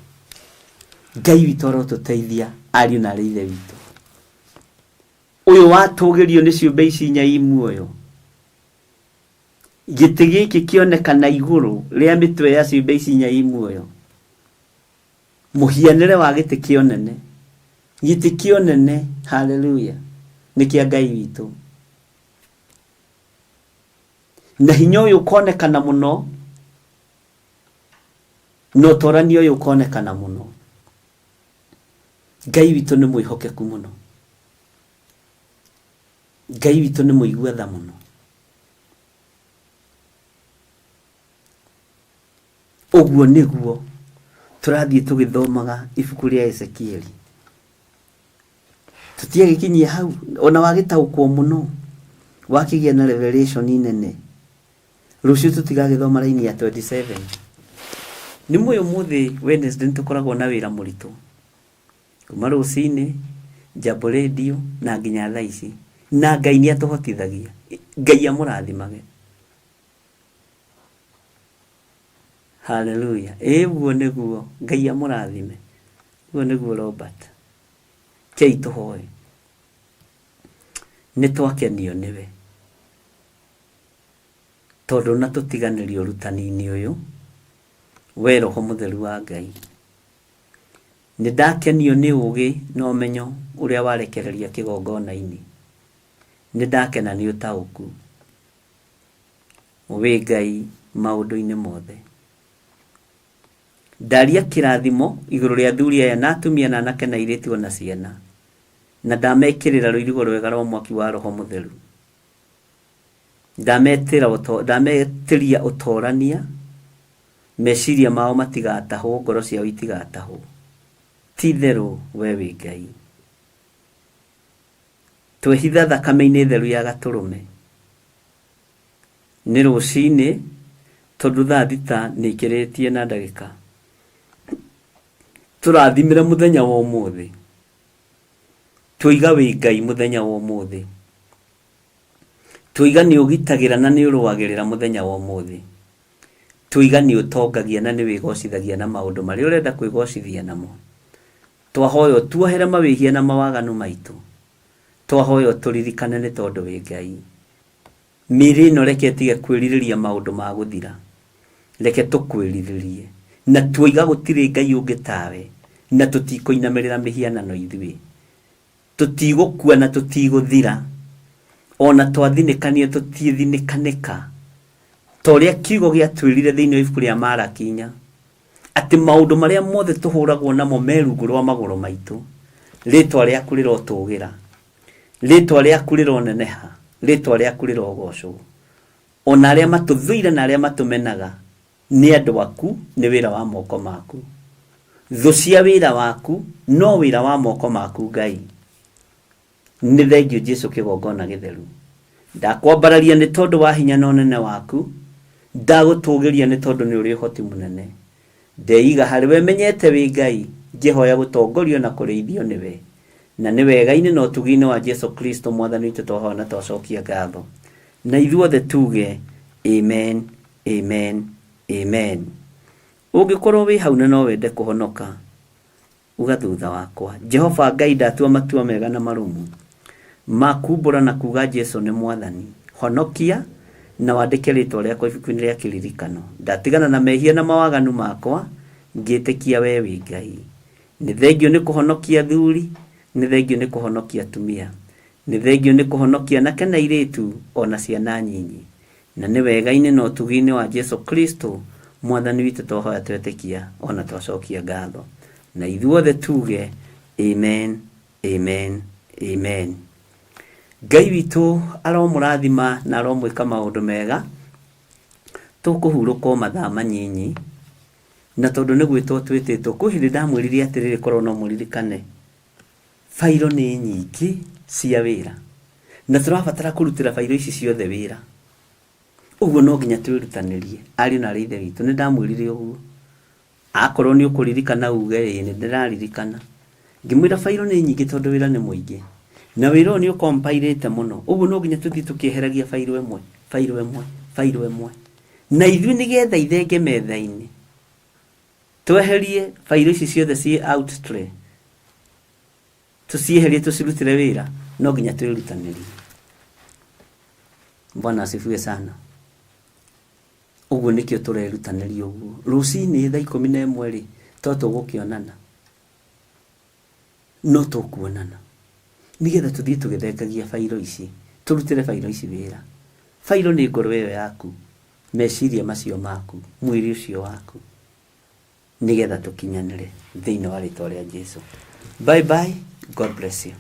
Ngai witũ arotũteithia ariũ na arĩ ithe witũ. Ũyũ watũgĩrio nĩ ciũmbe ici inya i muoyo. Gĩtĩ gĩkĩ kĩonekana igũrũ rĩa mĩtwe ya ciũmbe ici inya i muoyo. Mũhianĩre wa gĩtĩ kĩa ũnene. Gĩtĩ kĩa ũnene, haleluya, nĩ kĩa Ngai witũ. Na hinya ũyũ ũkonekana mũno, na ũtorania ũyũ ũkonekana mũno. Ngai witũ nĩ mwĩhokeku mũno. Ngai witũ nĩ mũigua tha mũno. Ũguo nĩguo tũrathiĩ tũgĩthomaga ibuku rĩa Ezekieli. Tũtiagĩkinyia hau, ona wagĩtaũkwo mũno, wakĩgĩa na revelation nene. Rũciũ tũtigagĩthoma raini ya 27. Nĩ mũĩ ũmũthĩ Wednesday nĩ tũkoragwo na wĩra mũritũ. Kuma rũcinĩ, Jambo Radio na nginya thaa ici. Na Ngai nĩ atũhotithagia. Ngai amũrathimage. Haleluya. Ĩĩ ũguo nĩguo. Ngai amũrathime. Ũguo nĩguo Robert. Kei tũhoe. Nĩ twakenio nĩwe. Tondũ na tũtiganĩria ũrutani-inĩ ũyũ, we Roho Mũtheru wa Ngai. Nĩ ndakenio nĩ ũũgĩ na ũmenyo ũrĩa warekereria kĩgongona-inĩ. Nĩ ndakena nĩ ũtaũku. Wĩ Ngai maũndũ-inĩ mothe. Ndaria kĩrathimo igũrũ rĩa athuri aya na atumia na anake na airĩtu o na ciana, na ndamekĩrĩra rũirigo rwega rwa mwaki wa Roho Mũtheru. Ndametĩra ndametĩria ũtorania, meciria mao matigatahwo, ngoro ciao itigatahwo. Ti itherũ we wĩ Ngai. Twehitha thakame-inĩ theru ya Gatũrũme. Nĩ rũcinĩ tondũ thaa thita nĩ ikĩrĩtie na ndagĩka. Tũrathimĩre mũthenya wa ũmũthĩ. Twoiga wĩ Ngai mũthenya wa ũmũthĩ. Twoiga nĩ ũgitagĩra na nĩ ũrũagĩrĩra mũthenya wa ũmũthĩ. Twoiga nĩ ũtongagia na nĩ wĩgocithagia na maũndũ marĩa ũrenda kwĩgocithia namo. Twahoya ũtuohere mawĩhia na mawaganu maitũ. Twahoya ũtũririkane nĩ tondũ wĩ Ngai. Mĩĩrĩ ĩno reke ĩtige kwĩrirĩria maũndũ ma gũthira. Reke tũkwĩrirĩrie. Na tuoiga gũtirĩ Ngai ũngĩ tawe, na tũtikũinamĩrĩra mĩhianano ithuĩ. Tũtigũkua na tũtigũthira. O na twathinĩkanio tũtiĩthinĩkanĩka. Ta ũrĩa kiugo gĩatwĩrire thĩinĩ wa ibuku rĩa Maraki inya, atĩ maũndũ marĩa mothe tũhũragwo namo me rungu rwa magũrũ maitũ. Rĩtwa rĩaku rĩrotũgĩra. Rĩtwa rĩaku rĩroneneha, rĩtwa rĩaku rĩrogocwo. O na arĩa matũthũire na arĩa matũmenaga nĩ andũ aku, nĩ wĩra wa moko maku. Thũ cia wĩra waku no wĩra wa moko maku Ngai. Nĩ thengiũ Jesu kĩgongona gĩtheru. Ndakwambararia nĩ tondũ wa hinya na ũnene waku, ndagũtũgĩria nĩ tondũ nĩ ũrĩ ũhoti mũnene. Ndeiga harĩ we menyete wĩ Ngai, ngĩhoya gũtongorio na kũrĩithio nĩwe. Na nĩ wega-inĩ na ũtugi-inĩ wa Jesu Kristo Mwathani witũ twahoya na twacokia ngatho. Na ithuothe tuge, Amen, amen, amen. Ũngĩkorwo wĩ hau na no wende kũhonoka, Uga thutha wakwa, Jehova Ngai ndatua matua mega na marũmu ma kumbũra na kuga Jesu nĩ Mwathani. Honokia na wandĩke rĩtwa rĩakwa ibuku-inĩ rĩa kĩririkano. Ndatigana na mehia na mawaganu makwa ngĩtĩkia we wĩ Ngai. Nĩ thengiũ nĩ kũhonokia athuri, nĩ thengiũ nĩ kũhonokia atumia, nĩ thengiũ nĩ kũhonokia anake na airĩtu o na ciana nyinyi. Na nĩ wega-inĩ na ũtugi-inĩ wa Jesu Kristo Mwathani witũ twahoya twetĩkia o na twacokia ngatho. Na ithuothe tuge amen, amen, amen. Ngai witũ aromũrathima na aromwĩka maũndũ mega. Tũkũhurũka o mathaa manyinyi, na tondũ nĩ gwĩtwo twĩtĩtwo, kwĩ hĩndĩ ndamwĩrire atĩrĩrĩ, korwo no mũririkane, bairo nĩ nyingĩ cia wĩra, na tũrabatara kũrutĩra bairo ici ciothe wĩra. Ũguo no nginya twĩrutanĩrie, ariũ na aarĩ a Ithe witũ, nĩ ndamwĩrire ũguo. Akorwo nĩ ũkũririkana uge ĩĩ nĩ ndĩraririkana. Ngĩmwĩra bairo nĩ nyingĩ tondũ wĩra nĩ mũingĩ. Na wĩra ũyũ nĩ ũkompairĩte mũno, ũguo no nginya tũthiĩ tũkĩeheragia bairo ĩmwe, bairo ĩmwe, bairo ĩmwe. Na ithuĩ nĩgetha ithenge metha-inĩ, tweherie bairo ici ciothe ciĩ out tray, tũcieherie tũcirutĩre wĩra, no nginya twĩrutanĩrie. Bwana asifiwe sana. Ũguo nĩkĩo tũrerutanĩria ũguo. Rũcinĩ thaa 11 rĩ, to tũgũkĩonana? No tũkuonana. Nĩgetha tũthiĩ tũgĩthengagia bairo ici, tũrutĩre bairo ici wĩra. Bairo nĩ ngoro ĩyo yaku, meciria macio maku, mwĩrĩ ũcio waku. Nĩgetha tũkinyanĩre thĩinĩ wa rĩtwa rĩa Jesu. Bye bye, God bless you.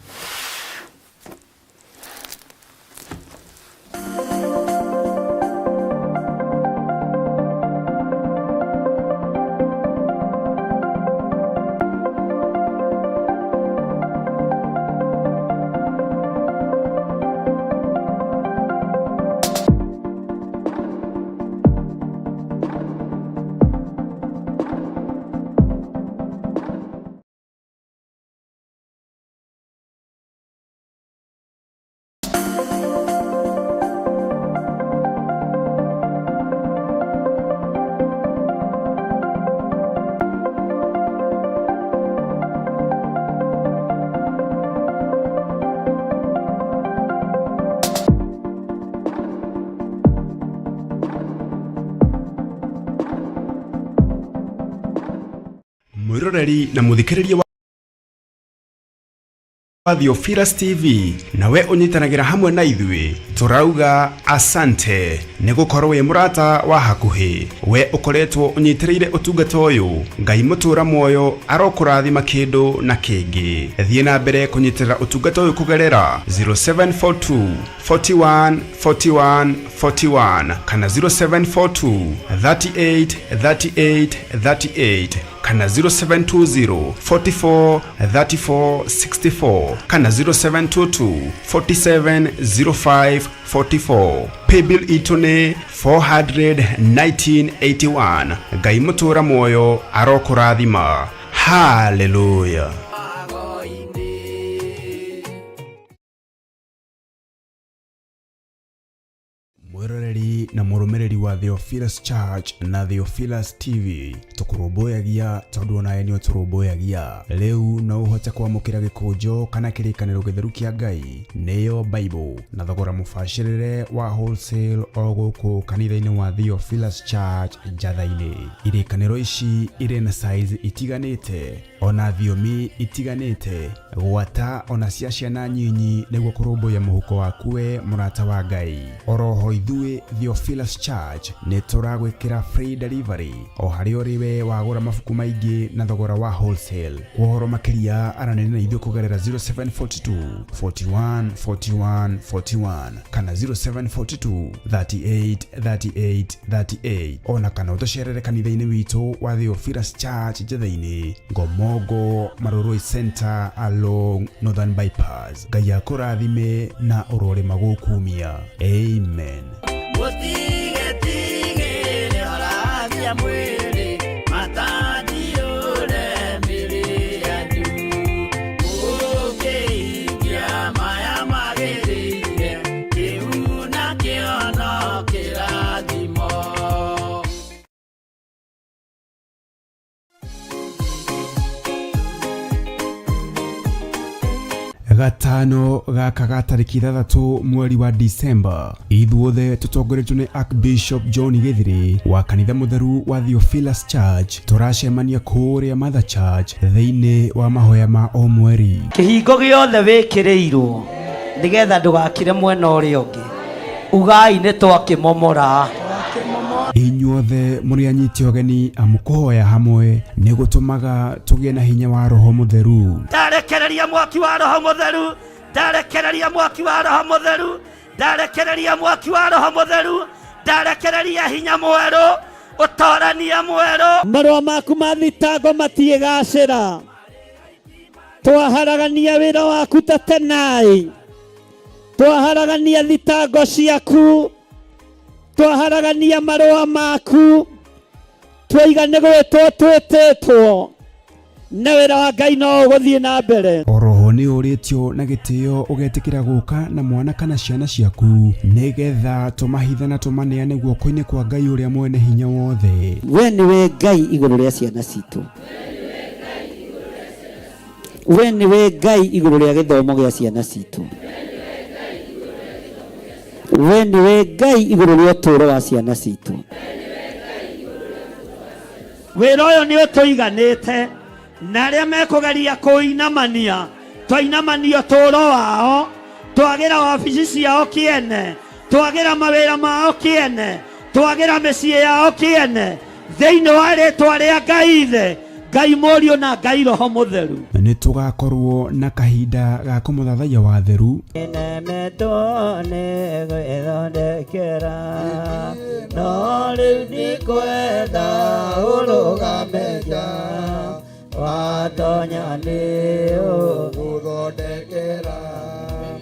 Mwĩroreri na mũthikĩrĩria wa wa Theophilus TV na we ũnyitanagĩra hamwe na ithuĩ tũrauga asante nĩ gũkorwo wĩ mũrata wa hakuhĩ. We ũkoretwo ũnyitĩrĩire ũtungata ũyũ, Ngai mũtũra muoyo arokũrathima kĩndũ na kĩngĩ. Thiĩ na mbere kũnyitĩrĩra ũtungata ũyũ kũgerera 0742 41 41 41 kana 0742 38 38 38 kana 0720 44 34 64 kana 0722 47 05 44. Paybill itũ nĩ 41981. Ngai mũtũra muoyo arokũrathima. Haleluya. Mwĩroreri na mũrũmĩrĩri wa Theophilus Church na Theophilus TV, tũkũrũmbũyagia tondũ onawe nĩ ũtũrũmbũyagia. Rĩu no ũhote kwamũkĩra gĩkũnjo kana kĩrĩkanĩro gĩtheru kĩa Ngai, nĩyo Bible, na thogora mũbacĩrĩre wa wholesale o gũkũ kanitha-inĩ wa Theophilus Church Njatha-inĩ. Irĩkanĩro ici irĩ na size itiganĩte ona thiomi itiganĩte, gwata ona cia ciana nyinyi, nĩguo kũrũmbũiya mũhuko waku we mũrata wa Ngai. Oroho ithuĩ Theophilus Church nĩ tũragwĩkĩra free delivery o harĩa ũrĩ we wagũra mabuku maingĩ na thogora wa wholesale. Kwa ũhoro makĩria aranĩria na ithuĩ kũgerera 0742 41 41 41 kana 0742 38 38 38, ona kana ũtũcerere kanitha-inĩ witũ wa Theophilus Church Njatha-inĩ, Ngomongo Marurui Center along Northern Bypass. Ngai akũrathime na ũrorĩma gũkumia. Amen. Mũtigetigĩre orathia mwĩrĩ matandiũre mĩrĩ yanyu mũkĩhingia maya magĩrĩire kĩu nakĩo no kĩrathimo. Gatano gaka ga tarĩki 6 mweri wa Disemba, ithuothe tũtongoretio nĩ Archbishop John Gĩthiri wa kanitha mũtheru wa Theophilus Church tũracemania kũrĩa Mother Church thĩinĩ wa mahoya ma o mweri. Kĩhingo gĩothe wĩkĩrĩirwo nĩgetha ndũgakire mwena ũrĩa ũngĩ, ugai nĩ twakĩmomora. Inyuothe mũrĩ anyiti ũgeni, amu kũhoya hamwe nĩ gũtũmaga tũgĩe na hinya wa Roho Mũtheru. Ndarekereria mwaki wa Roho Mũtheru, ndarekereria mwaki wa Roho Mũtheru, ndarekereria mwaki wa Roho Mũtheru, ndarekereria hinya mwerũ, ũtorania mwerũ. Marũa maku ma thitango matiĩgacĩra, twaharagania wĩra waku ta tenai, twaharagania thitango ciaku, twaharagania marũa maku, twaiga nĩ gwĩtwo twĩtĩtwo na wĩra wa Ngai no ũgũthiĩ na mbere. Oroho nĩ ũrĩtio na gĩtĩo ũgetĩkĩra gũka na mwana kana ciana ciaku nĩgetha tũmahithe na tũmaneane guoko-inĩ kwa Ngai ũrĩa mwene hinya wothe. We nĩwe Ngai igũrũ rĩa ciana citũ, we nĩwe Ngai igũrũ rĩa gĩthomo gĩa ciana citũ, we nĩwe Ngai igũrũ rĩa ũtũũro wa ciana citũ. Wĩra ũyũ nĩ ũtũiganĩte na arĩa mekũgeria kũinamania twainamania ũtũũro wao, twagĩra wabici ciao kĩene, twagĩra mawĩra mao kĩene, twagĩra mĩciĩ yao kĩene, thĩinĩ wa rĩtwa rĩa Ngai Ithe, Ngai Mũriũ na Ngai Roho Mũtheru. Nĩ tũgakorwo na kahinda ga kũmũthathaiya wa theru. Nemetwo nĩ gwĩthondekera, no rĩu ndikwenda ũrũgame nja, watonya nĩ ũgũthondekera.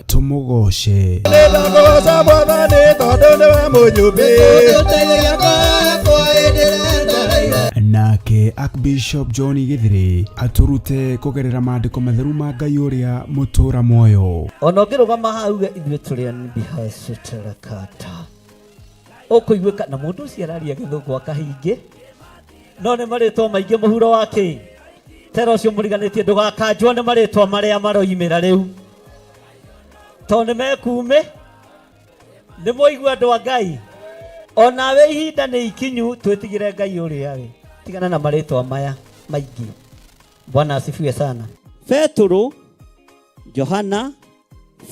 Tũmũgoce. Nĩndakũgoca Mwathani tondũ nĩwe mũnyũmbi. Nake Archbishop John Gĩthiri atũrute kũgerera maandĩko matheru ma Ngai ũrĩa mũtũra muoyo. Ona ũngĩrũgama hau uge ithuĩ tũrĩ anbihacũtarakata, ũkũiguĩka na mũndũ ũcio araria gĩthũngũ akahingĩ, no nĩ marĩtwa maingĩ mũhuro wa kĩ tera ũcio mũriganĩtie, ndũgakanjwo nĩ marĩtwa marĩa maroimĩra rĩu tondũ nĩ mekume. Nĩ mwaigua andũ a Ngai, onawe ihinda nĩ ikinyu twĩtigĩre Ngai ũrĩa we, tigana na marĩtwa maya maingĩ. Bwana asifiwe sana. Petũrũ Johana,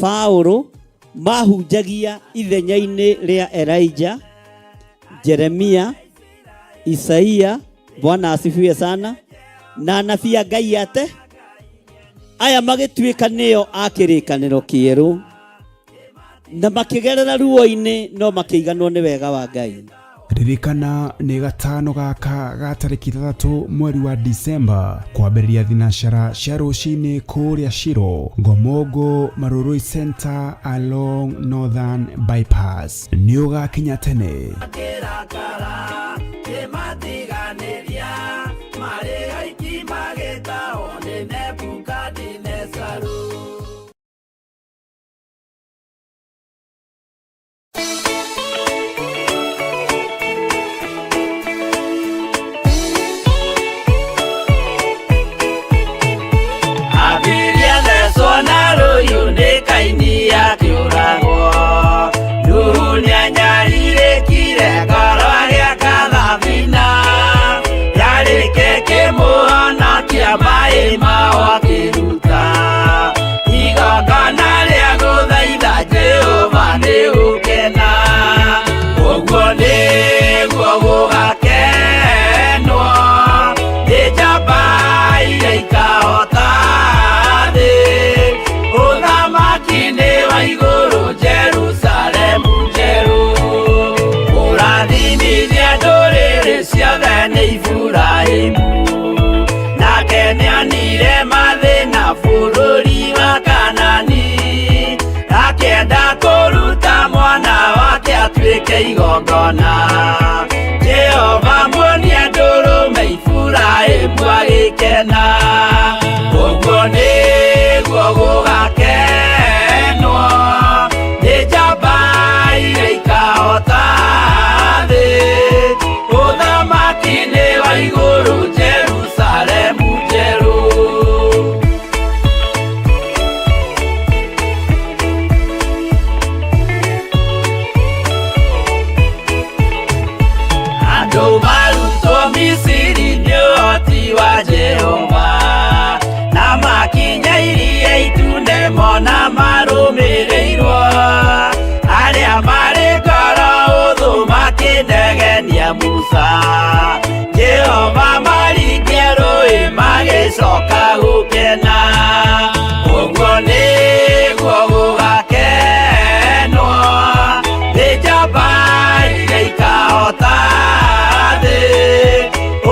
Paulo mahunjagia ithenya-inĩ rĩa Elijah, Jeremia, Isaia, Bwana asifiwe sana, na anabii a Ngai ate aya magĩtuĩka nĩo a kĩrĩkanĩro kĩerũ na makĩgerera ruo-inĩ no makĩiganwo nĩ wega wa Ngai. Ririkana nĩ gatano gaka ga tarĩki 6 mweri wa Disemba kwambĩrĩria thinacara cia rũcinĩ kũrĩa Shiro Ngomongo Marurui Center along Northern Bypass. Nĩ ũgakinya tene. Kĩrakara kĩmatiganĩria marĩ aiki magĩtahwo nĩ Nebukadinezaru. Abiria thecwo na rũhiũ nĩ Kaini akĩũragwo. Nuhu nĩanyarirĩkire ngoro agĩaka thabina. Yarĩke kĩmũhonokia maĩ mao akĩruta. Igongona rĩa gũthaitha Jehova nĩ gũkena. Ũguo nĩguo gũgakenwo nĩ njamba iria ikahota thĩ. Ũthamaki nĩ wa igũrũ Jerusalemu njerũ. Kũrathimithia ndũrĩrĩ ciothe nĩ Iburahĩmu. Nake nĩonire mathĩna bũrũri wa Kanani. Akĩenda kũruta mwana wake atuĩke igongona. Jehova muonia ndũrũme Iburahĩmu agĩkena. Ũguo nĩguo gũgakenwo nĩ njamba iria ikahota thĩ. Ũthamaki nĩ wa igũrũ Jerusalemu njerũ. Andũ marutwo Misiri nĩ ũhoti wa Jehova, na makinya iria itune mona marũmĩrĩirwo. Arĩa marĩ ngoro ũthũ makĩnegenia Musa, Jehova maringia rũĩ magĩcoka gũkena. Ũguo nĩguo gũgakenwo nĩ njamba iria ikahota thĩ.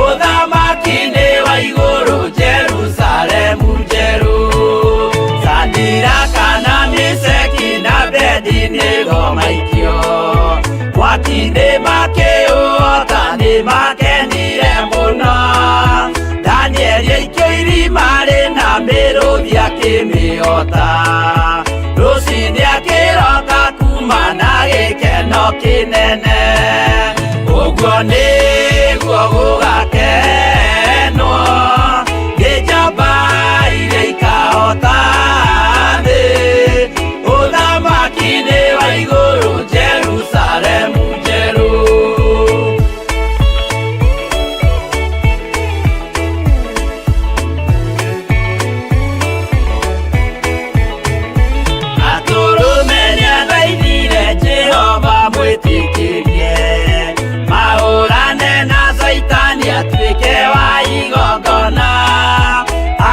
Ũthamaki nĩ wa igũrũ Jerusalemu njerũ. Sadiraka na Meshaki na Abednego maikio mwaki-inĩ makĩũhota nĩ makenire mũno. Danieli aikio irima rĩna mĩrũthi akĩmĩhota. Rũcinĩ akĩroka kuma na gĩkeno kĩnene. Ũguo nĩguo gũgakenwo nĩ njamba iria ikahota thĩ. Ũthamaki nĩ wa igũrũ Jerusalemu njerũ. Atũrũme nĩathaithire Jehova mwĩtĩkĩrie mahũrane na Caitani atuĩke wa igongona.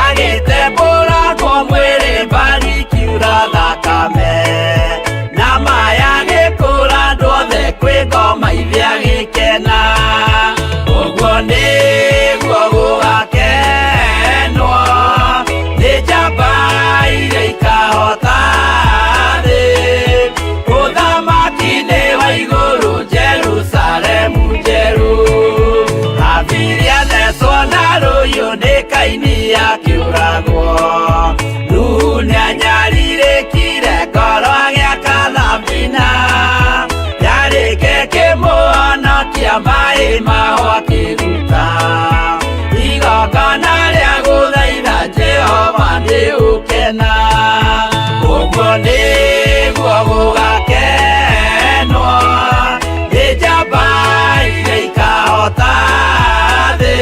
Agĩtembũrangwo mwĩrĩ mbari kiura thakame na maya gĩkũra andũ othe kwĩ ngoma ithe agĩkena. Ũguo nĩguo gũgakenwo nĩ njamba iria ikahota thĩ. Ũthamaki nĩ wa igũrũ Jerusalemu njerũ. Abiria thecwo na rũhiũ nĩ Kaini akĩũragwo. Nuhu nĩanyarirĩkire ngoro agĩaka thabina. Yarĩke kĩmũhonokia maĩ mao akĩruta. Igongona rĩa gũthaitha Jehova nĩ ũkena. Ũguo nĩguo gũgakenwo nĩ njamba iria ikahota thĩ.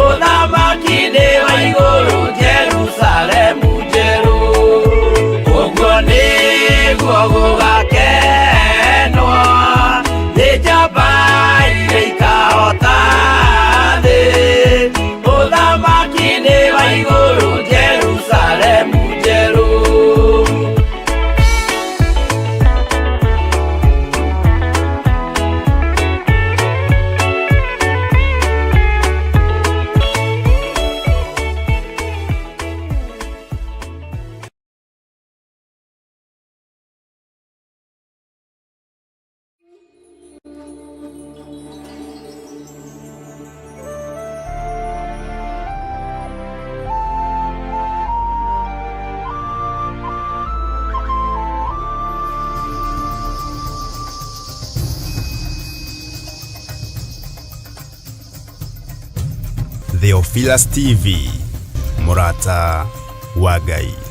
Ũthamaki nĩ wa igũrũ Jerusalemu njerũ. Theophilus TV, mũrata wa Ngai.